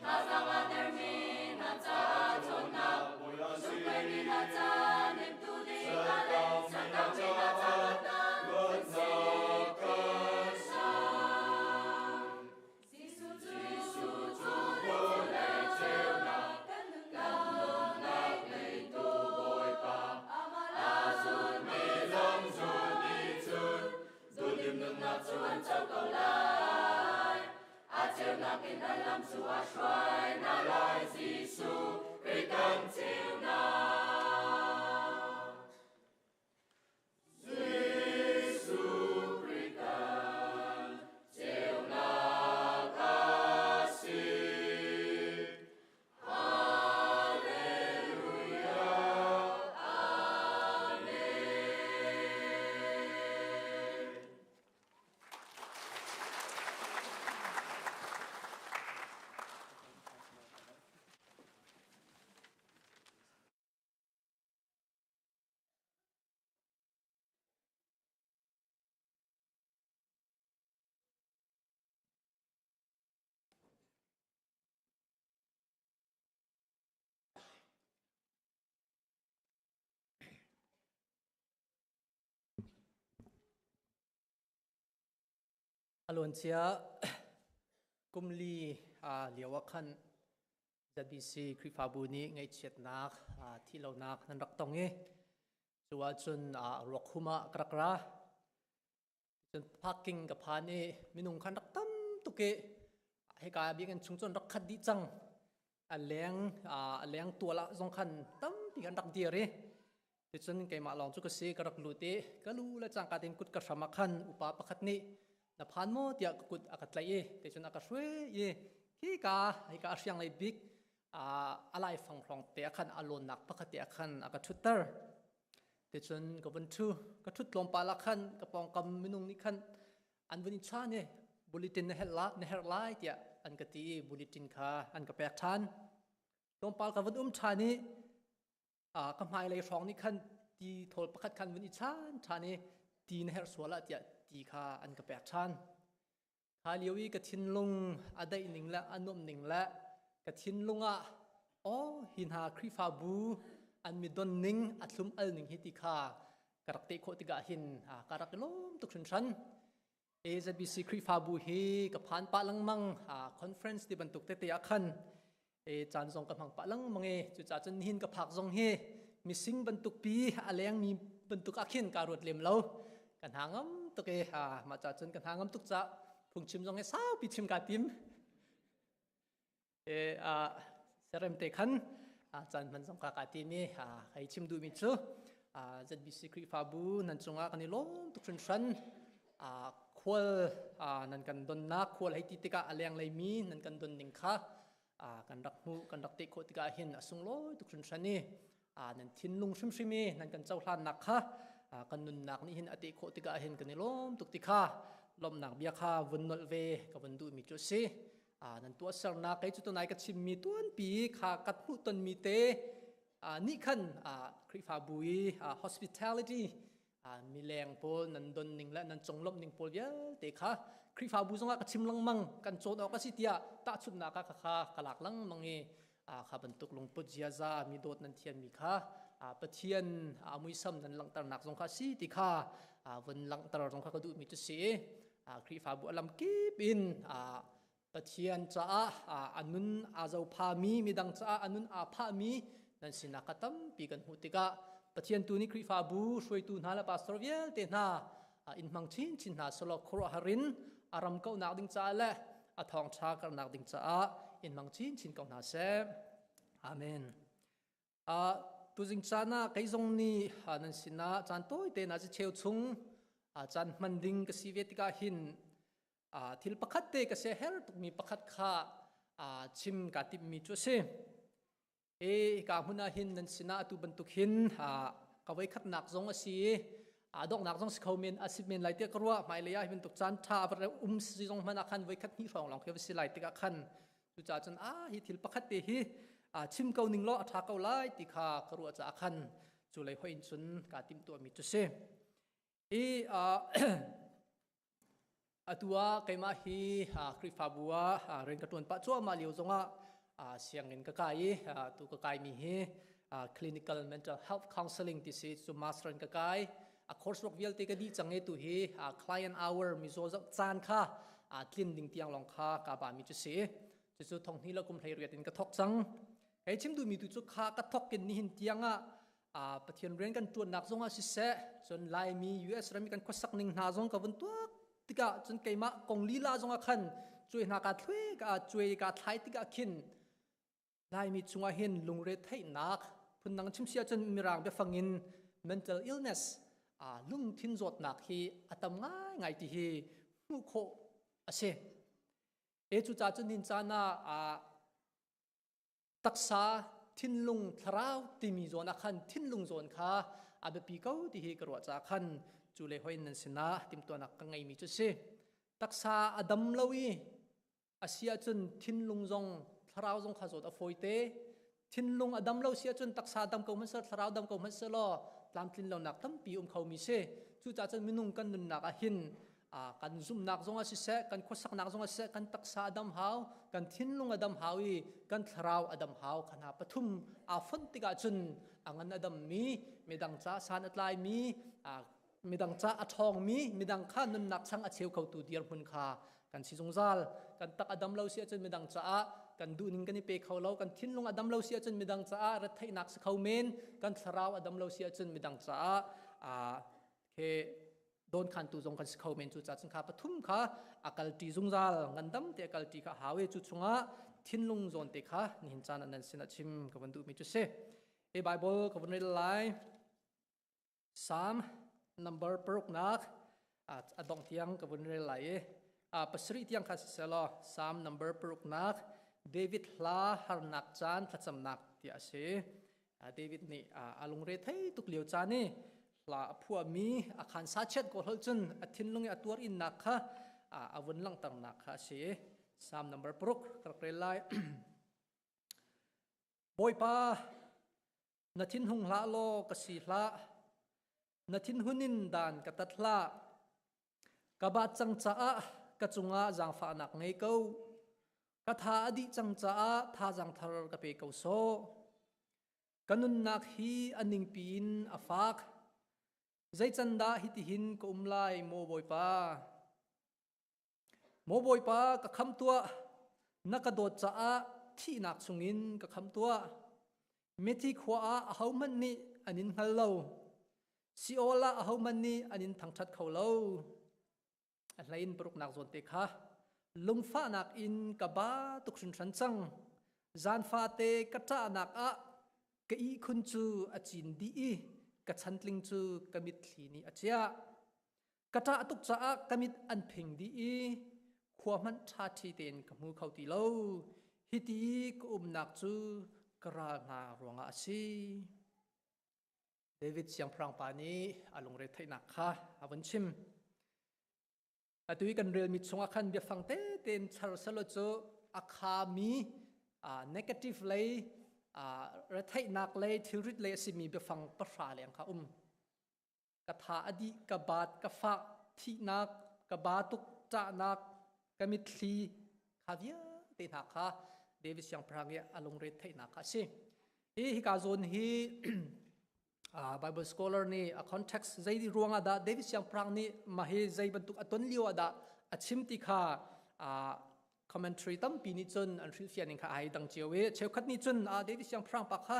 Thazaang a dermi hna caah ṭhawnnak, lungkuaimi hna ca nemtu ding ah le saltangmi hna ca luatnak kan si sang. Jesuh cu vawlei ceunak kan nunnak ngeitu Bawipa, amah a zulmi zong zul nih cun duhdim nunnak cu an co ko lai. A ceunak in an lam cu a hruai hna lai, Jesuh Khrih kan ceunak. Jesuh Khrih kan ceunak a si. Hallelujah. Amen. A luancia kumli lio ah khan ZBC Khrihfabu nih ngaihchiatnak thihlonak nan rak tong i cu ahcun ruak hum ah ka rak ra. Cun parking ka phan i minung khan rak tam tuk i hika biakinn chung cun rak khat dih cang. A leng a leng tual ah zong khan tampi kan rak dir i Ticun keimah lawng cu ka si ka rak lut i ka lu le cangka tein kut ka hram ah khan upa pakhat nih na phan maw tiah ka kut a ka tlaih i ticun a ka hruai i khika hika a hriang lei bik a laifang hrawng te ah khan a lawnnak pakhat te ah khan a ka ṭhutter. Ticun ka vun ṭhu ka ṭhut tlawmpal ah khan ka pawngkam minung nih khan an vun i chan i. Bulletin na herh la na herh lai tiah an ka ti i bulletin kha an ka pek ṭhan. Tlawmpal ka vun um ṭhan i ka hmailei hrawng nih khan ti thawl pakhat khan vun i chan ṭhan i ti na herh sual ah tiah ti kha an ka pek ṭhan. Kha lio i ka thinlung a daih ning le a nuamh ning le ka thinlung ah aw hi hna Khrihfabu an mi don ning a thlum al ning hi ti kha ka rak teh khawh tikah hin ka rak i lawm tuk hringhran. AZBC Khrihfabu hi ka phan pah lengmang conference ti bantuk tete ah khan e caan zong ka hmang pah lengmang i cucaah cun nihin ka phak zong hi mising bantuk pi a lengmi bantuk ah khin kaa ruat lem lo. Ka hna ngam tuk i mah ca cun ka hna ngam tuk caah phungchim zong hi saupi chim kaa tim. E serem te khan caan hman zong ka kaa tim i hei chim duhmi cu ZBC Khrihfabu nan cungah kan i lawm tuk hringhran. Khual nan kan donnak khual hei ti tikah a lenglei mi nan kan don ning kha kan rak hmuh kan rak teh khawh tikah hin a sunglawi tuk hringhran i nan thinlung hrimhrim i nan kan cohlannak kha kan nunnak nih hin a teh khawh tikah hin kan i lawm tuk ti kha lawmhnak bia kha vun nolh ve ka vun duhmi cu a si. Nan tuahsernak kei cu tunai ka chimmi tuanpi kha ka hmuh tonmi te nih khan Khrihfabu i hospitality mileng pawl nan don ning le nan conglawmh ning pawl vialte kha Khrihfabu zongah ka chim lengmang kan cawn awk a si tiah tahchunhnak ah kha ka lak lengmang i kha bantuk lungput ziaza mi dawt nan thianmi kha Pathian muisam nan langhternak zong kha si ti kha vun langhter zong kha ka duhmi cu si. Khrihfabu a lam kip in Pathian caah a nun aa zophami midang caah a nun aa phahmi nan sinak kha tampi kan hmuh tikah Pathian tu nih Khrihfabu hruaitu hna le pastor vialte hna in hmang chinchin hna selaw khuaruahhar in a ram kauhnak ding caah le a thawngṭha karhnak ding caah in hmang chinchin ko hna seh. Amen. Tuzing caan ah kei zong nih nan sinah caan tawite na cheu chung caan hman ding ka si ve tikah hin thil pakhat te ka sia her tukmi pakhat kha chim kaa timhmi cu a si. E ka hmun ah hin nan sinah atu bantuk hin ka voikhatnak zong a si i donghnak zong si kho men a si men lai tiah ka ruah. Hmailei ah hi bantuk caan ṭha um si zong hmanh ah khan voikhat hnih hrawng lawng khi va si lai tikah khan cucaah cun a hi thil pakhat te hi chim ko ning law a ṭha ko lai ti kha ka ruah caah khan cu lei hoin cun kaa timhtuahmi cu si. I atu ah keimah hi Khrihfabu ah rian ka ṭuan pah cuahmah lio zongah sianginn ka kai i tu ka kaimi hi clinical mental health counseling ti si cu master in ka kai. A coursework vialte ka dih cang i tu hi client hour mizaw zoh caan kha tlin ding tiang lawng kha ka ba mi cu si. Cucu thong hnih le kum 18 in ka thok cang. Hei chim duhmi tu cu kha ka thok in nihin tiang ah Pathian rian kan ṭuannak zongah siseh, cun Laimi US ram i kan khuasak ning hna zong ka vun tuak tikah, cun keimah kong lila zongah khan cuai hna ka thlui ka cuai ka thlai tikah khin Laimi chungah hin lungre theihnak phundang chim si ahcun mirang biafang in mental illness lungthin zawtnak hi a tam ngaingai ti hi hmuh khawh a si. E cucaah cun nin caan ah taksa thinlung thlarau timi zawn ah khan thinlung zawn kha a biapi ko ti hi ka ruah caah khan cu le hoin nan sinah timhtuahnak ka ngeimi cu si. Taksa a dam lo i a si ahcun thinlung zong thlarau zong kha zawt a fawi te. Thinlung a dam lo si ahcun taksa dam ko hmanh thlarau dam ko hmanh law tlamtlin lonak tampi um kho mi si. Cucaah cun minung kan nunnak ah hin kan zumhnak zong ah siseh, kan khuasaknak zong ah siseh, kan taksa a dam hau, kan thinlung a dam hau i kan thlarau a dam hau. Kha hna pathum aa fonh tikah cun a ngan a dammi, midang ca san a tlaimi, midang ca a ṭhawngmi, midang kha nunnak chang a cheu khotu dirhmun kha kan si zungzal. Kan tak a dam lo si ahcun midang caah kan duhning kan i pe kho lo, kan thinlung a dam lo si ahcun midang caah retheihnak si kho men, kan thlarau a dam lo si ahcun midang caah he dawnkhantu zong kan si kho men. Cu ca cun kha pathum kha a kalṭi zungzal, ngandam te a kalṭi kha hau i cu chungah thinlung zawn te kha nihin caan ah nan sin ah chim ka van duhmi cu si. Hi Bible ka vun rel lai. Psalm number paruknak a dongh tiang ka vun rel lai i pasarih tiang kha siselaw Psalm number paruknak David hla harnak caan thlacamnak tiah a si. David nih a lungre thei tuk lio caan i hla a phuahmi a khan sa chiat ko hol cun a thinlung i a tuar innak kha. a vun langhternak kha a si. Psalm number 6 ka rak rel lai. Bawipa, na thinhung hlah law ka si hlah. Na thinhun in dan ka tat hlah. Ka bat cang caah ka cungah zaangfahnak ngei ko. Ka tha a dih cang caah thazaang thar ka pe ko sawh. Ka nunnak hi a ningpi in a fak. Zei can dah hitihin ka um lai, maw Bawipa? Maw Bawipa, ka khamh tuah. Na ka dawt caah thihnak chungin ka khamh tuah. Mithi khua ah ahohmanh nih an in hngal lo. Sheol ah ahohmanh nih an in thangṭhat kho lo. A hlei in paruknak zawn te kha lungfahnak in ka ba tuk hringhran cang. Zan fate ka ṭahnak ah ka ihkhun cu a cin dih i ka chantling cu ka mitthli nih a ciah. Ka ṭah tuk caah ka mit an phing dih i khua hmanh ṭhaṭhi tein ka hmu kho ti lo. Hiti i ka umnak cu ka ral hna ruangah a si. David siangpahrang pa nih a lungre theihnak kha a vun chim. Atu i kan relmi chungah khan biafang tete in char selaw cu a khami negative lei retheihnak lei thilrit lei a simi biafang pahra leng kha um. Ka tha a dih, ka baat, ka fah, thihnak, ka ba tuk, ṭahnak, ka mitthli kha vialte hna kha David siangpahrang i a lungre theihnak kha a si. Hi hika zawn hi Bible scholar nih a context zei ruangah dah David siangpahrang nih mah hi zei bantuk a ton lio ah dah a chim ti kha commentary tampi nih cun an hrilhfiah ning kha ai dang cio i cheukhat nih cun David siangpahrang pa kha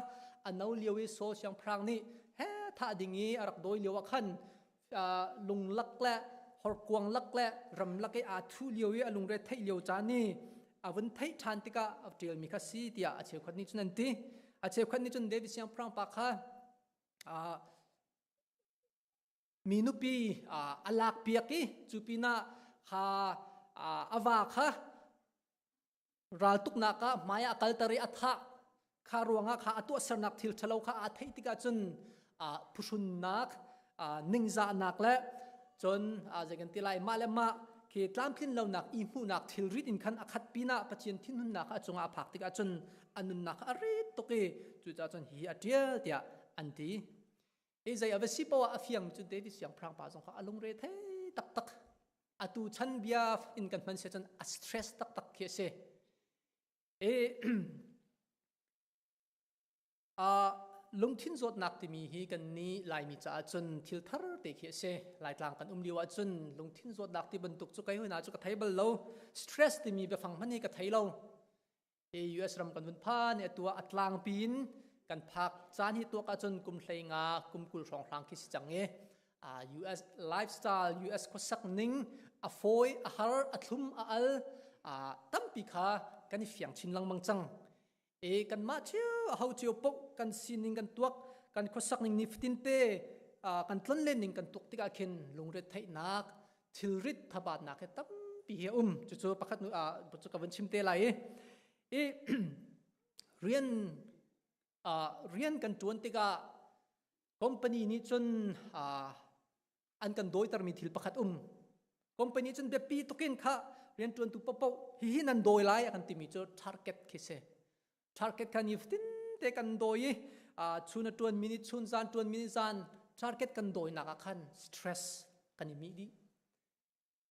a no lio i Saul siangpahrang nih he thah ding i a rak dawi lio ah khan lunglak le horkuang lak le ramlak i aa thu lio i a lungre theih lio caan i a vun theih ṭhan tikah a ṭialmi kha si tiah a cheukhat nih cun an ti. A cheukhat nih cun David siangpahrang pa kha mi nupi a lak piak i cu pinah kha a va kha raltuknak ah hmai ah kalter i a thah kha ruangah kha a tuahsernak thil ṭhalo kha aa theih tikah cun phuhrunnak, ningzahnak le cun zei kan ti lai, mah le mah khi tlamtlin lonak i hmuhnak thilrit in khan a khat pinah Pathian thinhunnak a cungah a phak tikah cun a nunnak a rit tuk i cucaah cun hihi a ṭial tiah an ti. Hi zei a va si poah a fiang cu David siangpahrang pa zong kha a lungre thei taktak. Atu chan bia in kan hman si cun a stress taktak khi a si. E lungthin zawtnak timi hi kan nih Laimi caah cun thil thar te khi a si. Laitlang kan um lio ah cun lungthin zawtnak ti bantuk cu kai hoi na cu ka thei bal lo. Stress timi biafang hmanh hi ka thei lo. US ram kan vun phan i atu ah a tlangpi in kan phak caan hi tuak ahcun kum 15 kum 20 hrawnghrang khi si cang i US lifestyle, US khuasak ning a fawi, a har, a thlum, a al tampi kha kan i fiang chin lengmang cang. E kanmah cio a ho cio poh kan sining kan tuak, kan khuasak ning ni fatin te kan tlonlen ning kan tuak tikah khin lungretheihnak, thilrit thabatnak he tampi hi a um. Cucu pakhat nu cu ka vun chim te lai i rian rian kan tuan tikah company nih cun an kan dawitermi thil pakhat um. Company cun biapi tukin kha rian tuantu popo hihi nan dawi lai a kan timi cu target khi si. Target kha ni fatin te kan dawi i chun a tuan mi nih chun, zan tuan mi nih zan, target kan dawinak ah khan stress kan i mih dih.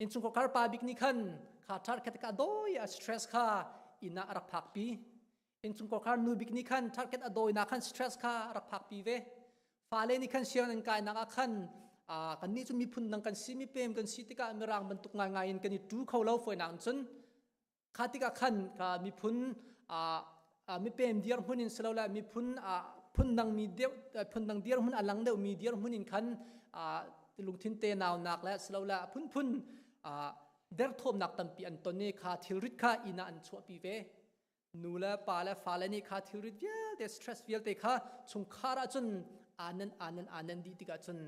Innchungkhar pa bik nih khan kha target ka dawi a stress kha inn ah a rak phak pi. Innchungkhar nu bik nih khan target a dawinak khan stress kha a rak phak pi ve. Fale nih khan sianginn an kainak ah khan kan nih cu miphun dang kan si, mipem kan si tikah mirang bantuk ngaingai in kan i tu kho lo fawinak cun kha tikah khan ka miphun mipem dirhmun in silole miphun phundang mi deuh, phundang dirhmun a lang deuh mi dirhmun in khan lungthin te naunak le silole phunphun derthawmnak tampi an ton i kha thilrit kha inn ah an chuahpi ve. Nu le pa le fale nih kha thilrit vialte, stress vialte kha chungkhar ah cun anan anan anan dih tikah cun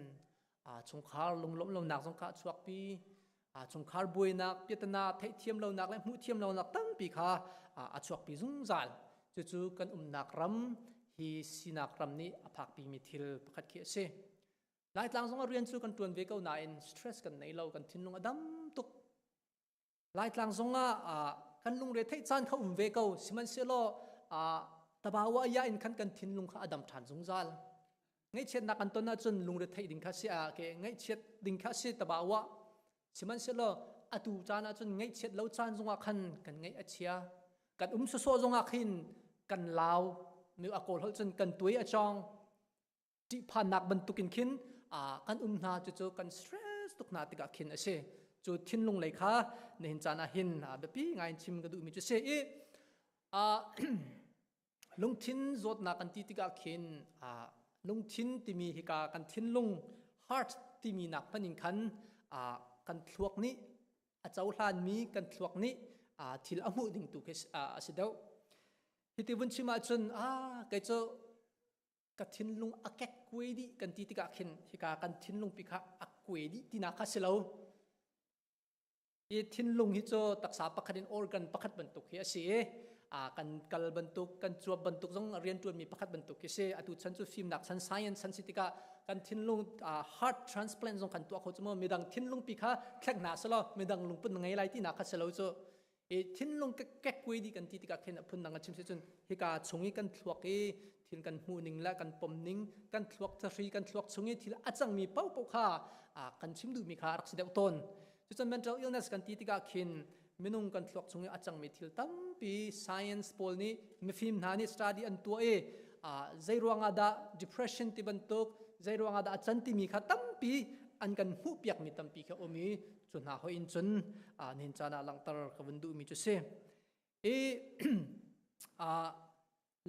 chungkhar lunglawmh lonak zong kha a chuakpi. Chungkhar buainak piatana, theihthiam lonak le hmuhthiam lonak tampi kha a chuakpi zungzal. Cucu kan umnak ram hi sinak ram nih a phakpimi thil pakhat khi a si. Laitlang zong a rian cu kan tuan ve ko nain stress kan nei lo, kan thinlung a dam tuk. Laitlang zongah kan lungre theih caan kha um ve ko. Sihmanhsehlaw tabawa ya in khan kan thinlung kha a dam ṭhan zungzal. Ngaihchiatnak kan ton ahcun lungre theih ding kha si a ke ngaihchiat ding kha si tabawa. Sihmanhsehlaw atu caan ahcun ngaihchiat lo caan zongah khan kan ngaih a chia. Kan um sawsawh zongah khin kan lau. Mi a kawl holh cun kan tuai a cawng. Ṭihphannak bantukin khin kan um hna cucu kan stress tuk hna tikah khin a si. Cu thinlung lei kha nihin caan ah hin biapi ngai in chim ka duhmi cu si i lungthin zawtnak kan ti tikah khin lungthin timi hika kan thinlung heart timi nak hmanh in khan kan thluak nih a cohlanmi kan thluak nih thil a hmuh ding tu khi a si deuh. Hiti vun chim ahcun kei cu ka thinlung a kek kuai dih kan ti tikah khin hika kan thinlung pi kha a kuai dih tinak kha si lo. Hi thinlung hi cu taksa pakhat in organ pakhat bantuk hi a si i kan kal bantuk kan cuap bantuk zong rianṭuanmi pakhat bantuk hi si. Atu chan cu fimnak chan science chan si tikah kan thinlung heart transplant zong kan tuah kho cu mu midang thinlung pi kha thlek hna selaw midang lungput na ngei lai tinak kha si lo cu. I thinlung kekkuai dih kan ti tikah khin a phundang a chim si cun hika chung i kan thluak i thil kan hmuh ning le kan pom ning kan thluak thahri kan thluak chung i thil a cangmi paohpaoh kha kan chim duhmi kha rak si deuh tawn. Cucun mental illness kan ti tikah khin minung kan thluak chung i a cangmi thil tampi science pawl nih mifim hna nih study an tuah i zei ruangah dah depression ti bantuk zei ruangah dah a can timi kha tampi an kan hmuh piakmi tampi kha um i cu hna hoi in cun nihin caan ah langhter ka vun duhmi cu si. I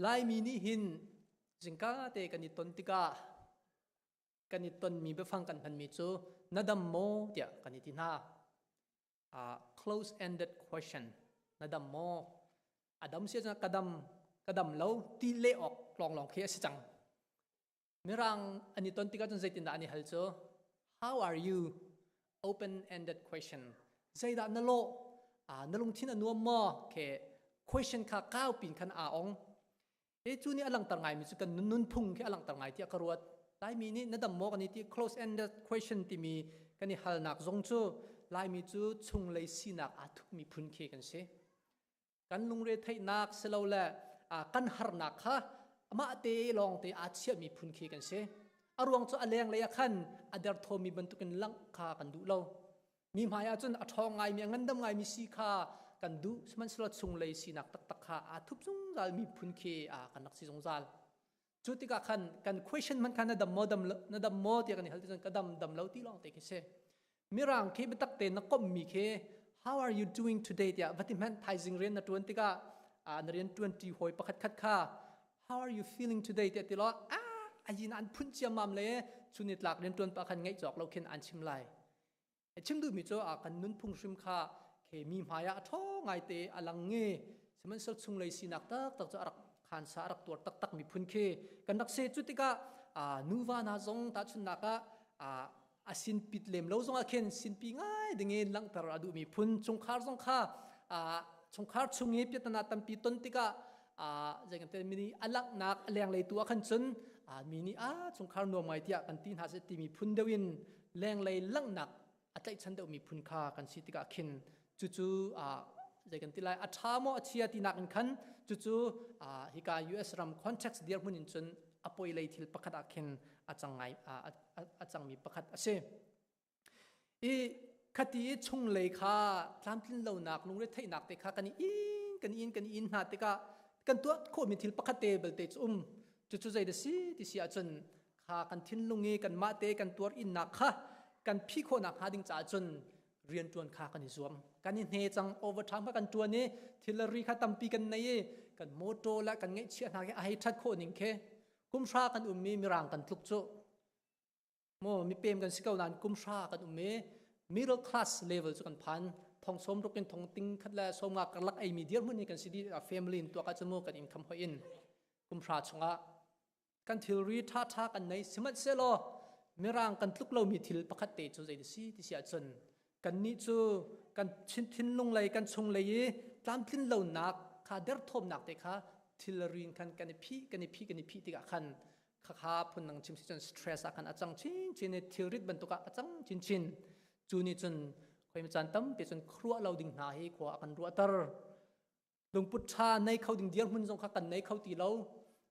Laimi nih hin zingka te kan i ton tikah kan i tonmi biafang kan hmanmi cu na dam maw tiah kan i ti hna. Close ended question, na dam maw? A dam si ahcun ka dam, ka dam lo ti leh awk lawnglawng khi a si cang. Mirang an i ton tikah cun zeitindah an i hal cu? How are you? Open-ended question. Zeidah na lawh? Na lungthin a nuam maw? Ke question kha kau pin khan aa ong. E cu nih a langter ngaimi cu kan nunphung khi a langter ngai tiah ka ruat. Laimi nih na dam maw kan i ti close-ended question timi kan i halnak zong cu Laimi cu chunglei sinak aa thupmi phun khi kan si. Kan lungre theihnak silole kan harnak kha amah te lawng te aa chiahmi phun khi kan si. A ruang cu a lenglei ah khan a derthawmmi bantukin langh kha kan duh lo. Mi hmai ah cun a ṭhawng ngaimi, a ngandam ngaimi si kha kan duh. Sihmanhsehlaw chunglei sinak taktak kha aa thup zungzal mi phun khi kan rak si zungzal. Cu tikah khan kan question hmanh kha na dam maw dam lo, na dam maw tiah kan i hal ti cun ka dam dam lo ti lawng te khi si. Mirang khi biatak tein na komhmi khi how are you doing today tiah va ti hmanh thaizing rian na ṭuan tikah na rian ṭuanṭi hawi pakhat khat kha how are you feeling today tiah ti law ah ayin an phun ciammam le chun tlak rian ṭuan pah khan ngaih cawk lo khin an chim lai. Chim duhmi cu kan nunphung hrim kha khe mi hmai ah a ṭhawng ngaite a lang i sihmanhsehlaw chunglei sinak taktak cu a rak khansa a rak tuar taktak mi phun khi kan rak si. Cu tikah nuva hna zong tahchunhnak ah a sinpit lem lo zongah khin sinpi ngai dingin langhter a duhmi phun chungkhar zong kha chungkhar chung i piahtana tampi ton tikah zei kan ti mi nih a langhnak a lenglei tu ah khan cun mi nih a chungkhar nuam ngai tiah kan ti hna seh timi phun deuh in lenglei langhnak a tlaihchan deuhmi phun kha kan si tikah khin cucu zei kan ti lai a ṭha maw a chia tinak in khan cucu hika US ram context dirhmun in cun a poi lei thil pakhat ah khin a cang ngai a cangmi pakhat a si. I khati i chunglei kha tlamtlin lonak lungretheihnak te kha kan i in kan in kan in hna tikah kan tuah khawhmi thil pakhat te belte cu um cucu zei da si ti si ahcun kha kan thinlung i kanmah te kan tuar innak kha kan phi khawhnak hnga ding caah cun rianṭuan kha kan i zuam kan i hne cang overtime kha kan ṭuan i thilri kha tampi kan nei i kan motor le kan ngeihchiah hna khi a hei ṭhat khawh ning khi kumhra kan um i mirang kan tluk cu mo mipem kan si ko nain kumhra kan um i middle class level cu kan phan thong som ruk in thong ting khat le som nga karlak ei mi dirhmun hi kan si di family in tuak ah cu mu kan income hoi in kumhra chungah kan thilri ṭhaṭha kan nei sihmanhsehlaw mirang kan tluk lomi thil pakhat te cu zei si ti si ahcun kannih cu kan thinlung lei kan chung lei i tlamtlin lonak kha derthawmnak te kha thilri in khan kan i phih kan i phih kan i phih tikah khan khakha phun nang chim si cun stress ah khan a cang chinchin i thilrit bantuk ah a cang chinchin cu nih cun. Khoi caan tampi cun khuaruah lo ding hna hi khua a kan ruahter. Lungput ṭha nei kho ding dirhmun zong kha kan nei kho ti lo.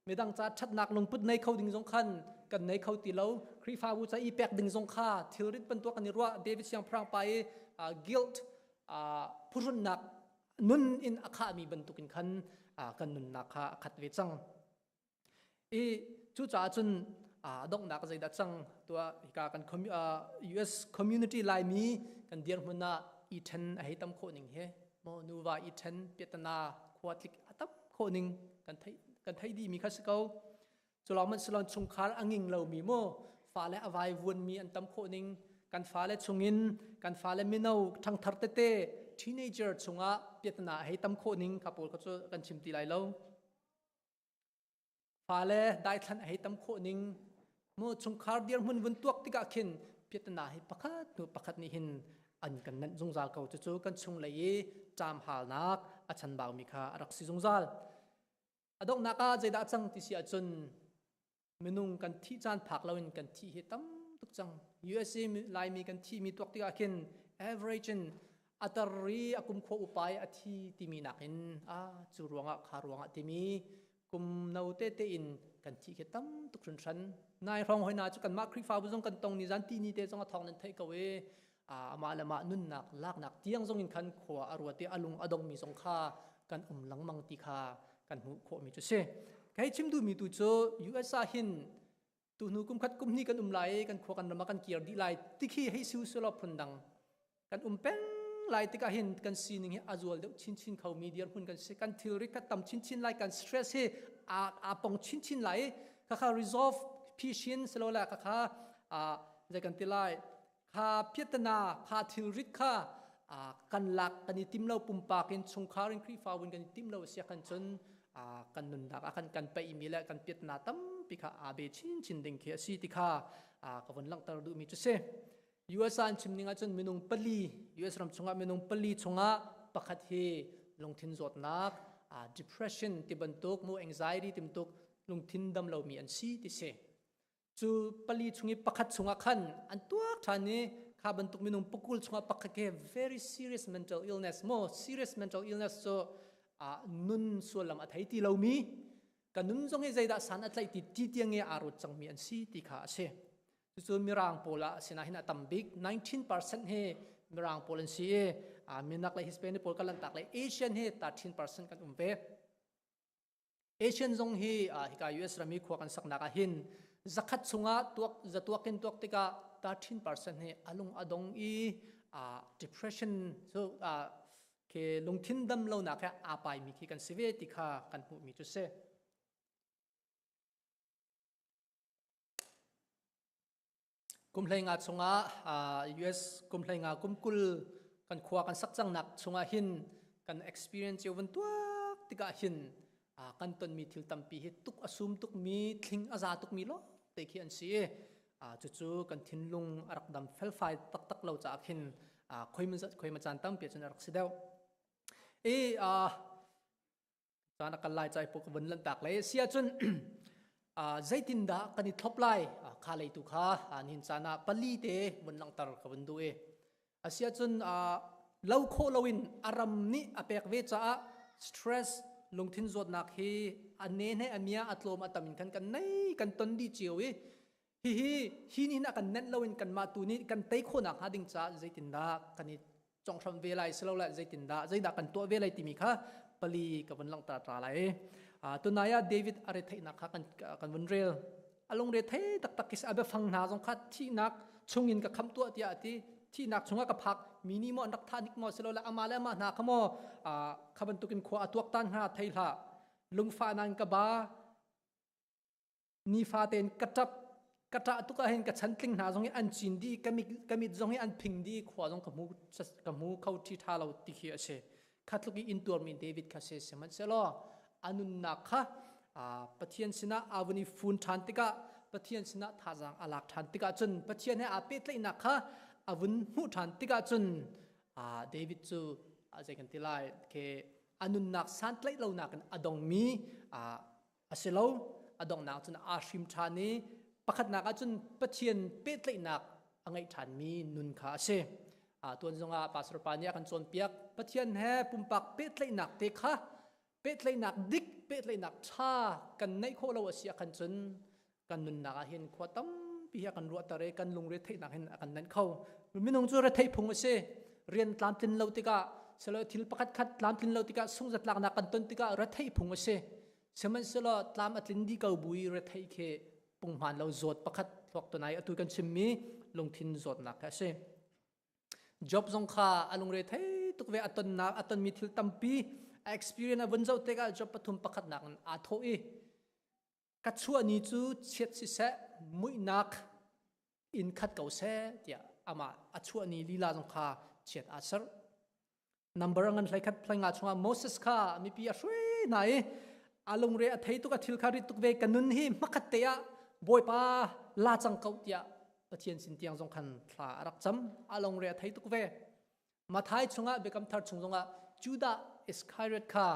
Midang ca ṭhatnak lungput nei kho ding zong khan kan nei kho ti lo. Khrihfabu ca i pek ding zong kha thilrit bantuk kan i ruah. David siangpahrang pa i guilt phuhrunnak nun in a khahmi bantukin khan kan nunnak kha a khat ve cang. I cucaah cun donghnak zeidah cang tuah hika kan US community Laimi kan dirhmun ah i ṭhen a hei tam khawh ning hi maw nuva i ṭhen piatana khua tlik a tam khawh ning kan theih kan theih dih mi kha si ko. Culawng man silon chungkhar a nging lomi mu fale a vai vuanmi an tam khawh ning kan fale chungin kan fale mino ṭhangthar tete teenager chungah piatana a hei tam khawh ning kha pawl kha cu kan chim ti lai lo. Fale daithlan a hei tam khawh ning mu chungkhar dirhmun vun tuak tikah khin piatana hi pakhat hnu pakhat nih hin an kan nanh zungzal ko cucu kan chung lei i ṭam halnak a chanbaumi kha a rak si zungzal. A donghnak ah zeidah cang ti si ahcun minung kan thih caan phak loin kan thih hi tam tuk cang. USA Laimi kan thihmi tuak tikah khin average in a tar i a kum khua upa i a thi timi nakin a cu ruangah kha ruangah timi kum no te te in kan thih khi tam tuk hrinhran. Nai hrawng hoi na cu kanmah Khrihfabu zong kan tong ni zan ti ni te zong a thawng nan theih ko i amah le mah nunnak laknak tiang zong in khan khua a ruat i a lung a dongmi zong kha kan um lengmang ti kha kan hmuh khawhmi cu si. Kei chim duhmi tu cu US ah hin tu hnu kum khat kum hnih kan um lai i kan khua kan ram ah kan kir dih lai ti khi hei siu selaw phundang kan um peng lai tikah hin kan sining hi a zual deuh chinchin khomi dirhmun kan si kan thilri kha tam chinchin lai kan stress hi a a pong chinchin lai kha kha resolve phishin selo la kha kha a zei kan ti lai Kha piatana kha thilrit kha kan lak kan i tim lo pumpak in chungkhar in Khrihfabu in kan i tim lo sia kan cun kan nunnak ah kan kan paihmi le kan piatna tampi kha aa be chinchin ding khi a si ti kha ka vun langhter duhmi cu si. US ah an chim ning ahcun minung pali US ram chungah minung pali chungah pakhat hi lungthin zawtnak depression ti bantuk mu anxiety ti bantuk lungthin dam lomi an si ti si. Cu pali chung i pakhat chungah khan an tuak ṭhan i kha bantuk minung pakul chungah pakhat khi very serious mental illness mo serious mental illness cu nun sullam a thei ti lomi ka nun zong hi zeidah san a tlaih ti ti tiang i aa ruat cangmi an si ti kha a si. Cucu Mirang pawl ah sinah hin a tam bik 19% hi Mirang pawl an si i Minak le Hispanic pawl kan lantak le Asian hi 13% kan um ve. Asian zong hi hika US ram i khua kan saknak ah hin zakhat chungah tuak zatuak in tuak tikah 13% hi alung adong i depression so ke lungthin dam lonak he aa paimi khi kan si ve ti kha kan hmuhmi cu si. Kum hlei nga chungah US kum hlei nga kum 20 kan khua kan sak cangnak chungah hin kan experience cio van tuak tikah hin kan tonmi thil tampi hi tuk a sum tukmi thling a za tukmi lo te khi an si i cucu kan thinlung a rak dam felfai taktak lo caah khin khoi khoi ma caan tampi cun a rak si deuh i caan a kal lai cai puk vun lantak le si ahcun zeitindah kan i thlop lai kha leitu kha nihin caan ah pali te vun langhter ka vun duh i asi ahcun lo khawh loin a ram nih a pek ve caah stress lungthin zawtnak hi a ne ne a mia a tlawm a tam in khan kan nei kan ton dih cio i hihi hi ni a kan nenh loin kanmah tu nih kan tei khawhnak hnga ding caah zeitindah kan i conghram ve lai silole zeitindah zeidah kan tuah ve lai timi kha pali ka vun langhter ta lai tunai ah David a retheihnak kha kan kan vun rel a lungre thei taktak khi a biafang hna zong kha thihnak chungin ka kham tuah tiah a ti thihnak chungah ka phak mi nih maw an rak thah nik maw silole amah le amah hna kha maw kha bantukin khua a tuaktan hna thei hlah lungfah nan ka ba Nifatein ka ṭap ka ṭah tuk ahhin ka chantling hna zong hi an cin dih ka mit zong hi an phing dih khua zong ka hmu ka hmu kho ṭhi ṭha lo ti khi a si. Kha tluk i intuarmi David kha si sihmanhsehlaw a nunnak kha Pathian sinah aa vun i fun ṭhan tikah Pathian sinah thazaang a lak ṭhan tikah cun Pathian he aa pehtlaihnak kha a vun hmuh ṭhan tikah cun David cu zei kan ti lai ke a nunnak santlaih lonak in a dongmi A si lo, a donghnak cun aa hrim ṭhan i pakhatnak ah cun Pathian pehtlaihnak a ngeih ṭhanmi nun kha a si. Tuan zongah pastor pa nih a kan cawnpiak. Pathian he pumpak pehtlaihnak te kha pehtlaihnak dik, pehtlaihnak ṭha kan neih khawh lo a si ahkhan cun kan nunnak ah hin khua tampi hi a kan ruahter i kan lungre theihnak hin a kan nenh kho. Minung cu retheih phung a si. Rian tlamtlin lo tikah, silo thil pakhat khat tlamtlin lo tikah, sungzatlaknak kan ton tikah retheih phung a si. Sihmanhsehlaw tlam a tlin dih ko bu i retheih khi punghman lo zawt pakhat thluak tunai atu kan chimmi lungthin zawtnak kha a si. Job zong kha a lungre thei tuk ve a tonnak a tonmi thil tampi a experience a vun zoh tikah Job pathum pakhatnak in aa thawh i ka chuah ni cu chiat siseh muihnak in khat ko seh tiah amah a chuah ni lila zong kha chiat aa serh. Number ngan hlei khat hlei nga chungah Moses kha mipi a hruai hna i a lungre a thei tuk a thil kha rit tuk ve ka nun hi hmakhat te ah Bawipa la cang ko tiah Pathian sin tiang zong khan thla a rak cam. A lungre a thei tuk ve. Mathai chungah Biakam Thar chung zongah Judah Iskariot kha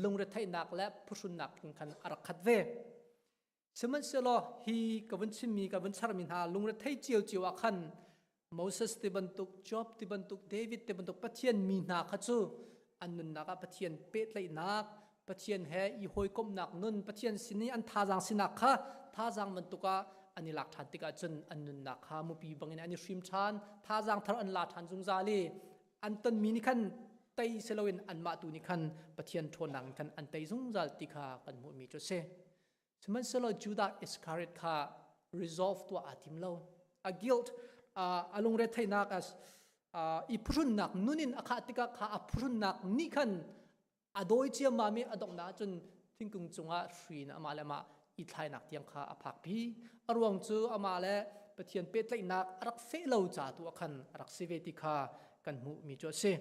lungretheihnak le phuhrunnak in khan a rak khat ve. Sihmanhsehlaw hi ka vun chimmi ka vun charmi hna lungrethei cio ah khan Moses ti bantuk, Job ti bantuk, David ti bantuk Pathian mi hna kha cu an nunnak ah Pathian pehtlaihnak, Pathian he i hawikomhnak nun, Pathian sin i an thazaang sinak kha thazaang bantuk ah an i lak ṭhan tikah cun an nunnak kha mupi bangin an i hrim ṭhan, thazaang thar an la ṭhan zungzal i an tonmi nih khan tei si loin anmah tu nih khan Pathian ṭhawnnak in khan an tei zungzal ti kha kan hmuhmi cu a si. Sihmanhsehlaw Judah Iskariot kha resolve tuah aa tim lo. A guilt, a lungretheihnak, i phuhrunnak nun in a khah tikah kha a phuhrunnak nih khan a dawi ciammam i a donghnak ahcun thingkung cungah hri in amah le amah i thlainak tiang kha a phakpi. A ruang cu amah le Pathian pehtlaihnak a rak feh lo ca tu ah khan a rak si ve ti kha kan hmuhmi cu a si.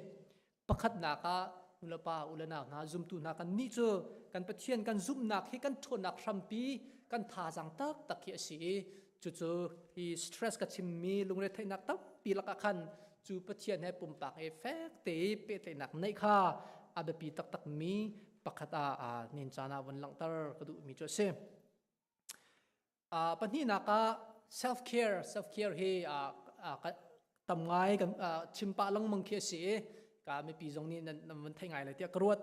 Pakhatnak ah nulepa ulenau hna zumtu hna kan nih cu kan Pathian kan zumhnak hi kan ṭhawnnak hrampi kan thazaang taktak hi a si i cucu hi stress ka chimmi lungretheihnak tampi lakah khan cu Pathian he pumpak he fek te i pehtlaihnak neih kha a biapi taktak mi pakhat ah nin caan ah vun langhter ka duhmi cu a si. Pahnihnak ah self care self care hi tam ngai kan chim pah lengmang khi a si i ka mipi zong nih nan van thei ngai lai tiah ka ruat.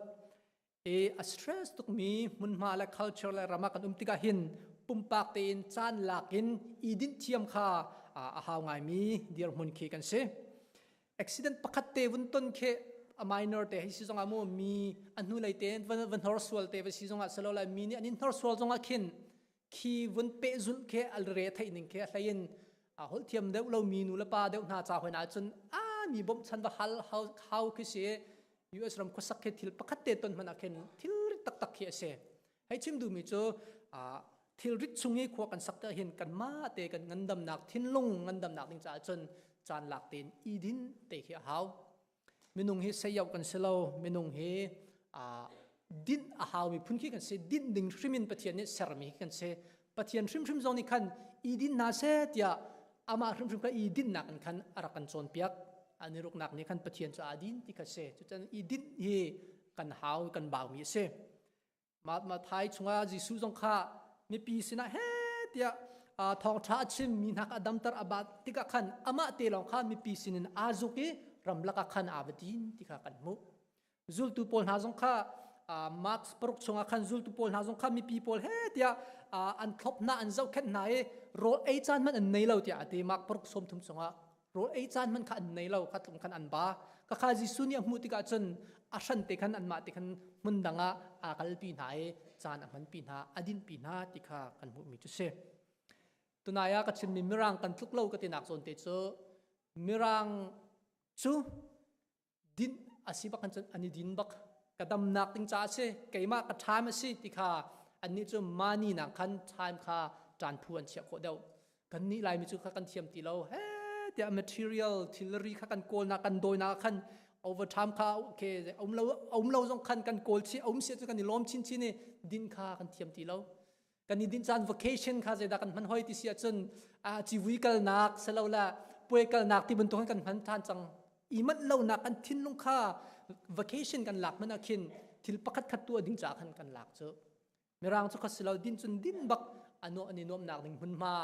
I a stress tukmi hmunhma le culture le ram ah kan um tikah hin pumpak tein caan lak in i dinh thiam kha a hau ngaimi dirhmun khi kan si. Accident pakhat te vun ton khi a minor te hei si zongah mu mi a hnulei te van van hnor sual te va si zongah silo mi nih an in hnor sual zongah khin khi vun pehzulh khi al re theih ning khi a hlei in a holh thiam deuh lo mi nu le pa deuh hna ca hoina cun a mi bawmhchan va hal hau khi si. US ram khuasak khi thil pakhat te ton hmanh ah khin thil rit taktak khi a si. Hei chim duhmi cu thil rit chung i khua kan sak te hin kan mah te kan ngandamnak thinlung ngandamnak ding caah cun caan lak tein i din te khi a hau. Minung hi sayau kan si lo. Minung hi dinh a haumi phun khi kan si. Dinh ding hrim in Pathian nih sermi kan si. Pathian hrimhrim zong nih khan i din hna seh tiah amah hrimhrim kha i dinhnak in khan a rak kan cawnpiak. An i ruknak nih khan Pathian cu aa din ti kha si. Cucan i dinh hi kan hau kan baumi a si. Mathai chungah Jesuh zong kha mipi sinah he tiah thawngṭha a chim mi hna kha a damter a bat tikah khan amah te lawng kha mipi sinin aa zuk i ramlak ah khan aa va din ti kha kan hmuh. Zultu pawl hna zong kha Mark paruk chungah khan zultu pawl hna zong kha mipi pawl he tiah an thlop hna an zohkhenh hna i rawl ei caan hmanh an nei lo tiah a ti. Mark paruk 30 chungah rawl ei caan hmanh kha an nei lo kha tlung khan an ba. Ka kha Jesuh nih a hmuh tikah cun a hran te khan anmah te khan hmun dang ah aa kalpi hna i caan a hmanpi hna a dinhpi hna ti kha kan hmuhmi cu si. Tunai ah ka chimmi Mirang kan tluk lo ka tinak zawn te cu Mirang cu din a si bak cun an i din bak. Ka damnak ding caah a si, keimah ka time a si ti kha annih cu mani nak khan time kha ṭan phu an chiah khawh deuh. Kan nih Laimi cu kha kan thiam ti lo. He tiah material thilri kha kan kawlnak kan dawinak khan overtime kha okay um lo um lo zong khan kan kawl chi um si cu kan i lawm chinchin i din kha kan thiam ti lo. Kan i dinh caan vacation kha zeidah kan hman hoi ti si ahcun a civui kalnak selo la puai kalnak ti bantuk kan hman than cang. I manh lonak kan thinlung kha vacation kan lak man ah khin thil pakhat khat tu ding ca khan kan lak cu. Mirang cu kha silo din cun din bak anu an i nuamnak ding hmunhma.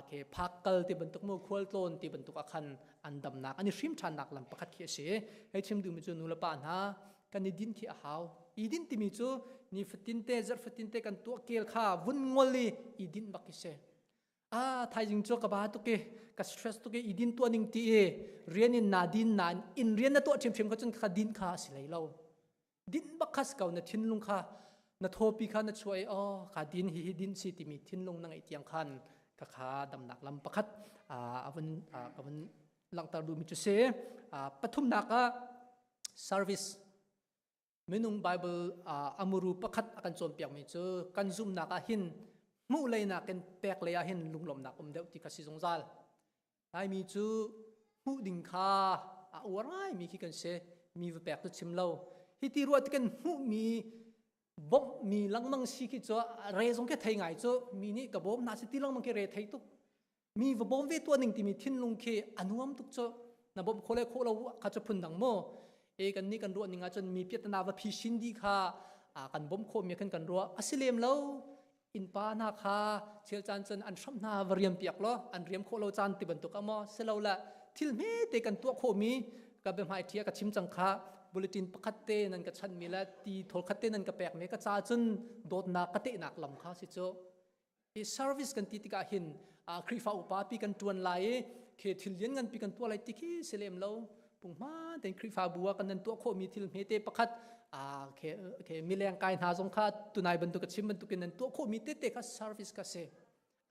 Ke phak kal ti bantuk mu khual tlawn ti bantuk ah khan an damnak an i hrim ṭhannak lam pakhat khi a si. Hei chim duhmi cu nu le pa hna kan i din khi a hau. I din timi cu nifatin te zarh fatin te kan tuah kel kha vun ngol i i din bak khi si. A thaizing cu ka ba tuk i ka stress tuk i i din tuah ning ti i rian in na din na in rian na tuah ṭhiamṭhiam kha cun kha din kha a si lei lo. Din bak kha si ko. Na thinlung kha, na thawpi kha na chuah i oh ka din hi hi din si timi thinlung na ngeih tiang khan ka kha damnak lam pakhat a ka vun langhter duhmi cu si. Pathumnak ah service. Minung Bible amuru pakhat a kan cawnpiakmi cu kan zumnak ah hin hmuh lei nakin pek lei ah hin lunglawmhnak um deuh ti kha si zungzal. Laimi cu hmuh ding kha a uar ngaimi khi kan si. Mi va pek cu chim lo. Hi ti ruah ti kan hmuhmi bawmhmi lengmang si khi cu re zong khi thei ngai cu. Mi nih ka bawm hna si ti lengmang khi re thei tuk. Mi va bawm ve tuah ning timi thinlung khi a nuam tuk cu. Na bawmh khawh le khawh lo kha cu phun dang mu. E kan nih kan ruah ning ahcun mi piatana va phi sin di kha kan bawmh khawh mi khan kan ruah. A si lem lo. Innpa hna kha chel caan cun an hram hna va riam piak law an riam khawh lo caan ti bantuk amo silo la thil hme te kan tuah khawh mi ka biahmai thia ka chim cang kha. Bulletin pakhat te nan ka chan mi la ti thol khat te nan ka pek mi ka cha cun dawtnak ka tehnak lam kha si cu. I service kan ti tikah hin Khrihfa upa pi kan tuan lai i khi thil lian ngan pi kan tuah lai ti khi si lem lo. Punghma ten Khrihfa bu ah kan nan tuah khawh mi thil hme te pakhat ke ke mileng kai hna zong kha tunai bantuk ka chim bantuk in nan tuah khawh mi te te kha service ka si.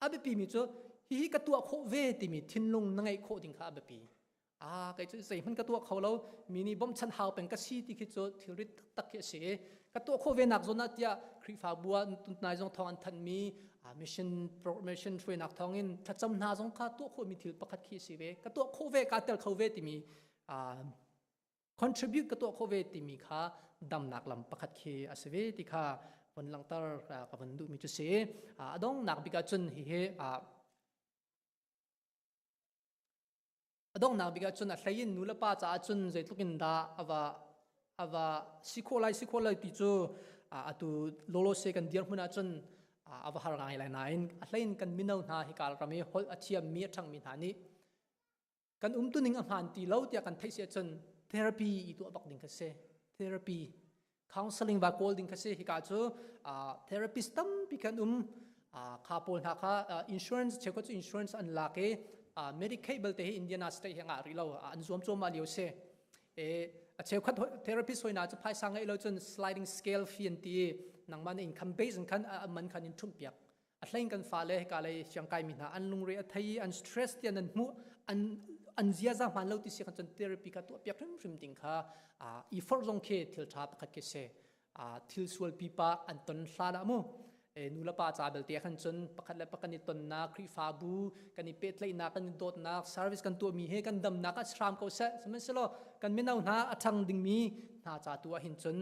A biapi mi cu hi hi ka tuah khawh ve timi thinlung na ngeih khawh ding kha a biapi. Kei cu zeihmanh ka tuah kho lo, mi nih bawmchan hau peng ka si ti khi cu thilrit taktak khi a si. Ka tuah khawh ve nak zawn ah tiah Khrihfabu ah tunai zong thawng an thanh mi mission mission hruainak thawng in thlacam hna zong kha tuah khawh mi thil pakhat khi a si ve. Ka tuah khawh ve, ka tel kho ve timi contribute ka tuah khawh ve timi kha damnak lam pakhat khi a si ve ti kha von langhter ka von duh mi cu si. A dongnak bik ah cun hihi a donghnak bik ah cun a hlei in nu le pa caah cun zeitluk in dah ava ava si khawh lai si khawh lai ti cu atu lolo se kan dir hmun ah cun ava har ngai lai. Nain a hlei in kan mino hna hi kal ram i holh a thiam mi a ṭhang mi hna nih kan umtuning a hmaan ti lo tiah kan theih si ahcun therapy i tuah bak ding kha si. Therapy, counseling va kawl ding kha si. Hika cu therapist tampi kan um. Kha pawl hna kha insurance cheukhat cu insurance an lak i Medicaid belte hi Indiana state hi ngah rih lo, an zuam cuahmah lio si. E a cheukhat therapist hoina cu phaisa ngeih lo cun sliding scale fee an ti, nangmah na income base in khan man khan in ṭhumh piak. A hlein kan fale hika lei siangkai mi hna an lungre a thei, an stress ti an hmuh, an an ziaza hmaan lo ti si khan cun therapy kha tuah piak hrimhrim ding kha i forh zong khi thil ṭha pakhat khi si. Thil sual pipa an ton hlan ah mu nu le pa ca belte khan cun pakhat le pakhat i tonnak, Khrihfabu kan i pehtlaihnak, kan i dawtnak, service kan tuahmi he kan damnak ah hram ko seh. Sihmanhsehlaw kan mino hna a ṭhang dingmi hna ca tu ah hin cun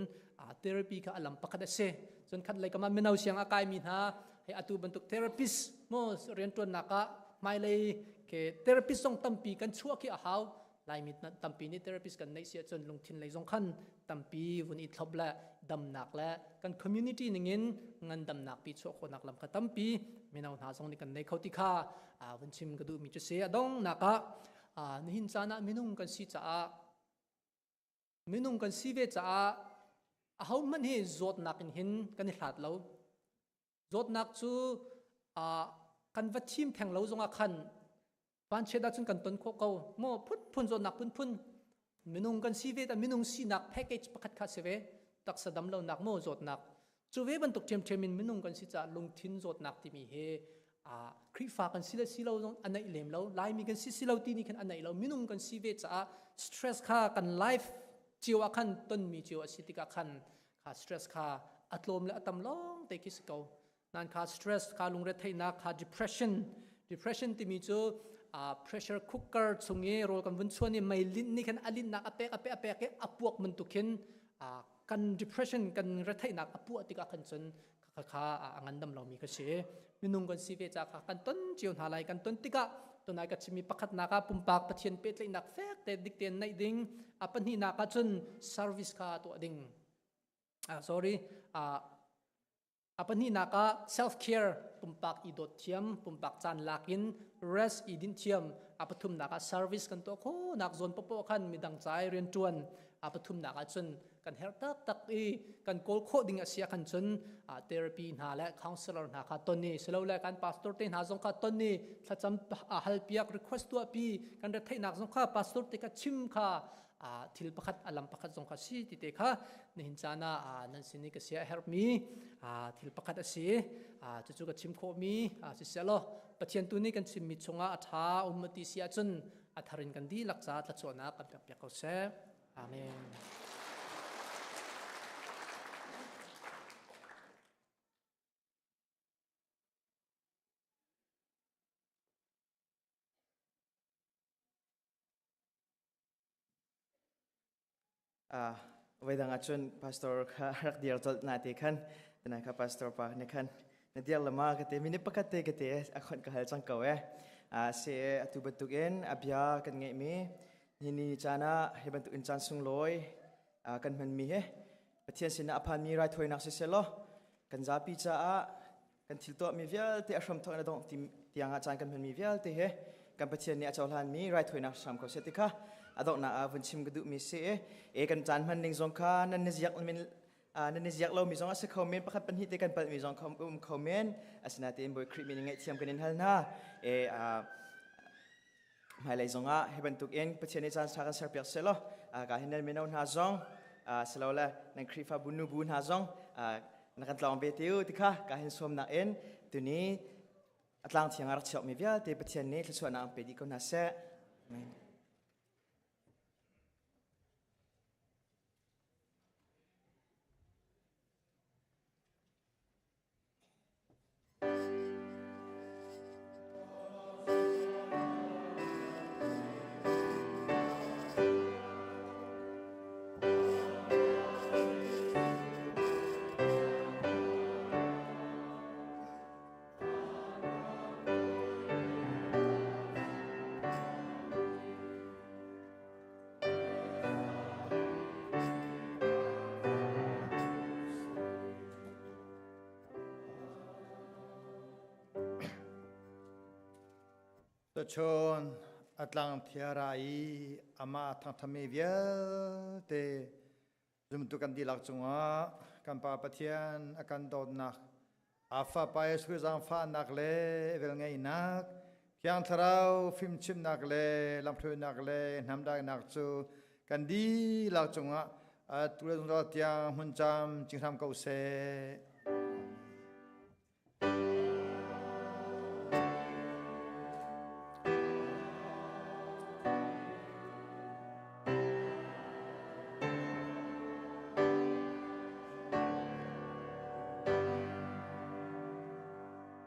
therapy kha a lam pakhat a si. Cun khat lei kam ah mino siang a kaimi hna hei atu bantuk therapist mo rianṭuannak ah hmailei ke therapist zong tampi kan chuah khi a hau. Laimi tampi nih therapist kan neih si ahcun lungthin lei zong khan tampi vun i thlop le damnak le kan community ningin ngandamnak pi chuah khawhnak lam kha tampi mino hna zong nih kan nei kho ti kha vun chim ka duhmi cu si. A donghnak ah nihin caan ah minung kan si caah, minung kan si ve caah ahohmanh hi zawtnak in hin kan i hlat lo. Zawtnak cu kan va thim theng lo zongah khan vanchiat ahcun kan ton khawh ko maw. Phunphun zawtnak phunphun minung kan si ve ta, minung sinak package pakhat kha si ve. Taksa dam lonak maw zawtnak cu ve bantuk ṭhiamṭhiam in minung kan si caah lungthin zawtnak timi hi Khrihfa kan si le si lo zong a naih lem lo, Laimi kan si si lo ti nih khan a naih lo. Minung kan si ve caah stress kha kan life cio ah khan tonmi cio a si tikah khan kha stress kha a tlawm le a tam lawng te khi si ko. Nan kha stress kha lungretheihnak kha depression, depression timi cu pressure cooker chung i rawl kan vun chuan i mei linh nih khan a linhnak a pek a pek a pek i a puak bantuk khin kan depression kan retheihnak a puah tikah khan cun kha kha a ngandam lomi ka si. Minung kan si ve ca kha kan ton cio hna lai. Kan ton tikah tunai ka chimmi pakhatnak ah pumpak Pathian pehtlaihnak fek te dik tein naih ding, a pahnihnak ah cun service kha tuah ding, sorry. A pahnihnak ah self care pumpak i dawt thiam, pumpak caan lak in rest i dinh thiam. A pathumnak ah service kan tuah khawhnak zawn paohpaoh khan midang ca i rianṭuan. A pathumnak ah cun kan herh taktak i kan kawl khawh ding a si ah khan cun therapy hna le counselor hna kha ton i silole kan pastor te hna zong kha ton i thlacam halpiak request tuahpi kan retheihnak zong kha pastor te kha chim kha thil pakhat a lam pakhat zong kha si ti te kha nihin caan ah nan sin i ka sia herhmi thil pakhat a si. Cucu ka chim khawhmi siseh law Pathian tu nih kan chimmi chungah a ṭha um ti si ahcun a thar in kan dihlak ca thlachuahnak kan pek piak ko seh. Amen. Voidang ahcun pastor kha rak dir colh na te khan tana kha pastor pa ne khan na dir lama ka te minute pakhat te ka te a khon ka hal cang ko e. Se atu bantuk in a bia kan ngeih mi ni ni caan ah hi bantuk in caan sunglawi kan hman mi he Pathian sinah a phan mi raithawinak si selaw kan zapi caah kan thil tuahmi vialte a hram thawk in a dongh tiang ah caan kan hmanmi vialte he kan Pathian nih a cohlanmi raithawinak hram ko seh ti kha a donghnak ah vun chim ka duhmi si e. Kan caan hman ning zong kha nan ni ziak min nan ni ziak lomi zong a si kho men, pakhat pahnih te kan palhmi zong um kho men, asinain Bawi Khrih min in ngaihthiam kan in hal hna. E hmailei zongah hi bantuk in Pathian nih caan ṭha kan serpiak seh law ka hin nan mino hna zong silole nan Khrihfabu nubu hna zong na kan tlawng ve te u ti kha ka hin sawmnak in tuni a tlang thiang ah rak chiakmi vialte Pathian nih thluachuahnak an pe dih ko hna seh. Amen. Tuchun a tlang thiara i amah thangthami vialte zumtu kan dihlak cungah kan Pa Pathian a kan dawtnak, a Fapa Jesuh zaangfahnak le velngeihnak, Thiang Thlarau fimchimnak le lamhruainak le hnamdainak cu kan dihlak cungah atu le zungzal tiang hmun cam cing hram ko seh.